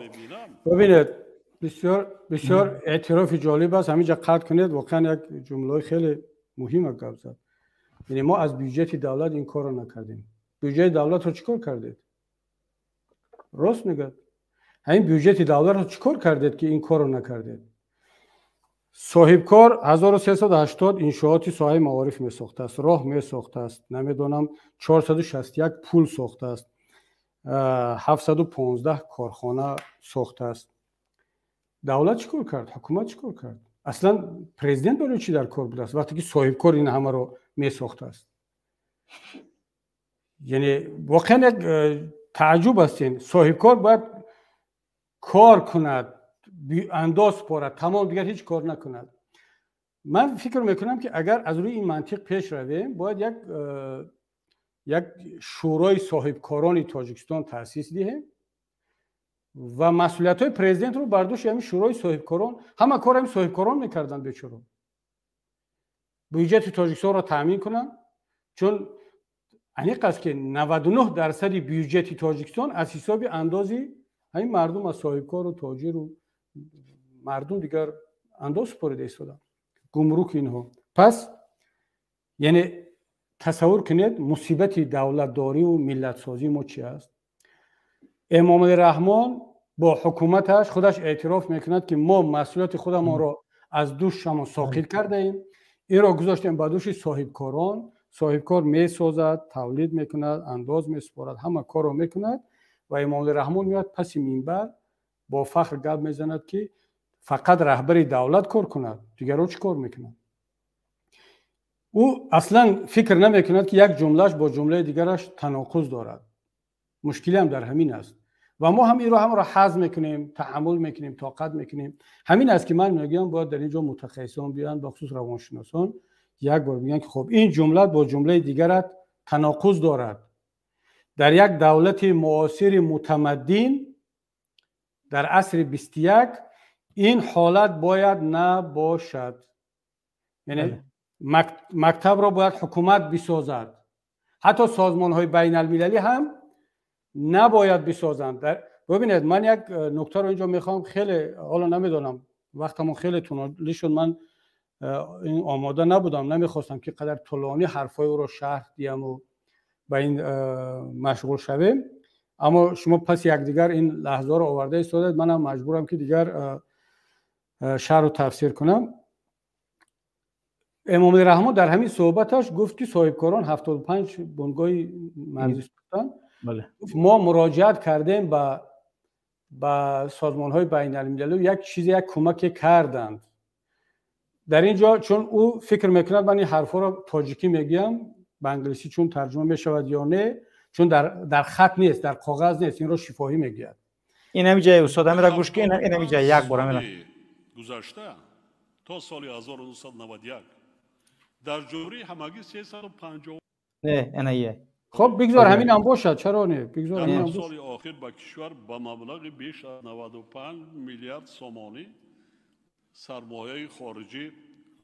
бибинед, бисёр бисёр эътирофи ҷолиб аст. Ҳаминҷа қатъ кунед, воқеан як ҷумлаи хеле муҳима гап зад. Яъне мо аз бюҷети давлат ин корро накардем. Бюҷети давлатро чӣ кор кардед? Рост мегӯяд. Ҳамин бюҷети давлатро чӣ кор кардед, ки ин корро накардед? Соҳибкор 1380 иншооти соҳаи маориф месохтааст, роҳ месохтааст, намедонам, 461 пул сохтааст, 715 корхона сохтааст. Давлат чӣ кор кард? Ҳукумат чӣ кор кард? Аслан президент барои чӣ дар кор будааст, вақте ки соҳибкор ин ҳамаро месохтааст? Яъне воқеан як тааҷҷуб ҳастем. Соҳибкор бояд кор кунад, андоз супорад, тамом, дигар ҳеҷ кор накунад. Ман фикр мекунам, ки агар аз рӯи ин мантиқ пеш равем, бояд як шӯрои соҳибкорони Тоҷикистон таъсис диҳем ва масъулиятҳои президентро бар дӯши ҳамин шӯрои соҳибкорон. Ҳама кор ҳамин соҳибкорон мекарданд, бечоро, бюҷети Тоҷикистонро таъмин кунанд, чун аниқ аст, ки 99% бюҷети Тоҷикистон аз ҳисоби андози ҳамин мардум, аз соҳибкору тоҷиру мардум дигар андоз супорида истоданд, гумрук, инҳо. Пас яъне тасаввур кунед, мусибати давлатдориву миллатсозии мо чи аст. Эмомалӣ Раҳмон бо ҳукуматаш худаш эътироф мекунад, ки мо масъулияти худамонро аз дӯшамон соқит кардаем, инро гузоштем ба дӯши соҳибкорон. Соҳибкор месозад, тавлид мекунад, андоз месупорад, ҳама корро мекунад ва Эмомалӣ Раҳмон меояд паси минбар бо фахр гап мезанад, ки фақат раҳбари давлат кор кунад, дигарҳо чӣ кор мекунанд? Ӯ аслан фикр намекунад, ки як ҷумлааш бо ҷумлаи дигараш таноқуз дорад. Мушкилиам дар ҳамин аст ва мо ҳам инро ҳамаро ҳазм мекунем, таҳаммул мекунем, тоқат мекунем. Ҳамин аст, ки ман мегӯям, бояд дар ин ҷо мутахассисон биёянд, бахусус равоншиносон, як бор бигӯянд, ки хуб, ин ҷумла бо ҷумлаи дигарат таноқуз дорад. Дар як давлати муосири мутамаддин Дар асри 21 ин ҳолат бояд набошад. Яъне мактабро бояд ҳукумат бисозад. Ҳатто созмонҳои байналмилалӣ ҳам набояд бисозанд. Бибинед, ман як нуктаро инҷо мехоҳам, хеле ҳоло намедонам, вақтамон хеле тӯлонӣ шуд, ман ин омода набудам, намехостам ки қадар тӯлонӣ ҳарфҳои ӯро шарҳ диҳаму ба ин машғул шавем, аммо шумо паси якдигар ин лаҳзаро оварда истодед, манам маҷбурам ки дигар шарҳу тафсир кунам. Эмомалӣ Раҳмон дар ҳамин суҳбаташ гуфт, ки соҳибкорон 75 бунгоҳи марзӣ сохтанд. Мо муроҷиат кардем ба созмонҳои байналмилалӣ, як чизе, як кӯмаке карданд. Дар ин ҷо чун ӯ фикр мекунад, ман ин ҳарфҳоро тоҷикӣ мегӯям, ба англисӣ чун тарҷума мешавад ё не, чун дар хат нест, дар коғаз нест, инро шифоҳӣ мегӯяд. Ин ҳами ҷае, устод, ҳамира гӯш ки, ин ҳами ҷае як бор ҳамира. Гузашта то соли 1991 дар ҷумҳурӣ ҳамагӣ 350. Не, ана е. Хоб, бигзор ҳаминам бошад, чаро не, бигзор ҳаминам бошад. Соли охир ба кишвар ба маблағи беш аз 95 миллиард сомонӣ сармояи хориҷӣ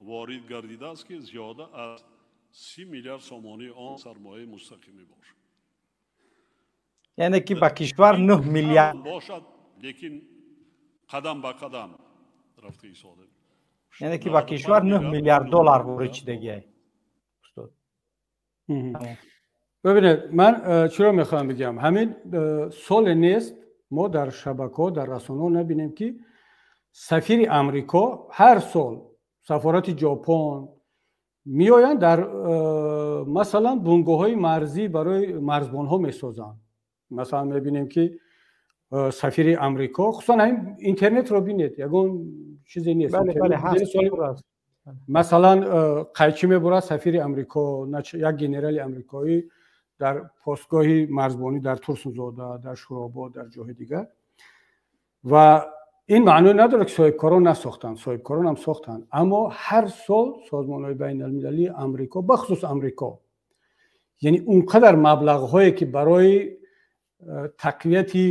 ворид гардидааст, ки зиёда аз 30 миллиард сомонии он сармояи мустақим мебошад. Яъне ки ба кишвар 9 миллиард бошад, лекин қадам ба қадам рафта истодем. Яъне ки ба кишвар 9 миллиард доллар ворид шидагиай, устод. Бибинед, ман чиро мехоҳам бигӯям. Ҳамин соле нест, мо дар шабакаҳо, дар расонаҳо набинем, ки сафири Амрико ҳар сол, сафорати Ҷопон меоянд, дар масалан бунгоҳҳои марзӣ барои марзбонҳо месозанд. Масалан, мебинем, ки сафири Амрико, хусусан ҳамин интернетро бинед, ягон чизе нест. Масалан, қайчӣ мебурад сафири Амрико, як генерали амрикоӣ дар постгоҳи марзбонӣ дар Турсунзода, дар Шуробод, дар ҷоҳои дигар. Ва ин маъно надорад, ки соҳибкорон насохтанд, соҳибкорон ҳам сохтанд, аммо ҳар сол созмонҳои байналмилалии Амрико, бахусус Амрико, яъне он қадар маблағҳое ки барои тақвияти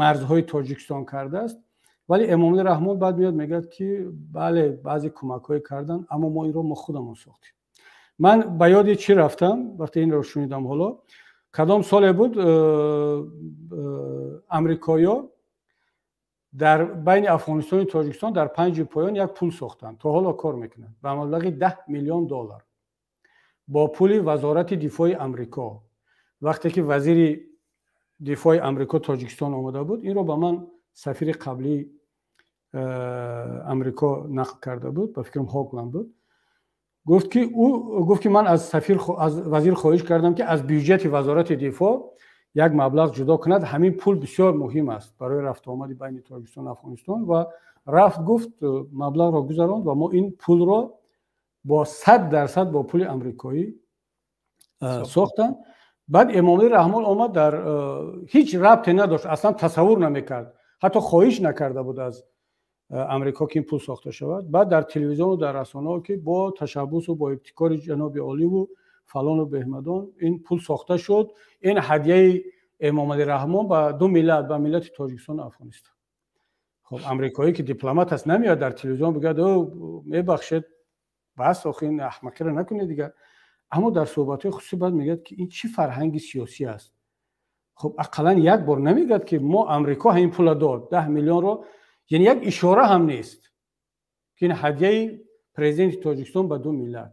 марзҳои Тоҷикистон кардааст, вале Эмомалӣ Раҳмон баъд меояд, мегӯяд, ки бале, баъзе кӯмакҳое карданд, аммо мо инро мо худамон сохтем. Ман ба ёди чӣ рафтам вақте инро шунидам? Ҳоло кадом соле буд, амрикоиё дар байни Афғонистону Тоҷикистон дар Панҷи Поён як пул сохтанд, то ҳоло кор мекунанд, ба маблағи 10 миллион доллар бо пули Вазорати дифои Амрико. Вақте ки вазири дифои Амрико Тоҷикистон омада буд, инро ба ман сафири қаблии Амрико нақл карда буд, ба фикрам, Хогланд буд. Гуфт, ки ӯ гуфт, ки ман аз сафир, аз вазир хоҳиш кардам, ки аз бюҷети Вазорати дифоъ як маблағ ҷудо кунад, ҳамин пул бисёр муҳим аст барои рафтуомади байни Тоҷикистон Афғонистон. Ва рафт, гуфт, маблағро гузаронд ва мо ин пулро бо 100% бо пули амрикоӣ сохтанд. Баъд Эмомалӣ Раҳмон омад, дар ҳеҷ рабте надошт, аслан тасаввур намекард, ҳатто хоҳиш накарда буд аз Амрико, ки ин пул сохта шавад. Баъд дар телевизиону дар расонаҳо, ки бо ташаббусу бо ибтикори ҷаноби оливу фалону беҳмадон ин пул сохта шуд, ин ҳадияи Эмомалӣ Раҳмон ба ду миллат, ба миллати Тоҷикистону Афғонистон. Хоб, амрикоӣ, ки дипломат аст, намеояд дар телевизион бигӯяд: «Мебахшед, бас, охи ин аҳмақиро накунед дигар». Аммо дар суҳбатҳои хусусӣ баъд мегӯяд, ки ин чӣ фарҳанги сиёсӣ аст? Хоб, ақаллан як бор намегӯяд, ки мо Амрико ҳамин пула дод, 10 миллионро, яъне як ишора ҳам нест, ки ин ҳадияи президенти Тоҷикистон ба ду миллат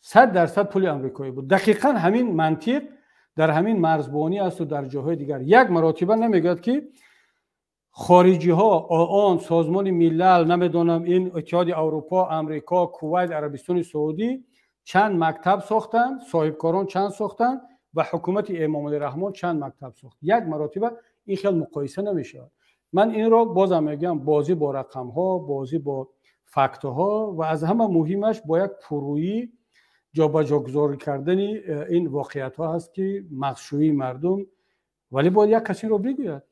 100% пули амрикоӣ буд. Дақиқан ҳамин мантиқ дар ҳамин марзбонӣ асту дар ҷоҳои дигар. Як маротиба намегӯяд, ки хориҷиҳо, ООН, Созмони Миллал, намедонам, ин Иттиҳоди Аврупо, Амрико, Кувайт, Арабистони Саудӣ чанд мактаб сохтанд, соҳибкорон чанд сохтанд ва ҳукумати Эмомалӣ Раҳмон чанд мактаб сохт. Як маротиба ин хел муқоиса намешавад. Ман инро бозам мегӯям: бозӣ бо рақамҳо, бозӣ бо фактҳо ва аз ҳама муҳимаш бо як пуррӯӣ ҷобаҷогузорӣ кардани ин воқеиятҳо ҳаст, ки мағзшӯии мардум. Вале бояд як кас инро бигӯяд.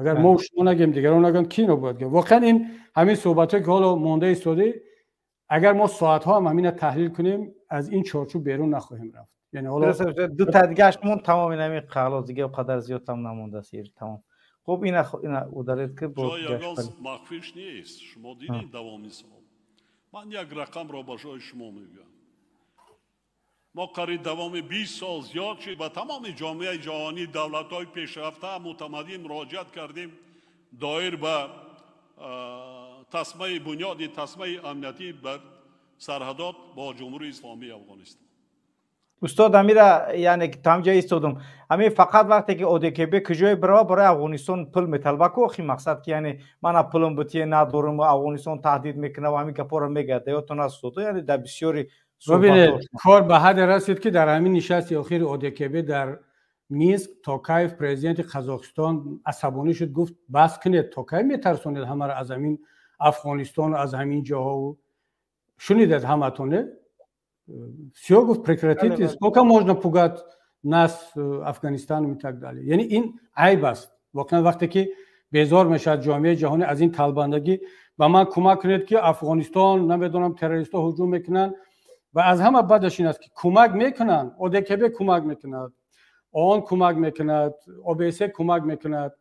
Агар мо шумо нагем, дигарон нагӯянд, ки инро бояд гӯяд? Воқеан, ин ҳамин суҳбатҳое, ки ҳоло монда истодӣ, агар мо соатҳо ҳам ҳамина таҳлил кунем, аз ин чорчӯб берун нахоҳем рафт. Яъне ҳоло ду та дигаш монд, тамом. Ин ҳамин халос, дига қадар зиёдтам намондааст, тамом. Хуб, ина удалить ки бо махфиш нест. Шумо дидед давоми сол. Ман як рақамро ба ҷои шумо мегӯям. Мо қариб давоми 20 сол зиёд шуд ба тамоми ҷомеаи ҷаҳонӣ, давлатҳои пешрафта, мутамаддин муроҷиат кардем доир ба тасмаи бунёди тасмаи амниятӣ бар сарҳадот бо Ҷумҳурии Исломии Афғонистон. Устод, амира яъне ки то ҳамҷа истодум. Ҳамин фақат вақте ки ОДКБ куҷое бирава, барои Афғонистон пул металба ку, охи мақсад ки яъне мана пулм бутие надорум, Афғонистон таҳдид мекунад ва ҳамин гапҳоро мегӯяд. Ёдтон аст, устод? Яъне дар бисёри бибинед, кор ба ҳадде расид, ки дар ҳамин нишасти охири ОДКБ дар Минск Токаев, президенти Қазоқистон, асабонӣ шуд, гуфт: бас кунед, то кай метарсонед ҳамаро аз ҳамин Афғонистону аз ҳамин ҷоҳову? Шунидед ҳаматоне? Всё, гуфт, прекратите, сколько можно пугать нас Афганистаном и так далее. Яъне ин айб аст воқеан, вақте ки безор мешавад ҷомеаи ҷаҳонӣ аз ин талбандагӣ: ба ман кӯмак кунед, ки Афғонистон, намедонам, террористҳо ҳуҷум мекунанд. Ва аз ҳама бадаш ин аст, ки кӯмак мекунанд, ОДКБ кӯмак мекунад, ООН кӯмак мекунад, ОБСЕ кӯмак мекунад,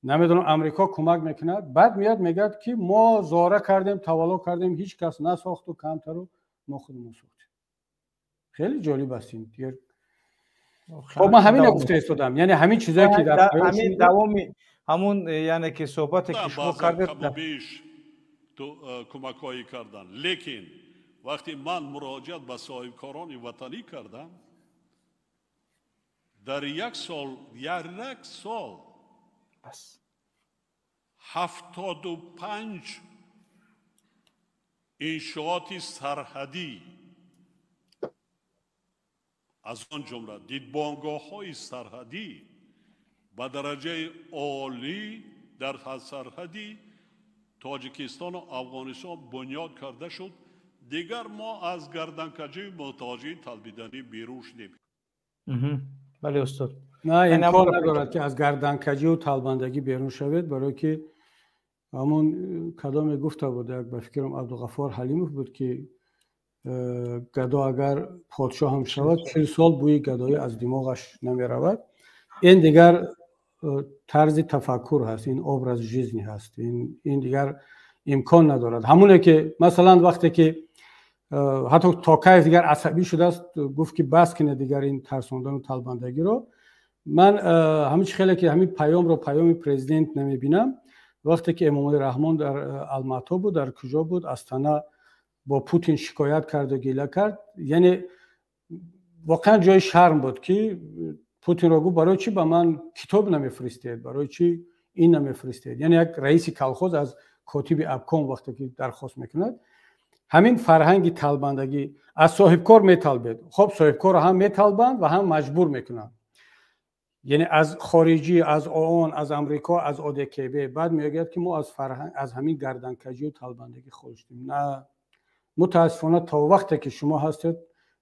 намедонам, Амрико кӯмак мекунад, баъд меяд, мегӯяд, ки мо зора кардем, тавалло кардем, ҳеҷ кас насохту, камтару мо худамон сохтем. Хеле ҷолиб аст ин дигар. Хоб, ман ҳамина гуфта истодам, яъне ҳамин чизое ки дар ҳамин давоми ҳамун, яъне ки суҳбате ки шумо кардед, беш кӯмакҳое кардан. Лекин вақте ман муроҷиат ба соҳибкорони ватанӣ кардам, дар як сол, як сол 75 иншооти сарҳадӣ, аз он ҷумла дидбонгоҳҳои сарҳадӣ ба дараҷаи олӣ дар сарҳади Тоҷикистону Афғонистон бунёд карда шуд. Дигар мо аз гарданкаҷии муҳтоҷӣ, талбиданӣ берун шудем. Бале, устод. На, имкон надорад, ки аз гарданкаҷиву талбандагӣ берун шавед, барое ки ҳамон кадоме гуфта буд, як, ба фикрам, Абдуғаффор Ҳалимов буд, ки гадо агар подшоҳ ҳам шавад, 40 сол бӯи гадоӣ аз димоғаш намеравад. Ин дигар тарзи тафаккур ҳаст, ин образ жизни ҳаст, ин дигар имкон надорад. Ҳамоне ки масалан вақте ки ҳатто Токаев дигар асабӣ шудааст, гуфт, ки бас кунед дигар ин тарсондану талбандагиро. Ман ҳамин чи хеле ки ҳамин паёмро паёми президент намебинам. Вақте ки Эмомалӣ Раҳмон дар Алмато буд, дар куҷо буд, Астана, бо Путин шикоят карду гила кард, яъне воқеан ҷои шарм буд, ки Путинро гуфт: барои чӣ ба ман китоб намефиристед, барои чӣ ин намефиристед? Яъне як раиси колхоз аз котиби обком вақте ки дархост мекунад. Ҳамин фарҳанги талбандагӣ: аз соҳибкор металбед, хоб, соҳибкорро ҳам металбанд ва ҳам маҷбур мекунанд, яъне аз хориҷӣ, аз ООН, аз Амрико, аз ОДКБ. Баъд мегӯяд, ки мо аз фарҳанг, аз ҳамин гарданкаҷию талбандагӣ холис шудем. На, мутаассифона, то вақте ки шумо ҳастед,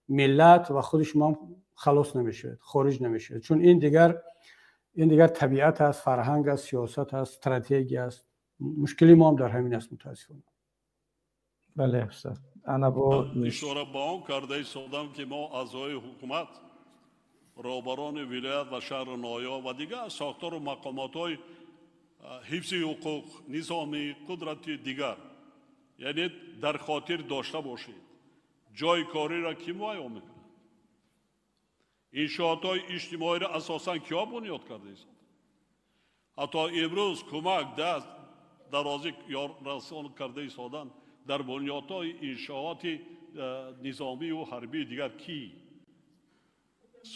миллат ва худи шумо ҳам халос намешавед, хориҷ намешавед, чун ин дигар табиат аст, фарҳанг аст, сиёсат аст, стратегия аст. Мушкили мо ҳам дар ҳамин аст, мутаассифона. Бале, устод, ана бо Ишора ба он карда истодам, ки мо, аъзои ҳукумат, роҳбарони вилоят ва шаҳру ноҳияҳо ва дигар сохтору мақомотҳои ҳифзи ҳуқуқ, низоми қудрати дигар, яъне дар хотир дошта бошед: ҷойи кориро кӣ муайян мекунад? Иншоотҳои иҷтимоиро асосан киҳо бунёд карда истоданд? Ҳатто имрӯз кӯмак, даст дарозӣ, ёррасон карда истоданд дар бунёдҳои иншооти низомию ҳарбии дигар кӣ?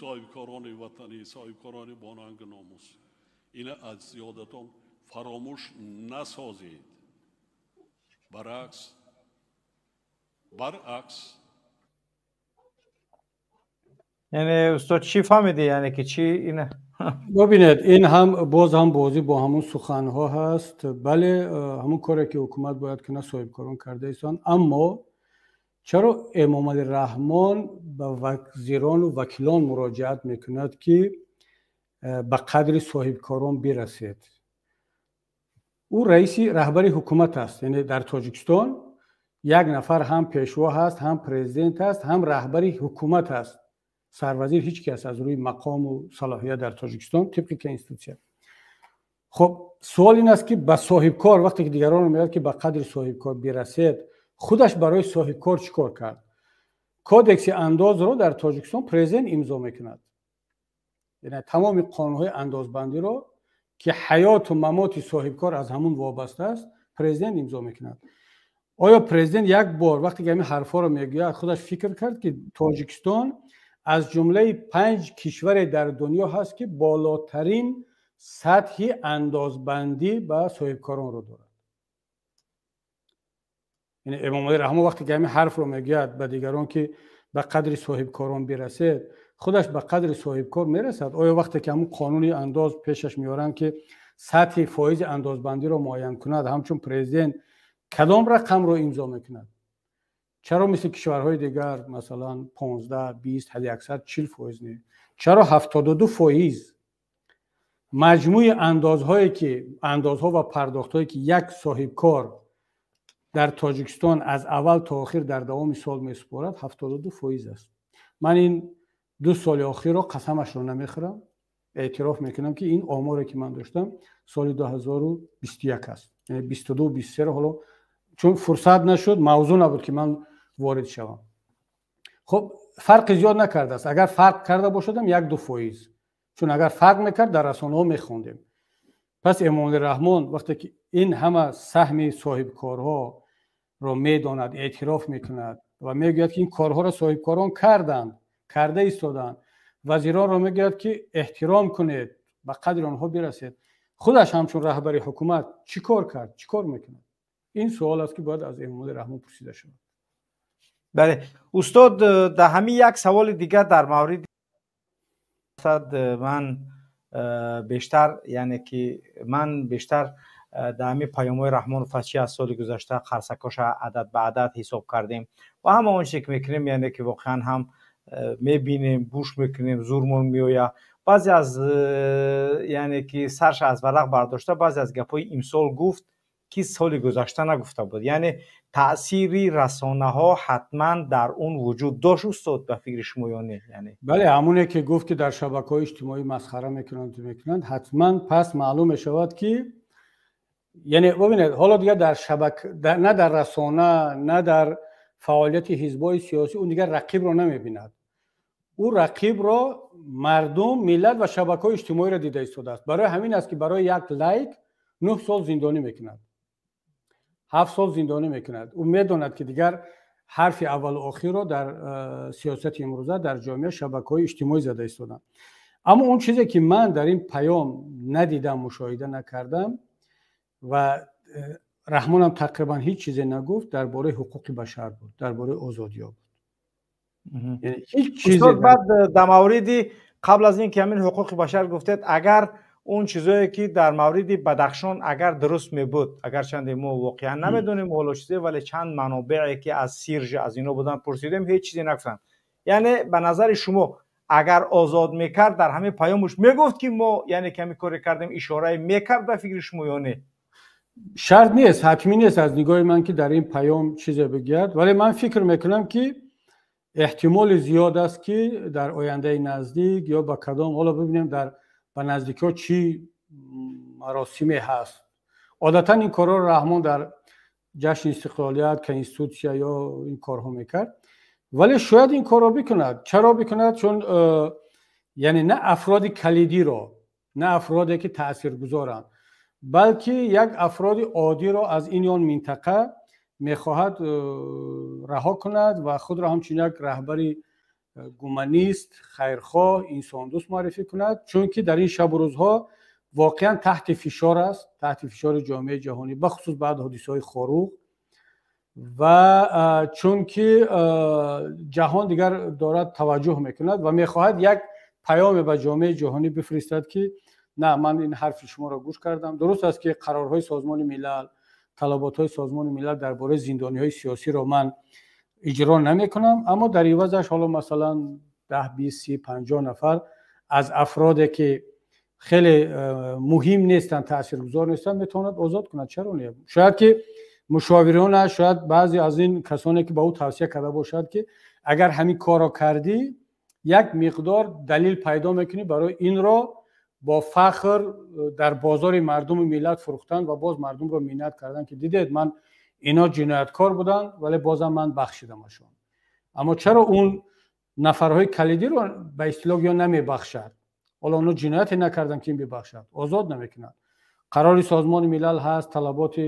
Соҳибкорони ватанӣ, соҳибкорони бонангу номус. Ина аз ёдатон фаромӯш насозед. Баръакс, баръакс. Яъне, устод, чӣ фаҳмидӣ, яъне ки чӣ ина? Бибинед, ин ҳам боз ҳам бозӣ бо ҳамун суханҳо ҳаст. Бале, ҳамун коре ки ҳукумат бояд кунад, соҳибкорон карда истанд. Аммо чаро Эмомалӣ Раҳмон ба вазирону вакилон муроҷиат мекунад, ки ба қадри соҳибкорон бирасед? Ӯ раиси, раҳбари ҳукумат аст. Яъне дар Тоҷикистон як нафар ҳам пешво ҳаст, ҳам президент аст, ҳам раҳбари ҳукумат аст. Сарвазир ҳеҷ ки аст аз рӯи мақому салоҳият дар Тоҷикистон тибқи конститутсия. Хуб, суол ин аст, ки ба соҳибкор, вақте ки дигаронро мегӯяд, ки ба қадри соҳибкор бирасед, худаш барои соҳибкор чӣ кор кард? Кодекси андозро дар Тоҷикистон президент имзо мекунад, яъне тамоми қонунҳои андозбандиро, ки ҳаёту мамоти соҳибкор аз ҳамун вобаста аст, президент имзо мекунад. Оё президент як бор, вақте ки ҳамин ҳарфҳоро мегӯяд, худаш фикр кард, ки Тоҷикистон аз ҷумлаи 5 кишваре дар дунё ҳаст, ки болотарин сатҳи андозбандӣ ба соҳибкоронро дорад? Яъне Эмомалӣ Раҳмон, вақте ки ҳамин ҳарфро мегӯяд ба дигарон, ки ба қадри соҳибкорон бирасед, худаш ба қадри соҳибкор мерасад? Оё вақте ки ҳамун қонуни андоз пешаш меоранд, ки сатҳи фоизи андозбандиро муайян кунад, ҳамчун президент кадом рақамро имзо мекунад? Чаро мисли кишварҳои дигар, масалан, 15, 20, ҳадди аксар 40% не? Чаро 72%? Маҷмӯи андозҳое ки, андозҳо ва пардохтҳое ки як соҳибкор дар Тоҷикистон аз аввал то охир дар давоми сол месупорад, 72% аст. Ман ин 2 соли охирро қасамашро намехӯрам, эътироф мекунам, ки ин оморе, ки ман доштам, соли 2021 аст, яъне 22, 23 ҳоло чун фурсат нашуд, мавзӯъ набуд, ки ман ворид шавам. Хуб, фарқи зиёд накардааст. Агар фарқ карда бошадам, 1-2%, чун агар фарқ мекард, дар расонаҳо мехондем. Пас Эмомалӣ Раҳмон, вақте ки ин ҳама саҳми соҳибкорҳоро медонад, эътироф мекунад ва мегӯяд, ки ин корҳоро соҳибкорон карданд, карда истоданд, вазиронро мегӯяд, ки эҳтиром кунед, ба қадри онҳо бирасед, худаш ҳамчун раҳбари ҳукумат чӣ кор кард, чӣ кор мекунад? Ин суол аст, ки бояд аз Эмомалӣ Раҳмон пурсида шавад. Бале, устод, дар ҳамин як саволи дигар дар мавриди ман бештар, яъне ки ман бештар дар ҳамин паёмҳои Раҳмонов аз чи аз соли гузашта қарсакоша адад ба адад ҳисоб кардем ва ҳама он чизе, ки мекунем, яъне ки воқеан ҳам мебинем, гӯш мекунем, зурмон меояд. Баъзе аз, яъне ки сарша аз варақ бардошта, баъзе аз гапҳои имсол гуфт, ки соли гузашта нагуфта буд. Яъне таъсири расонаҳо ҳатман дар он вуҷуд дошт, устод, ба фикри шумо ё не? Яъне Бале, ҳамоне ки гуфт, ки дар шабакаҳои иҷтимоӣ масхара мекунанд, ҳатман. Пас маълум мешавад, ки, яъне бубинед, ҳоло дигар дар шабак, на дар расона, на дар фаъолияти ҳизбҳои сиёсӣ ӯ дигар рақибро намебинад. Ӯ рақибро мардум, миллат ва шабакаҳои иҷтимоиро дида истодааст. Барои ҳамин аст, ки барои як лайк 9 сол зиндонӣ мекунад, 7 сол зиндонӣ мекунад. Ӯ медонад, ки дигар ҳарфи аввалу охирро дар сиёсати имрӯза дар ҷомеа шабакаҳои иҷтимоӣ зада истоданд. Аммо он чизе, ки ман дар ин паём надидам, мушоҳида накардам ва Раҳмонам тақрибан ҳеҷ чизе нагуфт, дар бораи ҳуқуқи башар буд, дар бораи озодиҳо буд. Ҳеҷ чизе. Баъд дар мавриди, қабл аз ин ки ҳамин ҳуқуқи башар гуфтед, агар он чизое, ки дар мавриди Бадахшон агар дуруст мебуд, агарчанде мо воқеан намедонем ҳоло чизе, вале чанд манобее, ки аз Сиржа, аз ино буданд, пурсидем, ҳеҷ чизе нагуфтанд. Яъне ба назари шумо, агар озод мекард, дар ҳамин паёмуш мегуфт, ки мо, яъне ки ҳамин коре кардем, ишорае мекард, ба фикри шумо ё не? Шарт нест, ҳатмӣ нест аз нигоҳи ман, ки дар ин паём чизе бигӯяд, вале ман фикр мекунам, ки эҳтимоли зиёд аст, ки дар ояндаи наздик ё ба кадом, ҳоло бибинем, дар ба наздикиҳо чӣ маросиме ҳаст. Одатан ин корҳоро Раҳмон дар ҷашни истиқлолият, Конститутсия ё ин корҳо мекард, вале шояд ин корро бикунад. Чаро бикунад? Чун яъне на афроди калидиро, на афроде, ки таъсиргузоранд, балки як афроди оддиро аз ин ё он минтақа мехоҳад раҳо кунад ва худро ҳамчун як раҳбари гуманист, хайрхоҳ, инсондӯст муаррифӣ кунад, чунки дар ин шабу рӯзҳо воқеан таҳти фишор аст, таҳти фишори ҷомеаи ҷаҳонӣ, бахусус баъд ҳодисаҳои Хоруғ, ва чунки ҷаҳон дигар дорад таваҷҷӯҳ мекунад ва мехоҳад як паёме ба ҷомеаи ҷаҳонӣ бифиристад, ки на, ман ин ҳарфи шуморо гӯш кардам. Дуруст аст, ки қарорҳои Созмони Милал, талаботҳои Созмони Милал дар бораи зиндониҳои сиёсиро ман иҷро намекунам, аммо дар ивазаш ҳоло масалан 10, 20, 30, 50 нафар аз афроде, ки хеле муҳим нестанд, таъсиргузор нестанд, метавонад озод кунад. Чаро не? Шояд ки мушовиронаш, шояд баъзе аз ин касоне, ки ба ӯ тавсия карда бошад, ки агар ҳамин корро кардӣ, як миқдор далил пайдо мекунӣ барои инро. Бо фахр дар бозори мардуму миллат фурӯхтанд ва боз мардумро миннат карданд, ки дидед, ман ино ҷинояткор буданд, вале бозам ман бахшидамашон. Аммо чаро он нафарҳои калидиро ба истилоҳ ё намебахшад? Ҳоло онҳо ҷинояте накарданд, ки ин бибахшад, озод намекунад. Қарори Созмони Милал ҳаст, талаботи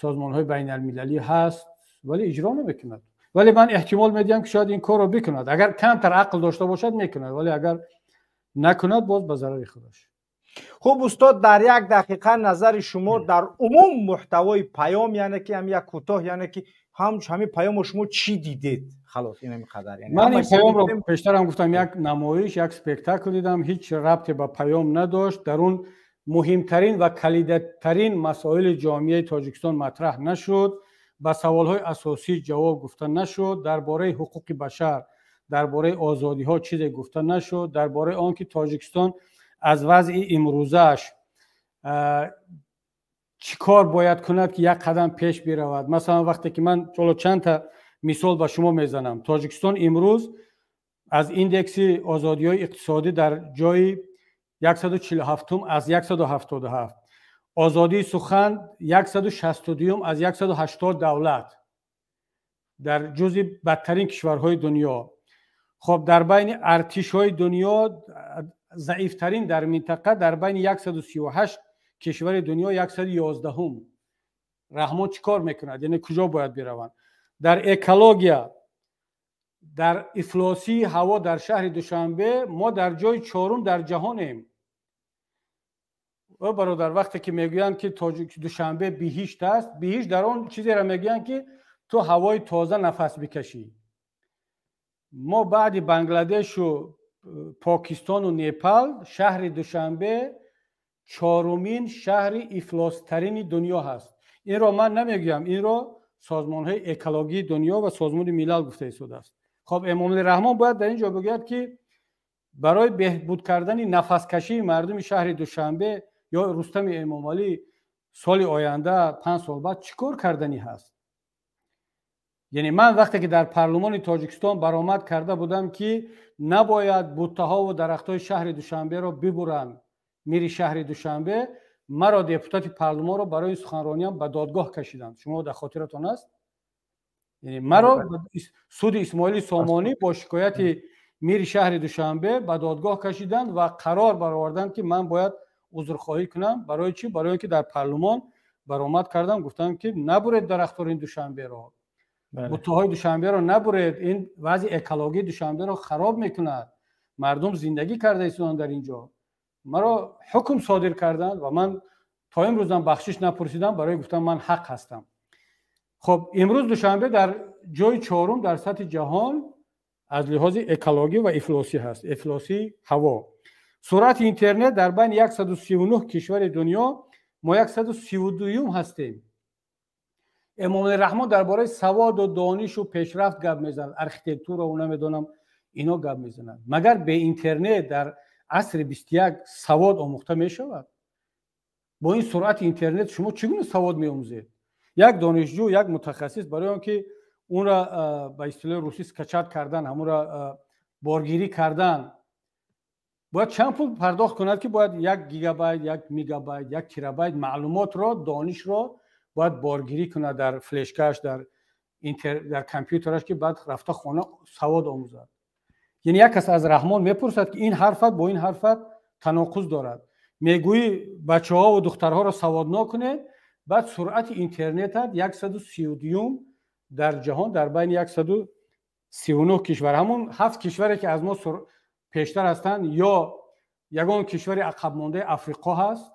созмонҳои байналмилалӣ ҳаст, вале иҷро намекунад. Вале ман эҳтимол медиҳам, ки шояд ин корро бикунад. Агар камтар ақл дошта бошад, мекунад, вале агар накунад, боз ба зарари худаш. Хуб, устод, дар як дақиқа назари шумо дар умум муҳтавои паём, яъне ки ҳам як кӯтоҳ, яъне ки ҳам ҳамин паёмро шумо чӣ дидед? Халос, ин ҳамин қадар. Ман ин паёмро пештарам гуфтам, як намоиш, як спектакл дидам, ҳеҷ рабте ба паём надошт. Дар он муҳимтарин ва калидатарин масоили ҷомеаи Тоҷикистон матраҳ нашуд, ба саволҳои асосӣ ҷавоб гуфта нашуд, дар бораи ҳуқуқи башар, дар бораи озодиҳо чизе гуфта нашуд, дар бораи он ки Тоҷикистон аз вазъи имрӯзааш чӣ кор бояд кунад, ки як қадам пеш биравад. Масалан, вақте ки ман ҳоло чандта мисол ба шумо мезанам, Тоҷикистон имрӯз аз индекси озодиҳои иқтисодӣ дар ҷои 147 аз 177, озодии сухан 162 аз 180 давлат, дар ҷузъи бадтарин кишварҳои дунё. Хоб, дар байни артишҳои дунё заифтарин дар минтақа, дар байни 138 кишвари дунё 111. Раҳмон чӣ кор мекунад? Яъне куҷо бояд бираванд? Дар экология, дар ифлосии ҳаво дар шаҳри Душанбе мо дар ҷои чорум дар ҷаҳонем. О бародар, вақте ки мегӯянд, ки Душанбе биҳишт аст, биҳишт дар он чизеро мегӯянд, ки ту ҳавои тоза нафас бикашӣ. Мо баъди Бангладешу Покистону Непал, шаҳри Душанбе чорумин шаҳри ифлостарини дунё ҳаст. Инро ман намегӯям, инро созмонҳои экологии дунё ва Созмони Милал гуфта истодааст. Хоб, Эмомалӣ Раҳмон бояд дар ин ҷо бигӯяд, ки барои беҳбуд кардани нафаскашии мардуми шаҳри Душанбе ё Рустами Эмомалӣ соли оянда, 5 сол баъд чӣ кор карданӣ ҳаст. Яъне ман вақте ки дар парлумони Тоҷикистон баромад карда будам, ки набояд буттаҳову дарахтҳои шаҳри Душанберо бибуранд, мири шаҳри Душанбе маро, депутати парлумонро, барои суханрониам ба додгоҳ кашиданд. Шумо дар хотиратон аст? Яъне маро суди Исмоили Сомонӣ бо шикояти мири шаҳри Душанбе ба додгоҳ кашиданд ва қарор бароварданд, ки ман бояд узрхоҳӣ кунам. Барои чӣ? Барои ки дар парлумон баромад кардам, гуфтам, ки набуред дарахтори Душанберо, буттаҳои Душанберо набуред, ин вазъи экологии Душанберо хароб мекунад, мардум зиндагӣ карда истоданд дар ин ҷо. Маро ҳукм содир карданд ва ман то имрӯзам бахшиш напурсидам, барои гуфтам ман ҳақ ҳастам. Хоб, имрӯз Душанбе дар ҷои чорум дар сатҳи ҷаҳон аз лиҳози экологӣ ва ифлосӣ ҳаст, ифлосии ҳаво. Суръати интернет дар байни 139 кишвари дунё мо 132 ҳастем. Эмомалӣ Раҳмон дар бораи саводу донишу пешрафт гап мезанад, архитектураву намедонам ино гап мезанад. Магар бе интернет дар асри 21 савод омӯхта мешавад? Бо ин суръати интернет шумо чӣ гуна савод меомӯзед? Як донишҷӯ, як мутахассис барои он ки онра ба истилоҳи русӣ скачать кардан, ҳамонра боргирӣ кардан, бояд чанд пул пардохт кунад, ки бояд 1 гигабайт, 1 мегабайт, 1 терабайт маълумотро, донишро бояд боргирӣ кунад дар флешкааш, дар компютераш, ки баъд рафта хона савод омӯзад. Яъне як кас аз Раҳмон мепурсад, ки ин ҳарфат бо ин ҳарфат таноқуз дорад. Мегӯӣ бачаҳову духтарҳоро саводнок кунед, баъд суръати интернетат 132 дар ҷаҳон, дар байни 139 кишвар. Ҳамон ҳафт кишваре, ки аз мо пештар ҳастанд, ё ягон кишвари ақабмондаи Африқо ҳаст,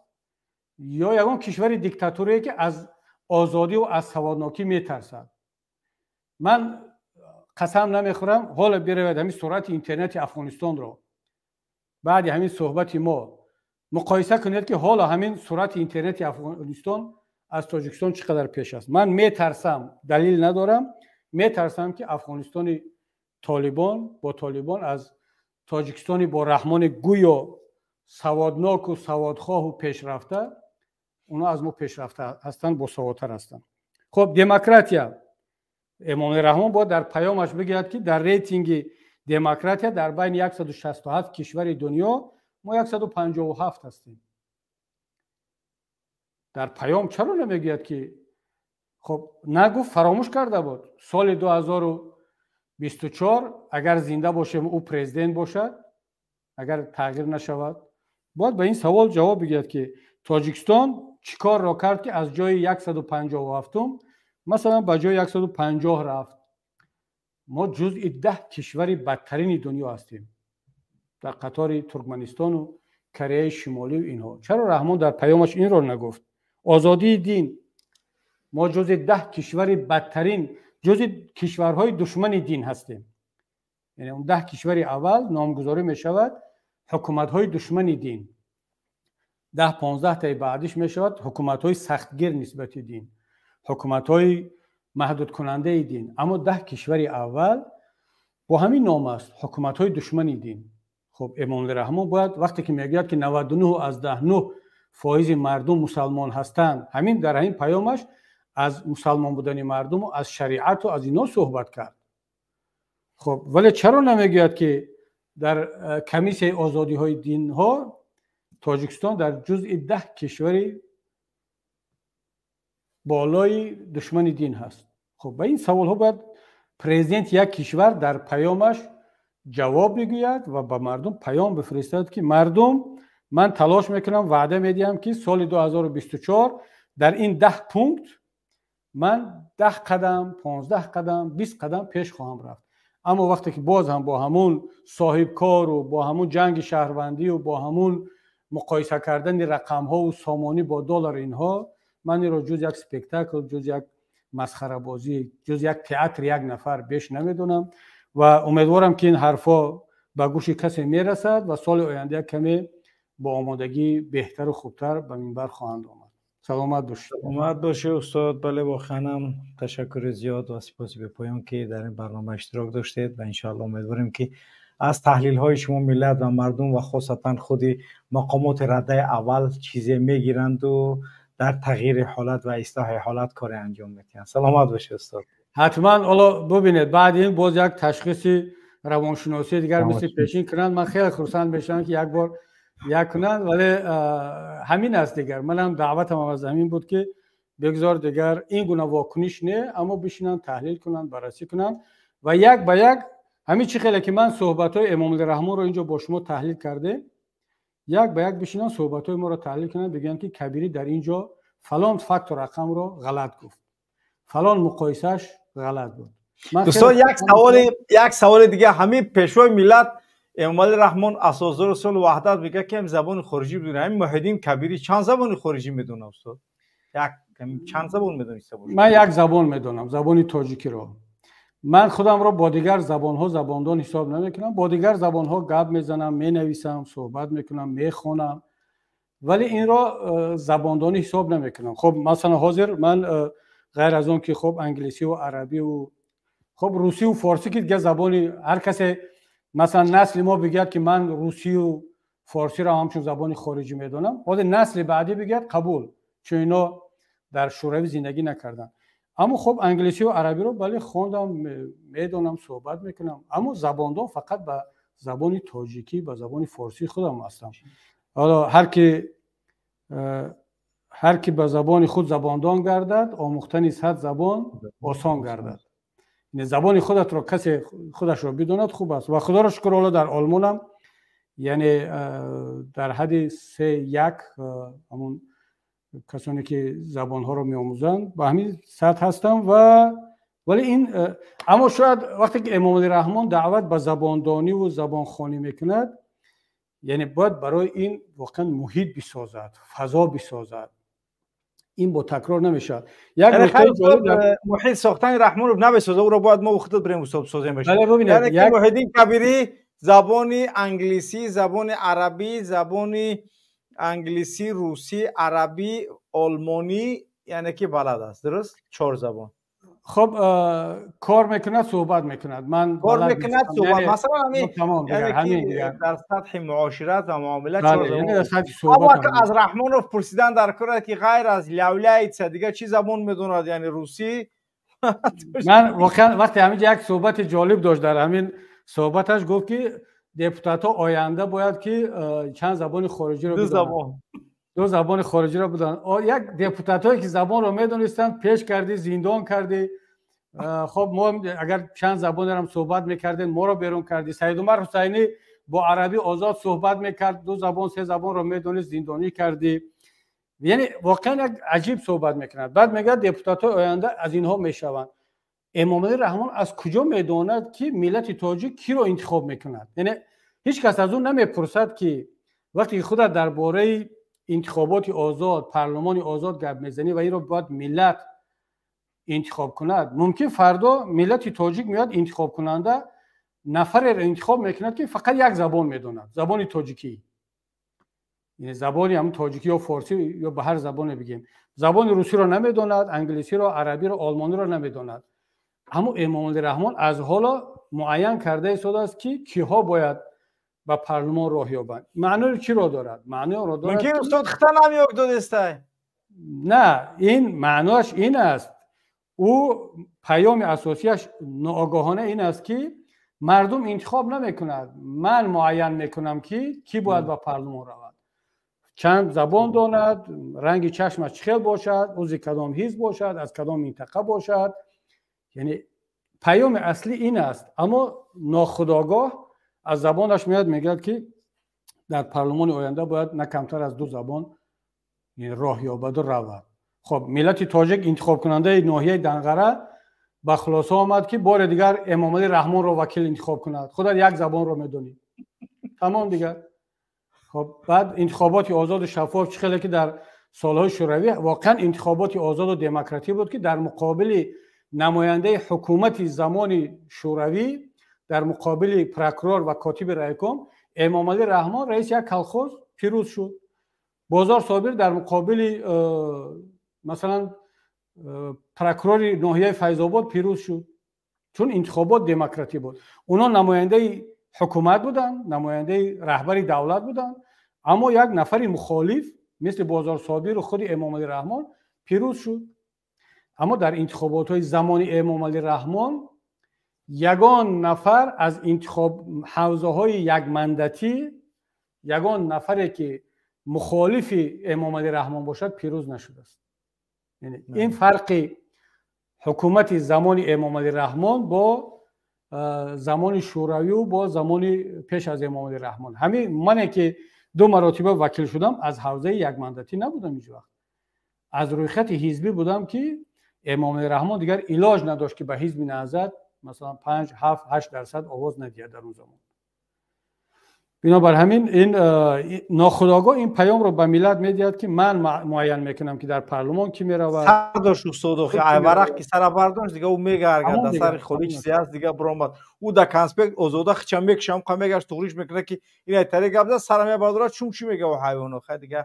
ё ягон кишвари диктатурие, ки аз озодиву аз саводнокӣ метарсад. Ман қасам намехӯрам, ҳоло биравед, ҳамин суръати интернети Афғонистонро баъди ҳамин суҳбати мо муқоиса кунед, ки ҳоло ҳамин суръати интернети Афғонистон аз Тоҷикистон чӣ қадар пеш аст. Ман метарсам, далил надорам, метарсам, ки Афғонистони Толибон бо Толибон аз Тоҷикистони бо Раҳмони гӯё саводноку саводхоҳу пешрафта, онҳо аз мо пешрафта ҳастанд, босаводтар ҳастанд. Хоб, демократия. Эмомалӣ Раҳмон бояд дар паёмаш бигӯяд, ки дар рейтинги демократия дар байни 167 кишвари дунё Мо 157 ҳастем. Дар паём чаро намегӯяд, ки хуб нагуфт, фаромӯш карда буд. Соли 2024 агар зинда бошем, ӯ президент бошад, агар тағйир нашавад, бояд ба ин савол ҷавоб бигирад, ки Тоҷикистон чӣ корро кард, ки аз ҷои 157-ум масалан ба ҷои 150 рафт. Мо ҷузъи 10 кишвари бадтарини дунё ҳастем, дар қатори Туркманистону Кореяи Шимолию инҳо. Чаро Раҳмон дар паёмаш инро нагуфт? Озодии дин, мо ҷузъи 10 кишвари бадтарин, ҷузъи кишварҳои душмани дин ҳастем. Яъне он 10 кишвари аввал номгузорӣ мешавад ҳукуматҳои душмани дин, 10-15 таи баъдиш мешавад ҳукуматҳои сахтгир нисбати дин, ҳукуматҳои маҳдудкунандаи дин. Аммо 10 кишвари аввал бо ҳамин ном аст: ҳукуматҳои душмани дин. Хуб, Эмомалӣ Раҳмон бояд вақте ки мегӯяд, ки 99,9% мардум мусалмон ҳастанд, ҳамин дар ҳамин паёмаш аз мусалмон будани мардуму аз шариату аз ино суҳбат кард. Хуб, вале чаро намегӯяд, ки дар комиссияи озодиҳои динҳо Тоҷикистон дар ҷузъи 10 кишвари болои душмани дин ҳаст? Хуб, ба ин саволҳо бояд президенти як кишвар дар паёмаш ҷавоб бигӯяд ва ба мардум паём бифиристад, ки мардум, ман талош мекунам, ваъда медиҳам, ки соли 2024 дар ин 10 пункт ман 10 қадам, 15 қадам, 20 қадам пеш хоҳам рафт. Аммо вақте ки боз ҳам бо ҳамун соҳибкору бо ҳамун ҷанги шаҳрвандию бо ҳамун муқоиса кардани рақамҳову сомонӣ бо доллар, инҳо, ман инро ҷуз як спектакл, ҷуз як масхарабозӣ, ҷуз як театр як нафар беш намедонам ва умедворам, ки ин ҳарфҳо ба гӯши касе мерасад ва соли оянда як каме бо омодагӣ беҳтару хубтар ба минбар хоҳанд омад. Саломат бошед. Саломат бошед, устод. Бале, воқеан ҳам ташаккури зиёд ва сипоси бепоён, ки дар ин барнома иштирок доштед, ва иншоалло умедворем, ки аз таҳлилҳои шумо миллат ва мардум ва хосатан худи мақомоти радаи аввал чизе мегиранду дар тағйири ҳолат ва ислоҳи ҳолат коре анҷом медиҳанд. Саломат бошед, устод. Ҳатман. Ҳоло бубинед, баъди ин боз як ташхиси равоншиносии дигар мисли пешин кунанд, ман хеле хурсанд мешавам, ки як бор як кунанд. Вале ҳамин аст дигар. Манам даъватам аз ҳамин буд, ки бигзор дигар ин гуна вокуниш не, аммо бишинанд, таҳлил кунанд, баррасӣ кунанд ва як ба як ҳамин чӣ хеле ки ман суҳбатҳои Эмомалӣ Раҳмонро инҷо бо шумо таҳлил кардем, як ба як бишинанд, суҳбатҳои моро таҳлил кунанд, бигӯянд, ки Кабирӣ дар ин ҷо фалон факту рақамро ғалат гуфт, фалон муқоисааш ғалат буд. Дӯстон, як саволи дига. Ҳамин пешвои миллат Эмомалӣ Раҳмон, асосгузори сулҳу ваҳдат, мегӯяд, ки забони хориҷӣ медонад. Ҳамин Муҳиддин Кабирӣ чанд забони хориҷӣ медонад, устод? Як чанд забон медониста бошад? Ман як забон медонам, забони тоҷикиро. Ман худамро бо дигар забонҳо забондон ҳисоб намекунам. Бо дигар забонҳо гап мезанам, менависам, суҳбат мекунам, мехонам, вале инро забондонӣ ҳисоб намекунам. Хуб, масалан, ҳозир ман ғайр аз он ки хуб англисиву арабиву хуб русиву форсӣ, ки дигар забони ҳар касе, масалан, насли мо бигӯяд, ки ман русию форсиро ҳамчун забони хориҷӣ медонам, ҳозир насли баъдӣ бигӯяд, қабул, чун ино дар Шӯравӣ зиндагӣ накарданд. Аммо хуб, англисиву арабиро, бале, хондам, медонам, суҳбат мекунам, аммо забондон фақат ба забони тоҷикӣ, ба забони форсии худам ҳастам. Ҳоло ҳар ки ба забони худ забондон гардад, омӯхтани 100 забон осон гардад. Забони худатро касе худашро бидонад, хуб аст. Ва худоро шукр, ҳоло дар Олмонам, яъне дар ҳадди C1, ҳамун касоне ки забонҳоро меомӯзанд, ба ҳамин сатҳ ҳастам. Ва вале ин, аммо шояд вақте ки Эмомалӣ Раҳмон даъват ба забондониву забонхонӣ мекунад, яъне бояд барои ин воқеан муҳит бисозад, фазо бисозад. Ин бо такрор намешавад. Як муҳит сохтани Раҳмонов намесозад, ӯро бояд мо худат бирем, устод, созем. Муҳиддин Кабирӣ забони англисӣ, забони арабӣ, забони англисӣ, русӣ, арабӣ, олмонӣ, яъне ки балад аст, дуруст? Чор забон. Хуб, кор мекунад, суҳбат мекунад. Ман кор мекунад, суҳбат, масалан, ҳамин дар сатҳи муошират ва муомила чор забон. Аз Раҳмонов пурсидан дар кор, ки ғайр аз является дигар чӣ забон медонад, яъне русӣ. Ман воқеан вақте ҳаминҷа як суҳбати ҷолиб дошт, дар ҳамин суҳбаташ гуфт, ки Депутатҳо оянда бояд ки чанд забони хориҷиро бидонанд, ду забони хориҷиро бидонанд. Як депутатҳое ки забонро медонистанд, пеш кардӣ, зиндон кардӣ. Хоб, мо агар чанд забонерам суҳбат мекардем, моро берун кардӣ. Саидумар Ҳусайнӣ бо арабӣ озод суҳбат мекард, ду забон, се забонро медонист, зиндонӣ кардӣ. Яъне воқеан як аҷиб суҳбат мекунад. Баъд мегӯяд, депутатҳои оянда аз инҳо мешаванд. Эмомалӣ Раҳмон аз куҷо медонад, ки миллати тоҷик киро интихоб мекунад? Яъне ҳеҷ кас аз ӯ намепурсад, ки вақте ки худат дар бораи интихоботи озод, парлумони озод гап мезанӣ ва инро бояд миллат интихоб кунад, мумкин фардо миллати тоҷик меояд, интихобкунанда нафареро интихоб мекунад, ки фақат як забон медонад, забони тоҷикӣ, забони ҳамн тоҷикӣ ё форсӣ ё ба ҳар забоне бигем, забони русиро намедонад, англисиро, арабиро, олмониро намедонад. Аммо Эмомалӣ Раҳмон аз ҳоло муайян карда истодааст, ки киҳо бояд ба парлумон роҳ ёбанд. Маънои чиро дорад? Маънои онро дорад. Мумкин устод хита намёк додестай. На, ин маъноаш ин аст, ӯ паёми асосияш ноогоҳона ин аст, ки мардум интихоб намекунад, ман муайян мекунам, ки кӣ бояд ба парлумон равад, чанд забон донад, ранги чашмаш чӣ хел бошад, узви кадом ҳизб бошад, аз кадом минтақа бошад. Яъне паёми аслӣ ин аст, аммо нохудогоҳ аз забонаш меояд, мегӯяд, ки дар парлумони оянда бояд на камтар аз ду забон роҳ ёбаду равад. Хоб, миллати тоҷик, интихобкунандаи ноҳияи Данғара ба хулоса омад, ки бори дигар Эмомалӣ Раҳмонро вакил интихоб кунад. Худат як забонро медонӣ, тамом дигар. Хоб, баъд интихоботи озоду шаффоф, чӣ хеле ки дар солҳои Шӯравӣ воқеан интихоботи озоду демократӣ буд, ки дар муқобили намояндаи ҳукумати замони Шӯравӣ, дар муқобили прокурор ва котиби райком Эмомалӣ Раҳмон, раиси як колхоз, пирӯз шуд. Бозор Собир дар муқобили масалан прокурори ноҳияи Файзобод пирӯз шуд, чун интихобот демократӣ буд. Онҳо намояндаи ҳукумат буданд, намояндаи раҳбари давлат буданд, аммо як нафари мухолиф мисли Бозор Собиру худи Эмомалӣ Раҳмон пирӯз шуд. Аммо дар интихоботҳои замони Эмомалӣ Раҳмон ягон нафар аз интихоб ҳавзаҳои якмандатӣ, ягон нафаре ки мухолифи Эмомалӣ Раҳмон бошад, пирӯз нашудааст. Ин фарқи ҳукумати замони Эмомалӣ Раҳмон бо замони Шӯравию бо замони пеш аз Эмомалӣ Раҳмон. Ҳамин мане ки ду маротиба вакил шудам, аз ҳавзаи якмандатӣ набудам, ҳеҷ вақт аз рӯйхати ҳизбӣ будам, ки Эмомалӣ Раҳмон дигар илоҷ надошт, ки ба Ҳизби Наҳзат масалан 5, 7, 8% овоз надиҳад дар он замон. Бинобар ҳамин ин нохудогоҳ ин паёмро ба миллат медиҳад, ки ман муайян мекунам, ки дар парлумон кӣ меравад. Сар дошт устод, охи варақ ки сара бардошт, дига ӯ мегаргад, дар сари холи чизе ҳаст, дига биромад. Ӯ дар конспект озода хича мекушам, қа мегашт, туғриш мекунад, ки ина тари гап зад, сара мебардорад, чун чӣ мега ӯ ҳайвоно. Хай, дига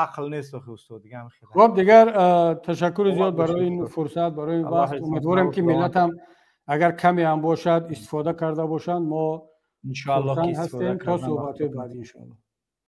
ақл нест охи устод, дига ҳам хеле. Хоб, дигар ташаккури зиёд барои ин фурсат, барои ин вақт. Умедворем, ки миллатам агар каме ҳам бошад, истифода карда бошанд. Мо иншоаллоҳ ҳастем то суҳбатҳои баъдӣ, иншоаллоҳ.